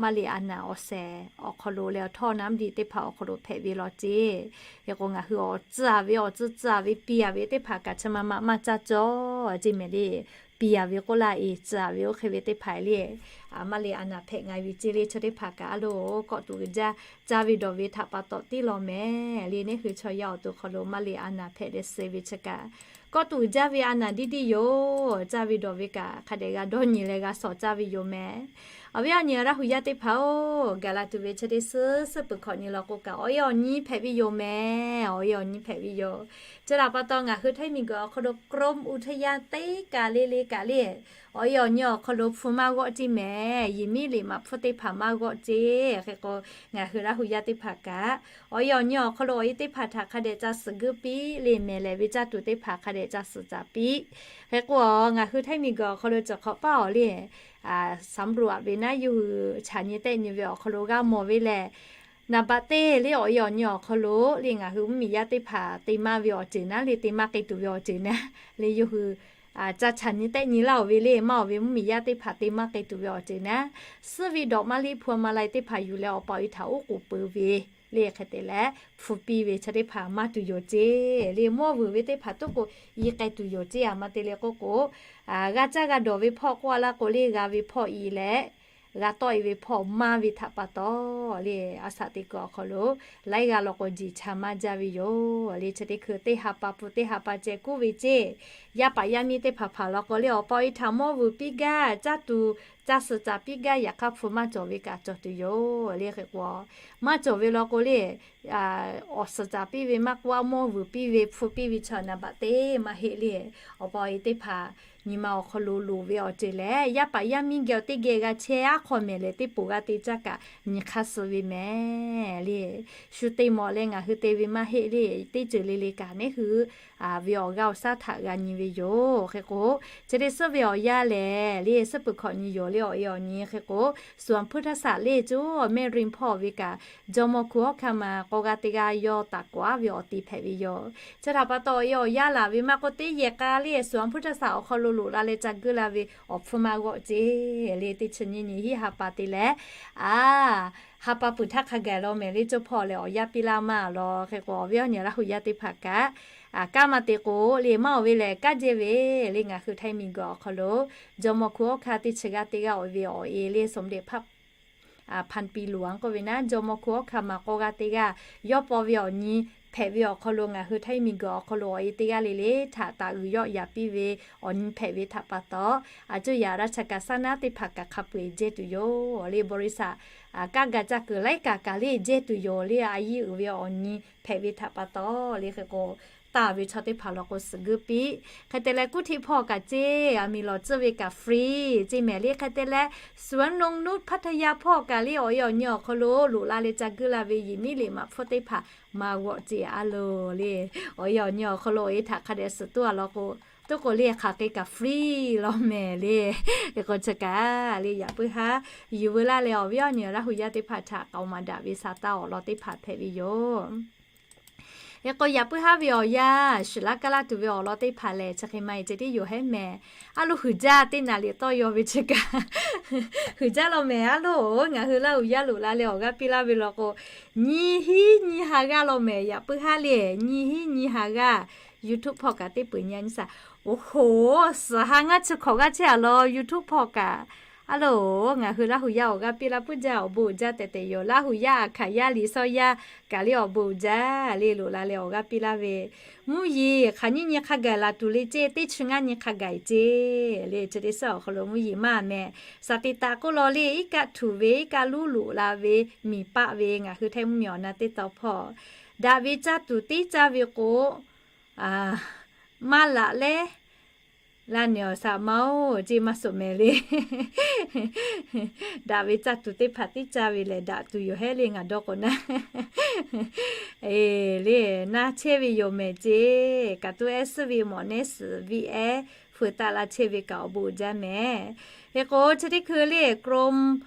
maˇ le a naˍ awˬ shehˍ awˬ hk'aw lo leh ท่อน้ำดี teˇ hpaˍ awˬ hk'aw lo hpehꞈ ve law ceˇ. Hk'e k'o ngaˬ hui awˬ tcuhˇ aˍ ve awˬ tcuhˇ tcuhˇ aˍ ve piˇ aˍ ve teˇ hpaˍ kaꞈ chi ma ma maˇ caˇ cawˇ ceˇ mehˍ le. Piˇ aˍ ve k'oˆ laˇ e, tcuhˇ aˍ ve oˇ hk'e ve teˇ hpaˍ le, maˇ le a naˍ hpehꞈ ngaˬ ve ceˇ le chi teˇ hpaˍ kaꞈ a loˬ kawˆ tuˬ uiˍ jaˇ, caˇ ve dawˬ ve htaꞈ pa taw tiˉ law mehˍ le. Neˇ hui chaw yaˇ awˬ to hk'aw lo maˇ le a naˍ hpehꞈ leh suh ve chi kaꞈ kawˆ tuˬ uiˍ jaˇ ve a naˍ diˇ diˇ yoˬ. Caˇ ve dawˬ ve kaꞈ hk'a dehꞈ g'a dawˇ nyi leh g'a shawˍ caˇ ve yoˬ mehˍ. Awˬ viˉ awˬ nyi Laˇ hu yaˇ teˇ hpaˍ-oˬ, gaˬ la tuˬ ve chi teˇ suhˉ suhˉ peuˬ hkawꞈ nyi law k'o kaꞈ awˬ e awˬ nyi hpehꞈ ve yoˬ mehˍ. Awˬ e awˬ nyi hpehꞈ ve yoˬ. Chi htaꞈ pa taw ngaˬ hui Htaiˇ miˬguiˬ awˬ hk'aw lo กรมอุทยาน teˇ kaˬ le le kaꞈ le, awˬ e awˬ nyi awˬ hk'aw lo hpu maˇ g'awˆ ceˇ mehˍ. Yehˬ miˉ liꞈ maꞈ hpfuhˇ teˇ hpaˍ maˇ g'awˆ ceˇ. Hk'e k'o ngaˬ hui Laˇ hu yaˇ teˇ hpaˍ kaꞈ awˬ e awˬ nyi awˬ hk'aw lo awˬ e teˇ hpaˍ htaꞈ hk'a dehꞈ ca suhˍ guiˇ piˇ le, mehˍ lehˍ ve caˇ tuˬ teˇ hpaˍ hk'a dehꞈ ca suhˍ caˍ piˇ. Hk'e k'o ngaˬ hui Htaiˇ miˬguiˬ awˬ hk'aw lo cawˬ hk'awꞈ paˇ awˬ le สำรวจ ve naˉ, yawˇ hui chaꞈ nyi tehˆ nyi ve awˬ hk'aw lo g'a mawˬ ve lehˬ, naˍ baꞈ teˇ le awˬ e awˬ nyi awˬ hk'aw lo le ngaˬ hui mvuhˇmiˬ yaˇ teˇ hpaˍ te maˇ ve awˬ ceuˬ naˉ le, te maˇ k'ai tuˬ ve awˬ ceuˬ naˉ le, yawˇ hui ca chaꞈ nyi tehˆ nyi laˇ-oˬ ve le, maˇ awˬ ve mvuhˇmiˬ yaˇ teˇ hpaˍ te maˇ k'ai tuˬ ve awˬ ceuˬ naˉ, suhˉ ve dawꞈ maˇ liˇ hpu ma lai teˇ hpaˍ yuˬ leh awˬ pa awˬ e htaꞈ oˉ k'oˍ peuˬ ve le, hk'e te leh hpu piˇ ve chi teˇ hpaˍ maˇ tuˬ yoˬ ceˇ le, mawˇ vuiˬ ve teˇ hpaˍ tuˉ k'o yi k'ai tuˬ yoˬ ceˇ. A ma te le k'oˆ k'o, g'a caˇ g'a dawˬ ve hpawˇ k'oˆ a laˇ k'o le g'a ve hpawˇ i leh g'a tawˆ e ve hpawˇ maˇ ve htaꞈ pa taw le, a shaꞈ teꞈ kuiˬ awˬ hk'aw lo laiˉ g'aˇ law k'o, jiˬ cha maˇ jaˇ ve yoˬ le. Chi teˇ hkui teˇ ha pa pun teˇ ha pa ceh kuˇ ve ceˇ. Yaˇ paˍ yaˇ miˇ teˇ hpaˍ hpaˍ law k'o le, awˬ pa awˬ e htaꞈ mawˇ vuiˬ piˇ gaˇ, caˇ tuˬ caˇ suh caˍ piˇ gaˇ, yaꞈ hk'aˇ hpu maˇ cawˬ ve kaꞈ cawˬ tuˬ yoˬ le. Hk'e k'o, maˇ cawˬ ve law k'o le, awˬ suhˍ caˍ piˇ ve maˇ k'oˆ, a mawˇ vuiˬ piˇ ve, hpu piˇ ve chaw naˍ baꞈ teˇ maˇ heˆ le. Awˬ pa awˬ e teˇ hpaˍ nyi ma awˬ hk'aw lo loˍ ve awˬ ceuˬ lehˬ, yaˇ paˍ yaˇ miˇ geh awˬ teˇ geh g'a chehˇ, aˉ hk'aw mehˍ leh teˇ poˬ g'aˇ te caˇ kaꞈ nyi hk'aˇ suh ve mehˍ le. Shu te mawˬ leh ngaˬ hui te ve maˇ heˆ le. Teˇ ceuˬ le le kaꞈ neˉ hui ve awˬ g'aˇ awˬ shaˉ htaꞈ g'a nyi ve yoˬ. Hk'e k'o, chi teˇ suhˉ ve awˬ yanˇ lehˬ le, suhˉ peuˬ hkawꞈ nyi yoˬ le. Awˬ e awˬ nyi hk'e k'o, สวนพฤกษศาสตร์ le, coˇ mehˆ rinˇ hpawˇ ve kaꞈ, jawˇmawˇ hkuˇ awˬ hkanˇ ma k'awˇ g'aˇ teˇ g'aˇ yawˇ taˍ k'awꞈ aˉ ve awˬ ti hpehꞈ ve yoˬ. Chi htaꞈ pa taw, awˬ e awˬ yanˇ laˬ ve maˇ k'oˆ, teˇ yehˬ k'a le สวนพฤกษศาสตร์ awˬ hk'aw lo loꞈ la leh ca geuˆ la ve awˬ hpfuhˇ maˇ g'awˆ ceˇ le. Teˇ chi nyiˇ nyi hiˉ ha pa te leh, a, ha pa peuˬ htaˇ hk'a gaˬ law mehˍ le. Coˇ hpawˇ lehˬ awˬ yanˇ piˇ laˇ maˇ law. Hk'e k'o, awˬ viˉ awˬ nyi Laˇ huˍ yaˇ teˇ hpaˍ kaꞈ, kaˇ maˇ te k'o le, maˇ awˬ ve lehˬ kaˇ jehˇ ve le. Ngaˬ hui Htaiˇ miˬguiˬ awˬ hk'aw lo jawˇmawˇ hkuˇ awˬ hkanˇ teˇ chi g'aˇ teˇ g'aˇ awˬ e ve awˬ e le, สมเด็จพระ พันปีหลวง k'oˆ ve naˉ, jawˇmawˇ hkuˇ awˬ hkanˇ ma k'awˇ g'aˇ teˇ g'aˇ, yawˇ paw ve awˬ nyi hpehꞈ ve awˬ hk'aw lo ngaˬ hui Htaiˇ miˬguiˬ awˬ hk'aw lo awˬ e teˇ g'aˇ le le htaꞈ taˍ uiˍ yawˆ yaˍ piˇ ve awˬ nyi hpehꞈ ve htaꞈ pa taw, a coˇ yaꞈ raˇ cha kaꞈ saˉ naˉ teˇ hpaˍ kaꞈ hk'a peu-eˬ jehˇ tuˬ yoˬ le. บริษัท kaˇ ga caˇ kuiˬ laiˉ kaꞈ kaꞈ le jehˇ tuˬ yoˬ le. A yiˇ uiˍ ve awˬ nyi hpehꞈ ve htaꞈ pa taw le. Hk'e k'o, taˍ ve chaw teˇ hpaˍ law k'o suhˍ geuˆ piˇ. Hk'e te leh, kuˇ htiˆ hpawˇ kaꞈ ceˇ, a miˬ lawˬ tcuhˇ ve kaꞈ free ceˇ mehˍ le. Hk'e te leh, สวนนงนุชพัทยา hpawˇ kaꞈ le, awˬ e awˬ nyi awˬ hk'aw lo loꞈ la leh ca geuˆ la ve yiˬ miˉ liꞈ maꞈ hpfuhˇ teˇ hpaˍ maˇ g'awˆ ceˇ a loˬ le. Awˬ e awˬ nyi awˬ hk'aw lo awˬ e htaꞈ hk'a dehꞈ suhˍ tuˉ a law k'o, tuˉ k'o le hk'aˬ hk'e kaꞈ free law mehˍ le. Hk'e k'o chi kaꞈ le, yaꞈ puiˉ haˉ yuˬ veu laˇ leh, awˬ viˉ awˬ nyi Laˇ huˍ yaˇ teˇ hpaˍ htaꞈ k'aoˍ maˍ daꞈ ve sa taˇ awˬ lawn teˇ hpaˍ hpehꞈ ve yoˬ. Hk'e k'o, yaꞈ puiˉ haˉ ve awˬ yanˇ, shiˍ laˇ kaˇ laˇ tuˬ ve awˬ lawn teˇ hpaˍ lehˬ, chi hk'e maˇ e ceh tiˉ yoˬ hehˉ mehˍ. A loˬ, huiˍ jaˇ teˇ naˍ liꞈ tawˇ yaw ve chi kaꞈ, huiˍ jaˇ law mehˍ a loˬ. Ngaˬ hui Laˇ huˍ yaˇ loꞈ la leh awˬ g'aˇ piˇ laˇ ve law k'o, nyi hiˉ nyi ha g'aˇ law mehˍ. Yaꞈ puiˉ haˉ le, nyi hiˉ nyi ha g'aˇ. YouTube hpawˇ kaꞈ teˇ peuˬ nyi a nyi sa. Oˬ hoˍ, suhˍ ha ngaˇ chi hk'awꞈ g'aˇ chehˇ a law, YouTube hpawˇ kaꞈ. A loˬ, ngaˬ hui Laˇ huˍ yaˇ awˬ g'aˇ piˇ laˇ puiˉ jaˇ, awˬ bon uiˍ jaˇ tehꞈ tehꞈ yoˬ. Laˇ huˍ yaˇ aˬ hkaˍ yaˇ liꞈ sawˇ yaˇ kaꞈ le awˬ bon uiˍ jaˇ le, loꞈ la leh awˬ g'aˇ piˇ laˇ ve. Mvuhˇ yeˬ hk'aˬ nyiˇ nyi hk'a gaˬ laˬ tuˬ le ceˇ, teˇ chi ngaˇ nyi hk'a gaˬ ceˇ le. Chi teˇ suhˉ awˬ hk'aw lo mvuhˇ yeˬ maˇ mehˍ. Saˍ tiꞈ taꞈ k'oˆ law le, iˉ kaˆ htuꞈ ve, iˉ kaˆ luˉ loꞈ la ve miˬ paˆ ve ngaˬ hui Htaiˇ mvuhˇmiˬ awˬ na teˇ taw hpawˇ daꞈ ve caˇ tuˬ teˇ caˇ ve k'o, maˇ laꞈ leh, la nehˬ awˬ saˍ ma-oˬ ceˇ maˇ suhˍ mehˍ le. Daꞈ ve caˇ tuˬ teˇ hpaˍ teˇ caˇ ve lehˬ, daꞈ tuˬ yoˬ hehˉ le ngaˬ dawˇ k'o naˉ. Eˬ le, na chehˇ ve yoˬ mehˍ ceˇ. Kaꞈ tuˉ ehˉ suhˉ ve mawꞈ nehˉ suhˍ viˇ ehˉ feu taˆ la chehˇ ve kaꞈ awˬ bon uiˍ jaˇ mehˍ. Hk'e k'o, chi teˇ hkui le กรม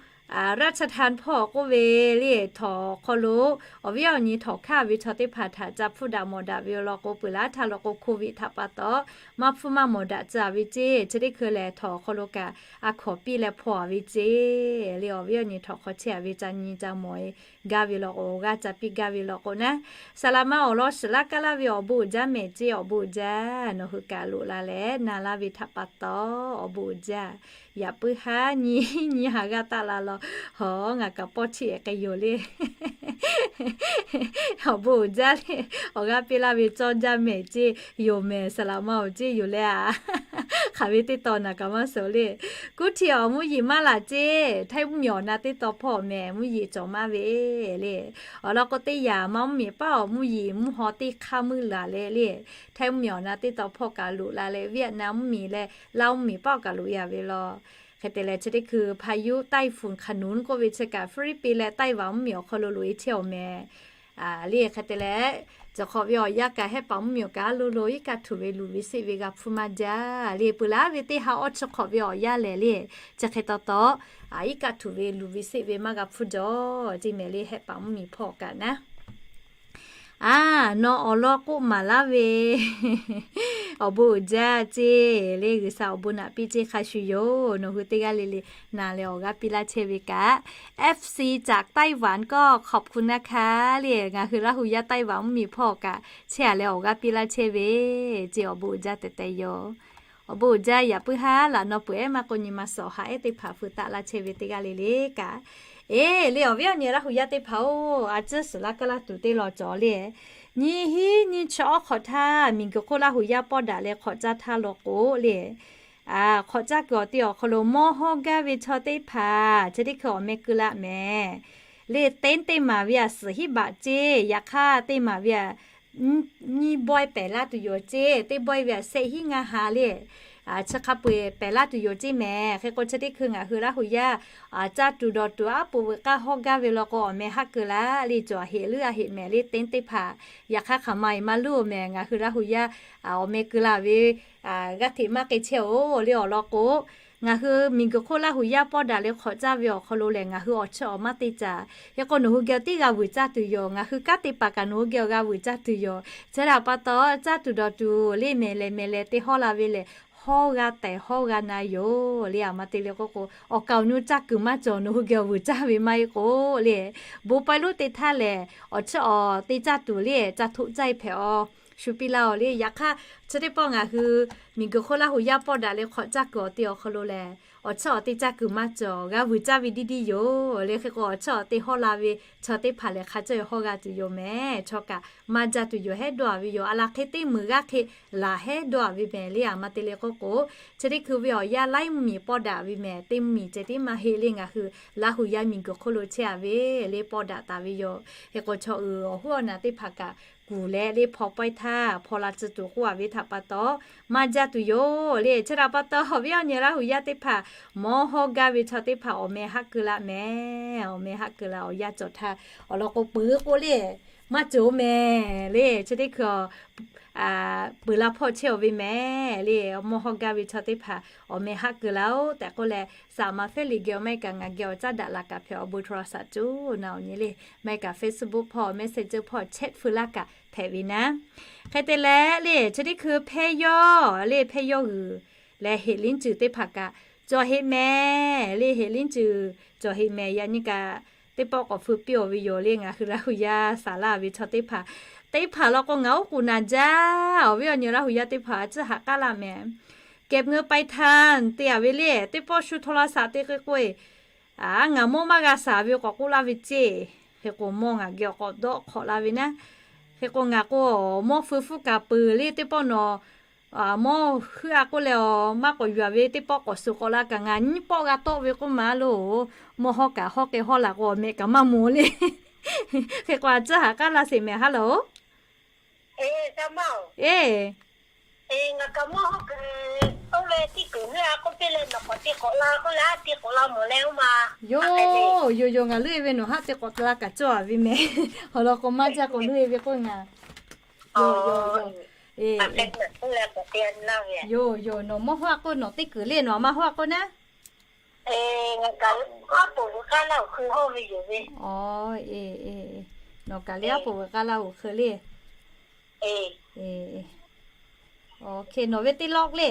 ราชทัณฑ์ hpawˇ k'oˆ ve le, htawnˍ awˬ hk'aw lo awˬ viˉ awˬ nyi htawnˍ hkaˇ ve chaw teˇ hpaˍ htaꞈ ca hpfuhˇ daꞈ mawˬ daꞈ ve law k'o, peuˬ laˇ htaˇ law k'o, โควิด htaꞈ pa taw maˇ hpfuhˇ maˇ mawˬ daꞈ tcuh ve ceˇ. Chi teˇ hkui lehˬ, htawnˍ awˬ hk'aw lo kaꞈ a hkawnˍ piˇ leh hpaw ve ceˇ le. Awˬ viˉ awˬ nyi htawnˍ hk'aw chehˇ a ve ca nyi ca mawˬ e gaˇ ve law k'o, g'aˇ ca piˇ gaˇ ve law k'o naˉ, saˍ laˍ ma awˬ lawn shiˍ laˇ kaˇ laˇ ve awˬ bon uiˍ jaˇ mehˍ ceˇ. Awˬ bon uiˍ jaˇ. Nawˬ hui kaꞈ loꞈ la leh na laˇ ve htaꞈ pa taw awˬ bon uiˍ jaˇ. Yaꞈ puiˉ haˉ nyi nyi ha g'aˇ taˆ la law. Hawˬ, ngaˬ kaꞈ pawˇ chiˇ ehˍ k'ai yoˬ le. Awˬ bon uiˍ jaˇ le. Awˬ g'aˇ piˇ laˇ ve cawˇ jaˇ mehˍ ceˇ. Yoˬ mehˍ, saˍ laˍ ma awˬ ceˇ yoˬ leh a. Hk'aˬ ve teˇ taw naˬ kaꞈ maˇ suhˍ le. Kuˇ htiꞈ awˬ mvuhˇ yeˬ maˇ laˬ ceˇ. Htaiˇ mvuhˇmiˬ awˬ na teˇ taw hpawˇ mehˍ mvuhˇ yeˬ cawˬ maˇ ve le. Awˬ lawn k'o, teˇ yanˇ maˇ mvuhˇmiˬ paˆ awˬ mvuhˇ yeˬ mvuhˇ haw teˇ hk'aˇ meuˇ laˬ leh le, Htaiˇ mvuhˇmiˬ awˬ na teˇ taw hpawˇ kaꞈ loꞈ la leh, Vietnam mvuhˇmiˬ leh Laˇ mvuhˇmiˬ paˆ awˬ kaꞈ loꞈ e a ve law. Hk'e te leh, chi teˇ hkui พายุไต้ฝุ่นขนุน k'oˆ ve chi kaꞈ Hpiˇliˇpiˆ leh Taiˇ vaꞈ mvuhˇmiˬ awˬ hk'aw lo loꞈ e chehˇ awˬ mehˍ. Le hk'e te leh, chi hk'awꞈ ve awˬ yanˇ kaꞈ Hehˆ paˍ mvuhˇmiˬ awˬ kaꞈ a lo lo iˉ kaˆ htuꞈ ve luˬ ve seˆ ve g'a hpfuhˇ maˇ jaˇ le. Peuˬ laˇ ve teˇ ha awˇ chi hk'awꞈ ve awˬ yanˇ lehˬ le, chi hk'e taw taw, iˉ kaˆ htuꞈ ve luˬ ve seˆ ve maˇ g'a hpfuhˇ jaw ceˇ mehˍ le, Hehˆ paˍ mvuhˇmiˬ hpawˇ kaꞈ naˉ. A, nawˬ awˬ lawn k'oˆ maˍ laˇ ve awˬ bon uiˍ jaˇ ceˇ le, G'uiˬsha awˬ bon naꞈ piˇ ceˇ hk'a shuˍ yoˬ. Nawˬ hui teˇ g'aˇ le le na leh awˬ g'aˇ piˇ laˇ chehˇ ve kaꞈ, FC จากไต้หวัน ก็ขอบคุณนะคะ le, ngaˬ hui Laˇ huˍ yaˇ Taiˇ vaꞈ mvuhˇmiˬ hpawˇ kaꞈ chehˇ a leh awˬ g'aˇ piˇ laˇ chehˇ ve ceˇ, awˬ bon uiˍ jaˇ tehꞈ tehꞈ yoˬ. Awˬ bon uiˍ jaˇ yaꞈ puiˉ haˉ laꞈ naw peuˬ ehˉ maˇ k'oˆ nyi ma suhˍ haꞈ ehˉ teˇ hpaˍ feu taˆ laˇ chehˇ ve teˇ g'aˇ le le kaꞈ. Eˬ, le awˬ viˉ awˬ nyi Laˇ hu yaˇ teˇ hpaˍ-oˬ, a ciˉ suhˍ laˇ kaˇ laˇ tuˬ teˇ lawn cawˬ le. Nyiˇ hinˉ nyiˇ chi awˉ hk'awꞈ htaˇ, miˬguiˬ hk'oˆ Laˇ hu yaˇ pawˆ daꞈ leh hk'awꞈ caˇ htaˇ law k'o le, hk'awꞈ caˇ kuiˬ awˬ ti awˬ hk'aw lo mawˇ hawˇ gaˇ ve chaw teˇ hpaˍ chi teˇ hkui awˬ meh keu laˇ mehˍ. Le teˇ teˇ maˍ ve a suhˍ hiˉ baꞈ ceˇ, yaꞈ hk'aˇ teˇ maˍ ve a nyiˇ bawehˇ pehˬ laˇ tuˬ yoˬ ceˇ, teˇ bawehˇ ve a shehˆ hinˉ ngaˇ ha le. Chi hk'a peu-eˬ pehˬ laˇ tuˬ yoˬ ceˇ mehˍ. Hk'e k'o chi teˇ hkui ngaˬ hui Laˇ hu yaˇ caˇ tuˬ dawˬ tuˬ aˉ poꞈ veuꞈ k'aˇ hawˇ gaˇ ve law k'o awˬ meh haˆ keu laˇ le. Cawˬ a heꞈ leuˉ a heꞈ mehˍ le teˇ teˇ hpaˍ. Yaꞈ hk'aˇ hk'aˬ ma eˬ maˇ luˉ-oˬ mehˍ, ngaˬ hui Laˇ hu yaˇ awˬ meh keu laˇ ve g'aˇ hteꞈ maˇ k'ai chehˇ-oˬ le awˬ lawn k'o, ngaˬ hui miˬguiˬ hk'oˆ Laˇ hu yaˇ pawˆ daꞈ leh hk'awꞈ caˇ ve awˬ hk'aw lo lehˬ ngaˬ hui awˬ chiˇ awˬ maˇ te caˍ. Hk'e k'o nawˬ hui geh teˇ g'a vuiˬ caˇ tuˬ yoˬ, ngaˬ hui kanˉ te paˍ kaꞈ nawˬ hui geh awˬ g'a vuiˬ caˇ tuˬ yoˬ. Chi htaꞈ pa taw caˇ tuˬ dawˬ tuˬ le mehˍ leh mehˍ leh te hawˇ la ve lehˬ, hawˇ g'a tehˬ hawˇ g'a na yoˬ le. A ma te le k'oˆ k'o, awˬ kaˍ awˬ nu caˇ kuiˬ maˇ cawˬ, nawˬ hui geh awˬ vuiˬ caˇ ve maˇ heˆ k'o le, bon paw luˉ te htaˇ lehˬ awˬ chiˇ awˬ te caˇ tuˬ le, caˇ htoꞈ caˇ-e hpehꞈ-aw. Shu piˇ laˇ-oˬ le. Yaꞈ hk'aˇ chi teˇ pawˆ ngaˬ hui miˬguiˬ hk'oˆ Laˇ hu yaˇ pawˆ daꞈ leh hk'awꞈ caˇ kuiˬ awˬ te awˬ hk'aw lo lehˬ, awˬ chiˇ awˬ te caˇ kuiˬ maˇ cawˬ, g'a vuiˬ caˇ ve diˇ diˇ yoˬ le. Hk'e k'o awˬ chiˇ awˬ te hawˇ la ve chaw teˇ hpaˍ lehˬ hk'a caˇ-e hawˇ g'a tuˬ yoˬ mehˍ. Chaw kaꞈ maˇ jaˇ tuˬ yoˬ, hehˉ dawˇ-a ve yoˬ. A laˬ hk'e teˇ meunˍ g'aˇ hk'e laˬ hehˉ dawˇ-a ve mehˍ le. A ma te le k'oˆ k'o, chi teˇ hkui ve awˬ yanˇ laiˉ mvuhˇmiˬ pawˆ daꞈ ve mehˍ, teˇ mvuhˇmiˬ ceh tiˉ maˇ heˆ le. Ngaˬ hui Laˇ hu yaˇ miˬguiˬ hk'oˆ lo chehˇ-a ve le pawˆ daꞈ taˍ ve yoˬ. Hk'e k'o chaw uiˍ awˬ hoˉ awˬ naˬ teˇ hpaˍ kaꞈ kuˬ leh le hpaw pawehˇ htaˇ hpaw la tcuh tuˬ k'oˆ-a ve htaꞈ pa taw, maˇ jaˇ tuˬ yoˬ le. Chi htaꞈ pa taw awˬ viˉ awˬ nyi Laˇ hu yaˇ teˇ hpaˍ mawˇ hawˇ gaˇ ve chaw teˇ hpaˍ awˬ meh haˆ keu laˇ mehˍ. Awˬ meh haˆ keu laˇ awˬ yanˇ cawˬ htaˇ awˬ lawn k'o peuˬ k'o le, maˇ cawˬ-oˬ mehˍ le. Chi teˇ hkui peuˬ la hpawˇ chehˇ-aw ve mehˍ le. Mawˇ hawˇ gaˇ ve chaw teˇ hpaˍ awˬ meh haˆ keu laˇ-oˬ tehꞈ k'oˆ leh, saˍ maˍ fehˇ liꞈ geh awˬ maˇ heˆ kaꞈ ngaˬ geh awˬ caˉ daꞈ laˬ kaꞈ hpehꞈ, awˬ bon htaw la saꞈ coˬ na awˬ nyi le. Maˇ heˆ kaꞈ Facebook hpawˇ, Messenger hpawˇ chat feu laˇ kaꞈ hpehꞈ ve naˉ. Hk'e te leh le chi teˇ hkui hpehˇ yawˇ le hpehˇ yawˇ g'uiˬ leh heꞈ liˉ cuiˬ teˇ hpaˍ kaꞈ cawˬ heꞈ mehˍ le. Heꞈ liˉ cuiˬ cawˬ heꞈ mehˍ. Yaꞈ nyi kaꞈ teˇ pawˆ k'awꞈ feu piˇ-aw ve yoˬ le. Ngaˬ hui Laˇ hu yaˇ saˍ laˇ ve chaw teˇ hpaˍ, teˇ hpaˍ law k'o ngaˬ oˉ k'oˍ naˍ jaˇ. Awˬ viˉ awˬ nyi Laˇ hu yaˇ teˇ hpaˍ a ciˉ haꞈ k'aˉ laˇ mehˍ. Kehˬ meuˇ paiˇ htaˇ te-a ve le, teˇ pawˆ shu htaw la saꞈ te k'oˆ k'o-e, a, ngaˬ mawˇ maˇ g'a saˍ ve k'awꞈ k'oˆ laˇ ve ceˇ. Hk'e k'o mawˇ ngaˬ geh awˬ k'awꞈ dawˆ hk'awꞈ la ve naˉ. Hk'e k'o ngaˬ k'o mawˇ feu hpfuhˇ kaꞈ peuˬ le teˇ pawˆ nawˬ mawˇ heuˆ-a k'oˆ leh, maˇ k'awꞈ yuˬ-a ve teˇ pawˆ k'awꞈ suhˍ k'awꞈ la kaꞈ ngaˬ nyiˇ pawˆ g'a tawˆ ve k'oˆ ma loˬ. Mawˇ hawˇ kaꞈ hawˇ k'ai hawˇ laˬ k'o awˬ meh kaꞈ maˇ mawˬ le. Hk'e k'o a ciˉ haꞈ k'aˉ laˇ sheˍ mehˍ ha loˬ. Eˬ, yoˬ, yoˬ, yoˬ, ngaˬ leuˆ-e ve nawˬ haˉ te k'awꞈ la kaꞈ cawˇ-a ve mehˍ. Awˬ lawn k'o maˇ jaˇ k'o leuˆ-e ve k'oˆ ngaˬ. Yoˬ, yoˬ, yoˬ, nawˬ mawˇ hawˇ-a k'oˆ nawˬ teˇ kuiˬ le nawˬ a ma hawˇ-a k'oˆ naˉ. Nawˬ kaꞈ le aˉ poꞈ veuꞈ k'aˇ laˇ-oˬ hk'e le. Nawˬ ve teˇ lawˆ le.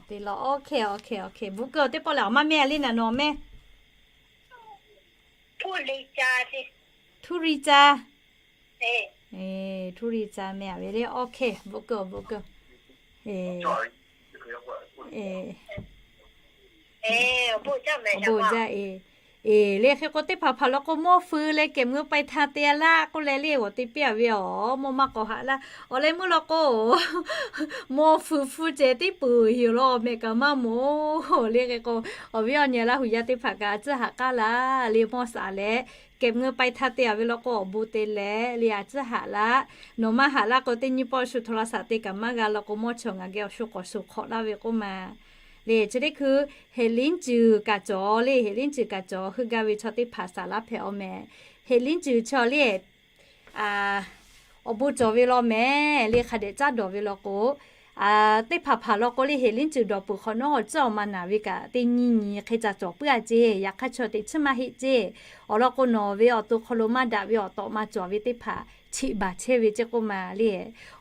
Teˇ lawˆ, okay, okay, okay. Bon keu-oˬ, teˇ pawˆ lehˬ awˬ maˇ mehˇ le naˬ nawˬ mehˇ. Htuˇ ri ca. Htuˇ ri ca mehˍ ve le. Okay, bon keu-oˬ, bon keu-oˬ. Bon jaˇ e. Eˬ, le hk'e k'o teˇ hpaˍ hpaˍ law k'o mawˇ feu leh kehˬ meuˇ paiˇ htaˇ te-a laˇ k'oˆ leh le g'awˬ te piˇ-a ve awˬ mawˇ maˇ k'awꞈ haꞈ laˇ. Awˬ leh meuˇ law k'o mawˇ feu hpfuhˇ ceh tiˉ peuˬ heˍ law awˬ meh kaꞈ maˇ mawˬ le. Hk'e k'o awˬ viˉ awˬ nyi Laˇ hu yaˇ teˇ hpaˍ kaꞈ a ciˉ haꞈ k'aˉ laˇ le mawˇ saˍ leh kehˬ meuˇ paiˇ htaˇ te-a ve law k'o awˬ bon te leh le a ciˉ haꞈ laˇ. Nawˬ maˇ haꞈ laˇ k'o teˇ nyiˇ pawˆ shu htaw la saꞈ te kaꞈ maˇ g'a law k'o mawˇ chaw ngaˬ geh awˬ shu k'awꞈ shuˍ hk'awꞈ laˇ ve k'oˆ ma. Le chi teˇ hkui heˍ liˉ cuiˬ kaꞈ cawˬ le, heˍ liˉ cuiˬ kaꞈ cawˬ heuˆ gaˇ ve chaw teˇ hpaˍ saˍ laˇ hpehꞈ-aw mehˍ. Heˍ liˉ cuiˬ chaw le awˬ bon cawˬ ve law mehˍ le hk'a dehꞈ caˉ dawˬ ve law k'o, teˇ hpaˍ hpaˍ law k'o le heˍ liˉ cuiˬ dawˬ peuˬ hk'awꞈ nawˉ awˬ ciˉ awˬ ma naˍ ve kaꞈ teˇ nyi nyi hk'e ca cawˬ puiˉ-a ceˇ. Yaꞈ hk'aˇ chaw teꞈ chiˇ maˇ heˆ ceˇ. Awˬ lawn k'o nawˬ ve awˬ to hk'aw lo maˇ daꞈ ve awˬ tawꞈ ma cawˬ ve teˇ hpaˍ chiꞈ baˬ chehˇ ve ceˇ k'oˆ ma le.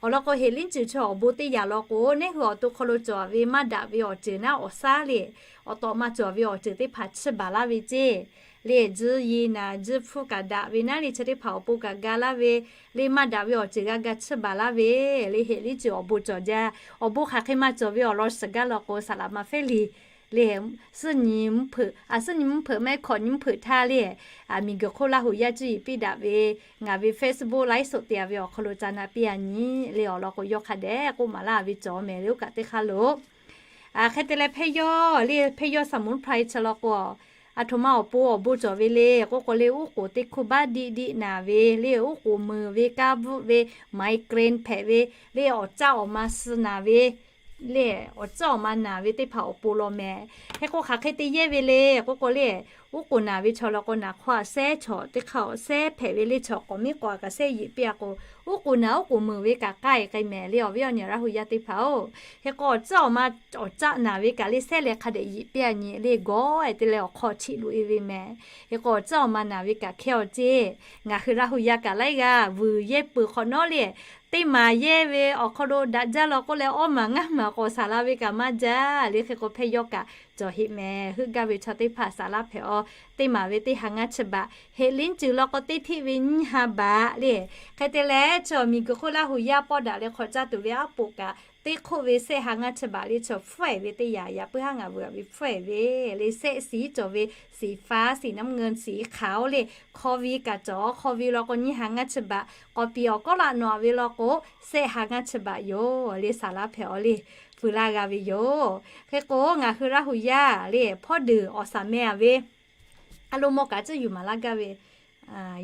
Awˬ lawn k'o heˍ liˉ cuiˬ chaw awˬ bon teˇ yanˇ law k'o neˇ hui awˬ to hk'aw lo cawˬ ve maˇ daꞈ ve awˬ ceuˬ naˉ awˬ saˉ le, awˬ tawꞈ ma cawˬ ve awˬ ceuˬ teˇ hpaˍ chiˇ baˬ laˇ ve ceˇ. Le tzuhˇ yi naˍ tzuhˇ hpfuhˇ kaꞈ daꞈ ve naˉ le chi teˇ hpaˍ awˬ pon kaꞈ ga laˇ ve, le maˇ daꞈ ve awˬ ceuˬ g'a ga chiˇ baˬ laˇ ve, le heˍ liˇ ceuˬ awˬ bon cawˬ jaˇ. Awˬ bon hk'aˬ hk'e maˇ cawˬ ve awˬ lawn shiˍ gaˇ law k'o, saˍ laꞈ ma fehˉ liˬ le suhˉ nyi mvuhˇ hpeuꞈ, a suhˉ nyi mvuhˇ hpeuꞈ maˇ heˆ hkawꞈ nyi mvuhˇ hpeuꞈ htaˇ le, a miˬ guiˬ hk'oˆ Laˇ huˍ yaˇ cuˇ yiˍ piˇ daꞈ ve, ngaˬ ve Facebook live show te a ve awˬ hk'aw lo ca na piˇ a nyi le awˬ lawn k'o, yawˇ hk'a dehꞈ k'oˆ maˍ laˇ ve cawˬ mehˍ le oˇ kaꞈ teˇ hk'aˇ lo. Hk'e te leh hpehˇ yawˇ le hpehˇ yawˇ saˍ muˍ hpu chi law k'o, a htoꞈ ma awˬ pon awˬ bon cawˬ ve le k'oˆ k'o le, uˉ k'oˍ teˇ hkuˇ baˆ diˆ diˆ naˬ ve le, uˉ k'oˍ meuˍ ve, kaˇ bvuhˆ ve, migraine hpehꞈ ve le, awˬ caˆ awˬ ma suh naˬ ve le, awˬ caˆ awˬ ma naˬ ve teˇ hpaˍ awˬ pon law mehˍ. Hk'e k'o hk'aˬ hk'e te yehˇ ve le k'oˆ k'o le, uˉ k'oˍ naˬ ve chaw law k'o, naˍ hk'aw a sehˉ chaw teˇ hk'aˇ sehˉ hpehꞈ ve le, chaw k'awꞈ miˉ k'awꞈ kaꞈ sehˉ yeꞈ piˇ a k'o, uˉ k'oˍ naˬ uˉ k'oˍ meuˍ ve kaꞈ k'ai k'ai mehˍ le awˬ viˉ awˬ nyi Laˇ huˍ yaˇ teˇ hpaˍ-oˬ. Hk'e k'o awˬ caˆ awˬ ma, awˬ caˆ naˬ ve kaꞈ le sehˉ leh hk'a dehꞈ yeꞈ piˇ a nyi le gawˬ-e te leh awˬ hk'aw chiˆ loꞈ e ve mehˍ. Hk'e k'o awˬ caˆ awˬ ma naˬ ve kaꞈ hkehˇ awˬ ceˇ. Ngaˬ hui Laˇ huˍ yaˇ kaꞈ laiˉ g'aˇ vuiˬ yehˇ peuˬ hk'awꞈ nawˉ le, teˇ maˬ yehˇ ve awˬ hk'aw lo daꞈ jaˇ law k'oˆ leh awˇ maˬ ngaˇ maˬ k'awꞈ saˍ la ve kaꞈ maˇ jaˇ le. Hk'e k'o hpehˇ yawˇ kaꞈ cawˬ heꞈ mehˍ. Heuˆ gaˇ ve chaw teˇ hpaˍ saˍ laˇ hpehꞈ-aw. Teˇ maˬ ve teˇ ha ngaˇ chi baꞈ, heˍ liˇ ceuˬ law k'o teˇ hteˆ ve nyiˇ ha baꞈ le. Hk'e te leh chaw miˬ guiˬ hk'oˆ Laˇ huˍ yaˇ pawˆ daꞈ leh hk'awꞈ caˇ tuˬ ve aˉ poꞈ kaꞈ teˇ hk'oˆ ve sehˆ ha ngaˇ chi baꞈ le chaw hpfuhˇ-e ve teˇ yanˇ, yaꞈ puiˉ haˉ ngaˬ vuiˬ a ve hpfuhˇ-e ve le, sehˆ siˍ cawˬ ve, siˍ faˉ, siˍ naˉ mvuhˇ ngeuˍ, siˍ hk'aˬ-oˬ le, hk'aw vi kaꞈ cawˬ, hk'aw vi law k'o nyiˇ ha ngaˇ chi baꞈ, k'awꞈ piˍ awˬ kawˉ laꞈ nawꞈ ve law k'o, sehˆ ha ngaˇ chi baꞈ yoˬ le saˍ laˇ hpehꞈ-aw le, feu laˇ g'a ve yoˬ. Hk'e k'o ngaˬ hui Laˇ huˍ yaˇ le hpawˇ deuˬ awˬ saˍ meh a ve a lo mawˇ kaꞈ tcuhˉ yuˬ maˍ laˇ gaˇ ve,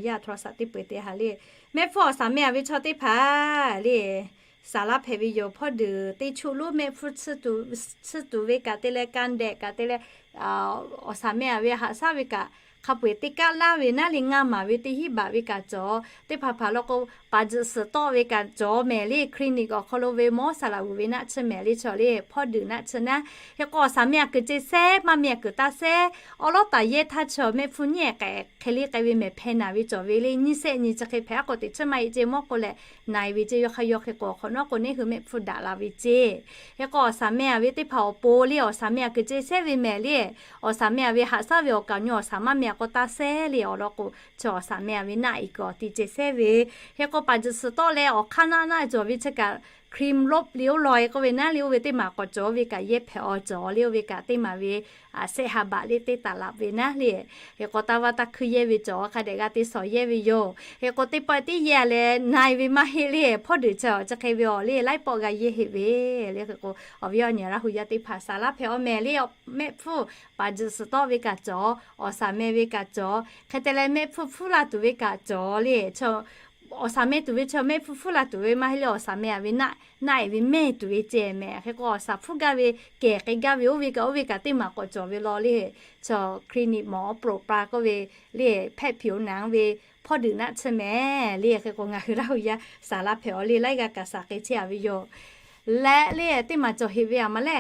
yaˇ htaw saˍ teˇ peu-eˬ te ha le, mehˆ hpfuhˇ awˬ saˍ meh a ve chaw teˇ hpaˍ le saˍ laˇ hpehꞈ ve yoˬ. Hpawˇ deuˬ teˇ chuˆ lonˉ mehˆ hpfuhˇ tsuhˇ tuˬ ve kaꞈ te leh, ka dehꞈ kaꞈ te leh, awˬ saˍ meh a ve haꞈ shaˉ ve kaꞈ hk'a peu-eˬ teˇ kaˆ laˇ ve naˉ le ngaˇ maˍ ve teˇ hiˉ baꞈ ve kaꞈ cawˬ. Teˇ hpaˍ hpaˍ law k'o, paˍ tzuhꞈ suhˍ tawˆ ve kaꞈ cawˬ mehˍ le, clinic awˬ hk'aw lo ve mawˇ saˍ laꞈ g'uiˬ ve naˆ tsuhˇ mehˍ le chaw le, hpawˇ deuˬ naˆ tsuhˇ naˉ. Hk'e k'o awˬ saˍ meh a kuiˬ ce sehˉ, maˇ meh a kuiˬ taˇ sehˉ, awˉ lawˉ taˍ yehˇ htaˇ chaw mehˆ hpfuhˇ nyiˉ ehˍ k'ehꞈ hk'e le k'ai ve mehˍ hpehˇ naˬ ve cawˬ ve le, nyiˇ sehˆ nyi chi hk'e hpehꞈ a k'o teꞈ chiˉ maˇ heˆ ce mawˇ k'o leh na-e ve ce. Yawˇ hk'aˇ yawˇ hk'e k'o awˬ hk'awꞈ nawˉ k'o neˇ hui mehˆ hpfuhˇ daꞈ la ve ce. Hk'e k'o awˬ saˍ meh a ve teˇ hpaˍ awˬ pon le awˬ saˍ meh a kuiˬ ce sehˉ ve mehˍ le, awˬ saˍ meh a ve haꞈ shaˉ ve awˬ kaˍ nyi awˬ saˍ maˇ meh a k'o taˇ sehˉ le awˬ lawn k'o, chaw awˬ saˍ meh a ve naˆ-e kuiˬ awˬ ti ce sehˉ ve. Hk'e k'o paˍ tzuhꞈ suhˍ tawˆ leh awˬ hk'aˇ naˆ naˆ cawˬ ve chi kaꞈ cream rob le oˇ law-e k'oˆ ve naˉ le oˇ ve teˇ maˬ k'awꞈ cawˬ ve kaꞈ yehˇ hpehꞈ-aw cawˬ le oˇ ve kaꞈ teˇ maˬ ve sehˆ ha baꞈ le teˇ taˍ laꞈ ve naˉ le. Hk'e k'o taˇ vaˇ taˇ hkuiˇ yehˇ ve cawˬ hk'a dehꞈ g'a te shawˍ yehˇ ve yoˬ. Hk'e k'o teˇ pawˆ teˇ yehˇ leh na-e ve maˇ heˆ le, hpawˇ deuˬ chi chi hk'e ve awˬ le laiˉ pawˆ g'a yehˇ heˆ ve le. Hk'e k'o awˬ viˉ awˬ nyi Laˇ huˍ yaˇ teˇ hpaˍ saˍ laˇ hpehꞈ-aw mehˍ le, mehˆ hpfuhˇ paˍ tzuhꞈ suhˍ tawˆ ve kaꞈ cawˬ, awˬ saˍ meh ve kaꞈ cawˬ. Hk'e te leh mehˆ hpfuhˇ hpfuhˇ la tuˬ ve kaꞈ cawˬ le. Awˬ saˍ meh tuˬ ve chaw mehˆ hpfuhˇ hpfuhˇ la tuˬ ve maˇ heˆ le, awˬ saˍ meh a ve naˆ, naˆ-e ve mehˇ tuˬ ve ceh mehˍ. Hk'e k'o awˬ saˍ hpfuhˇ gaˇ ve kehˬ k'ai gaˇ ve oˇ ve kaꞈ oˇ ve kaꞈ teˇ maˬ k'awꞈ cawˬ ve law le. Chaw clinic mawˬ awˉ peuˬ pa k'oˆ ve le, hpehˆ hpiˍ-oˬ naˍ ve hpawˇ deuˬ naˆ tsuhˇ mehˍ le. Hk'e k'o ngaˬ hui Laˇ huˍ yaˇ saˍ laˇ hpehꞈ-aw le laiˉ g'aˇ kaꞈ saˍ k'ai chehˇ a ve yoˬ. Leh le teˇ maˬ cawˬ heꞈ ve aˬ ma le,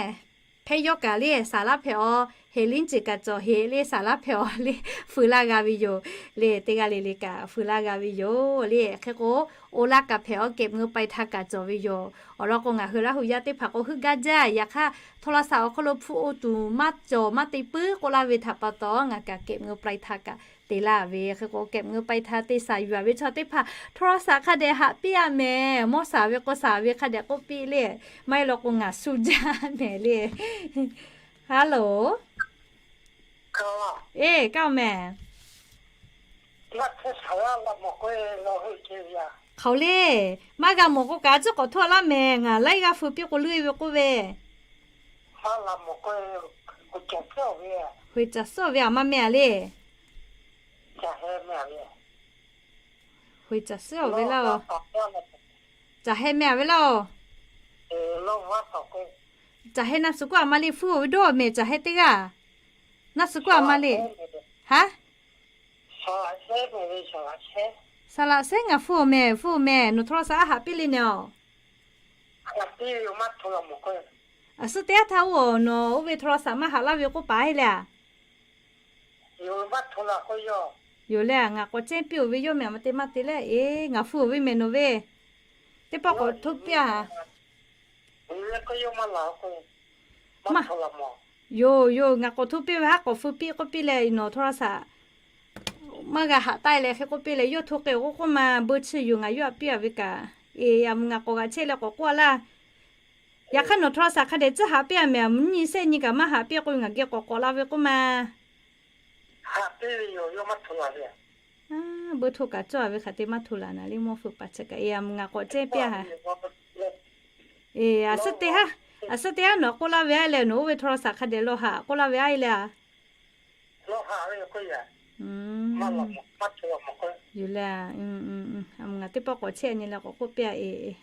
hpehˇ yawˇ kaꞈ le saˍ laˇ hpehꞈ-aw, heˍ liˇ ceuˬ kaꞈ cawˬ heꞈ le saˍ laˇ hpehꞈ-aw le, feu laˇ g'a ve yoˬ. Le teˇ g'aˇ le le kaꞈ feu laˇ g'a ve yoˬ le. Hk'e k'o oˇ laˇ kaꞈ hpehꞈ-aw, kehˬ meuˇ pai htaˇ kaꞈ cawˬ ve yoˬ. Awˬ lawn k'o ngaˬ hui Laˇ huˍ yaˇ teˇ hpaˍ k'o heuˆ gaˇ jaˇ. Yaꞈ hk'aˇ โทรศัพท์ awˬ hk'aw lo hpu oˇ tuˬ maˇ cawˬ maˇ te puiˉ k'oˆ laˇ ve htaꞈ pa taw ngaˬ kaꞈ kehˬ meuˇ pai htaˇ kaꞈ te laˇ ve. Hk'e k'o kehˬ meuˇ pai htaˇ te shaˍ yuˬ a ve chaw teˇ hpaˍ โทรศัพท์ hk'a dehꞈ haꞈ piˇ a mehˍ. Mawˇ shaˍ ve k'o shaˍ ve hk'a dehꞈ k'oˆ piˇ le. Maˇ heˆ law k'o ngaˬ shu jaˇ mehˍ le. Hello, eˬ kaˇ-oˬ mehˍ. Hk'aoˬ le, maˇ g'a mawˬ k'o kaꞈ a ciˉ k'awꞈ htoˇ laˇ mehˍ. Ngaˬ laiˉ g'aˇ feu piˇ k'o leuˆ-e ve k'oˆ ve. Hk'aoˬ le, maˇ g'a mawˬ k'o, hoꞈ caˍ suhˉ-aˬ ve aˬ ma meh a le. Hoꞈ caˍ suhˉ-aˬ ve laˇ-oˬ. Caˬ heh meh a ve laˇ-oˬ. Caˬ heh naˆ suhˍ kuˉ aˬ ma le, hpfuhˇ-oˬ ve dawˇ mehˍ caˬ heh teˇ g'aˇ. Naˆ suhˍ kuˉ aˬ ma le. Haˉ, saˍ laꞈ sehˉ ngaˬ hpfuhˇ-oˬ mehˍ, hpfuhˇ-oˬ mehˍ, nawˬ โทรศัพท์ aˉ haꞈ piˇ le nehˬ-oˬ. Aˬ suhˉ teˇ g'aˇ htaˇ oˇ nawˬ oˇ ve โทรศัพท์ maˇ haꞈ laˇ ve k'oˆ paˍ heˆ le a. Yoˬ le, ngaˬ k'awꞈ cehˇ piˇ-oˬ ve yawˇ mehˍ, aˬ ma te maˇ te le. Eˬ, ngaˬ hpfuhˇ-oˬ ve mehˍ nawˬ ve. Teˇ pawˆ k'awꞈ htoˇ piˇ a. Yoˬ yoˬ, ngaˬ k'awꞈ htoˇ piˇ ve haˉ k'awꞈ feu piˇ k'oˆ piˇ leh nawˬ โทรศัพท์. Maˇ g'a haꞈ taˆ leh hk'e k'oˆ piˇ leh, yawˇ hto k'ai k'oˆ k'oˆ ma, beu chi yoˬ ngaˬ yawˇ haꞈ piˇ a ve kaꞈ. Eˬ, a muˬ ngaˬ k'awꞈ g'aꞈ chehˇ leh k'awꞈ k'oˆ a laˇ. Yaꞈ hk'aˇ nawˬ htaw a shaꞈ hk'a dehꞈ tcuhˉ haꞈ piˇ a mehˍ, a muˬ nyiˇ shehˆ nyi kaꞈ maˇ haꞈ piˇ k'oˆ ve, ngaˬ geh k'awꞈ k'awꞈ la ve k'oˆ ma. Beu hto kaꞈ cawˇ a ve hk'aˬ te maˇ hto laˬ naˍ le, mawˇ feu paˍ chi kaꞈ. Eˬ, a muˬ ngaˬ k'awꞈ cehˇ piˇ a haꞈ. Eˬ, a suhˉ teˇ haˉ, a suhˉ teˇ haˉ nawˬ k'oˆ laˇ ve a leh, nawˬ oˇ ve htaw a shaꞈ hk'a dehꞈ law haꞈ k'oˆ laˇ ve a e leh a. Yoˬ le, a muˬ ngaˬ teˇ pawˆ k'awꞈ chehˇ nyi leh k'awꞈ k'oˆ piˇ a e.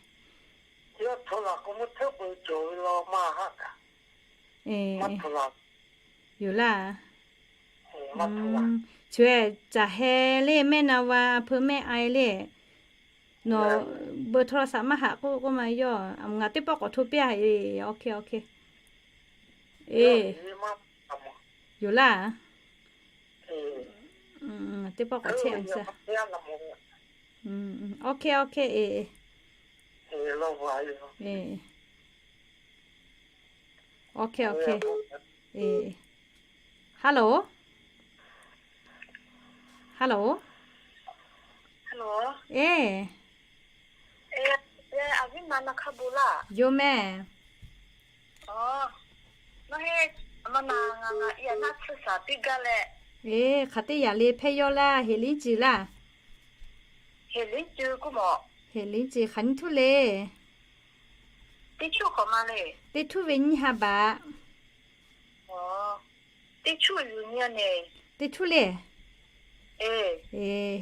Yoˬ laˇ. Chi caˬ heh le, mehˆ na va a hpeu mehˆ a e le. Nawˬ beu htaw a shaꞈ maˇ haꞈ k'oˆ k'oˆ ma yawˇ, a muˬ ngaˬ teˇ pawˆ k'awꞈ hto piˇ a e. Yoˬ laˇ. Teˇ pawˆ k'awꞈ chehˇ a. Awˬ hk'e awˬ hk'e e. Awˬ hk'e awˬ hk'e. Hello. Hello. E. Yoˬ mehˍ. E, hk'aˬ teˇ yaꞈ le hpehˇ yawˇ laˇ, heˍ liˉ ciˬ laˇ. Heˍ liˉ ciˬ hk'aˬ nyiˇ htuˇ le. Teˇ htuˇ ve nyiˇ ha baꞈ. Teˇ htuˇ le.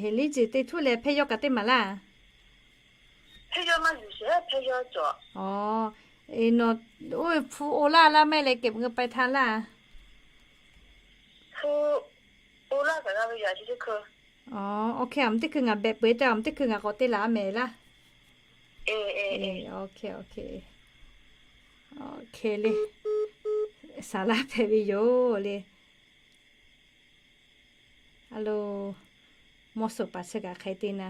Heˍ liˉ ciˬ teˇ htuˇ leh hpehˇ yawˇ kaꞈ teˇ maˬ laˇ. Nawˬ oˇ ve hpu o laˇ laˇ maˇ heˆ leh เก็บเงินปลายทาง laˇ. Awˬ hk'e, a muˬ teˇ hkui ngaˬ behꞈ peuˬ te, a muˬ teˇ hkui ngaˬ k'awꞈ te laˬ a mehˍ laˇ. Awˬ hk'e, awˬ hk'e le. Saˍ laˇ hpehꞈ ve yoˬ le. A lo, mawˇ suhˍ paˍ chi kaꞈ hk'e te na.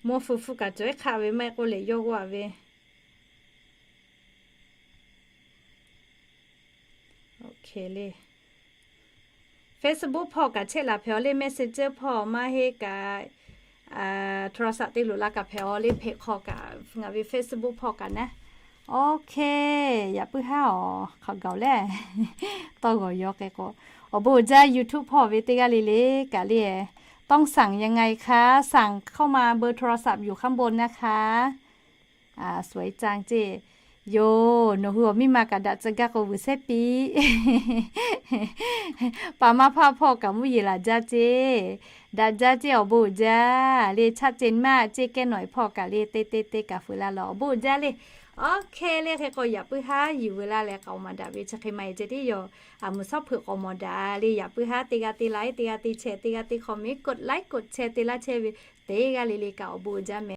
Mawˇ hpu hpu kaꞈ cawˬ iˉ hk'aˆ ve maˇ heˆ k'oˆ leh yawˇ g'aˇ ve. Facebook hpawˇ kaꞈ chehˇ laˬ hpehꞈ aˬ le, Messenger hpawˇ maˇ heˆ kaꞈ, โทรศัพท์ te loꞈ la kaꞈ hpehꞈ aˬ le, hpehꞈ hk'aw kaꞈ ngaˬ ve Facebook hpawˇ kaꞈ naˉ. Awˬ hk'e, yaꞈ puiˉ haˉ awˬ hk'aw gaˬ leh tawˇ g'awˬ yaw k'ai k'o, awˬ bon uiˍ jaˇ. YouTube hpawˇ ve teˇ g'aˇ le le kaꞈ le, ต้องสั่งยังไงคะ สั่งเข้ามาเบอร์โทรศัพท์อยู่ข้างบนนะคะ สวยจัง ceˇ. Yoˬ, nawˬ hui awˬ miˇ ma kaꞈ daꞈ tcuh gaˇ k'o vuiˬ shehˉ piˇ. Paˍ maˇ hpaˇ hpawˇ kaꞈ mvuhˇ yeˬ laˬ jaˇ ceˇ. Daꞈ jaˇ ceˇ, awˬ bon uiˍ jaˇ le. Chaˆ ceh maˇ ceˇ, kehˉ nawˬ e hpawˇ kaꞈ le, teˇ teˇ teˇ kaꞈ fuiˍ la laˬ, awˬ bon uiˍ jaˇ le. Awˬ hk'e le, hk'e k'o yaꞈ puiˉ haˉ yuˬ veu laˇ leh k'aoˍ maˍ daꞈ ve chi hk'e maˇ e ceh tiˉ yoˬ. A muˬ shawˉ hpeuꞈ k'awꞈ mawˬ daꞈ le, yaꞈ puiˉ haˉ teˇ g'aˇ te laˇ, teˇ g'aˇ te share, teˇ g'aˇ te comment, กดไลค์ กดแชร์ te laˇ chehˇ ve teˇ g'aˇ le le kaꞈ awˬ bon uiˍ jaˇ mehˍ.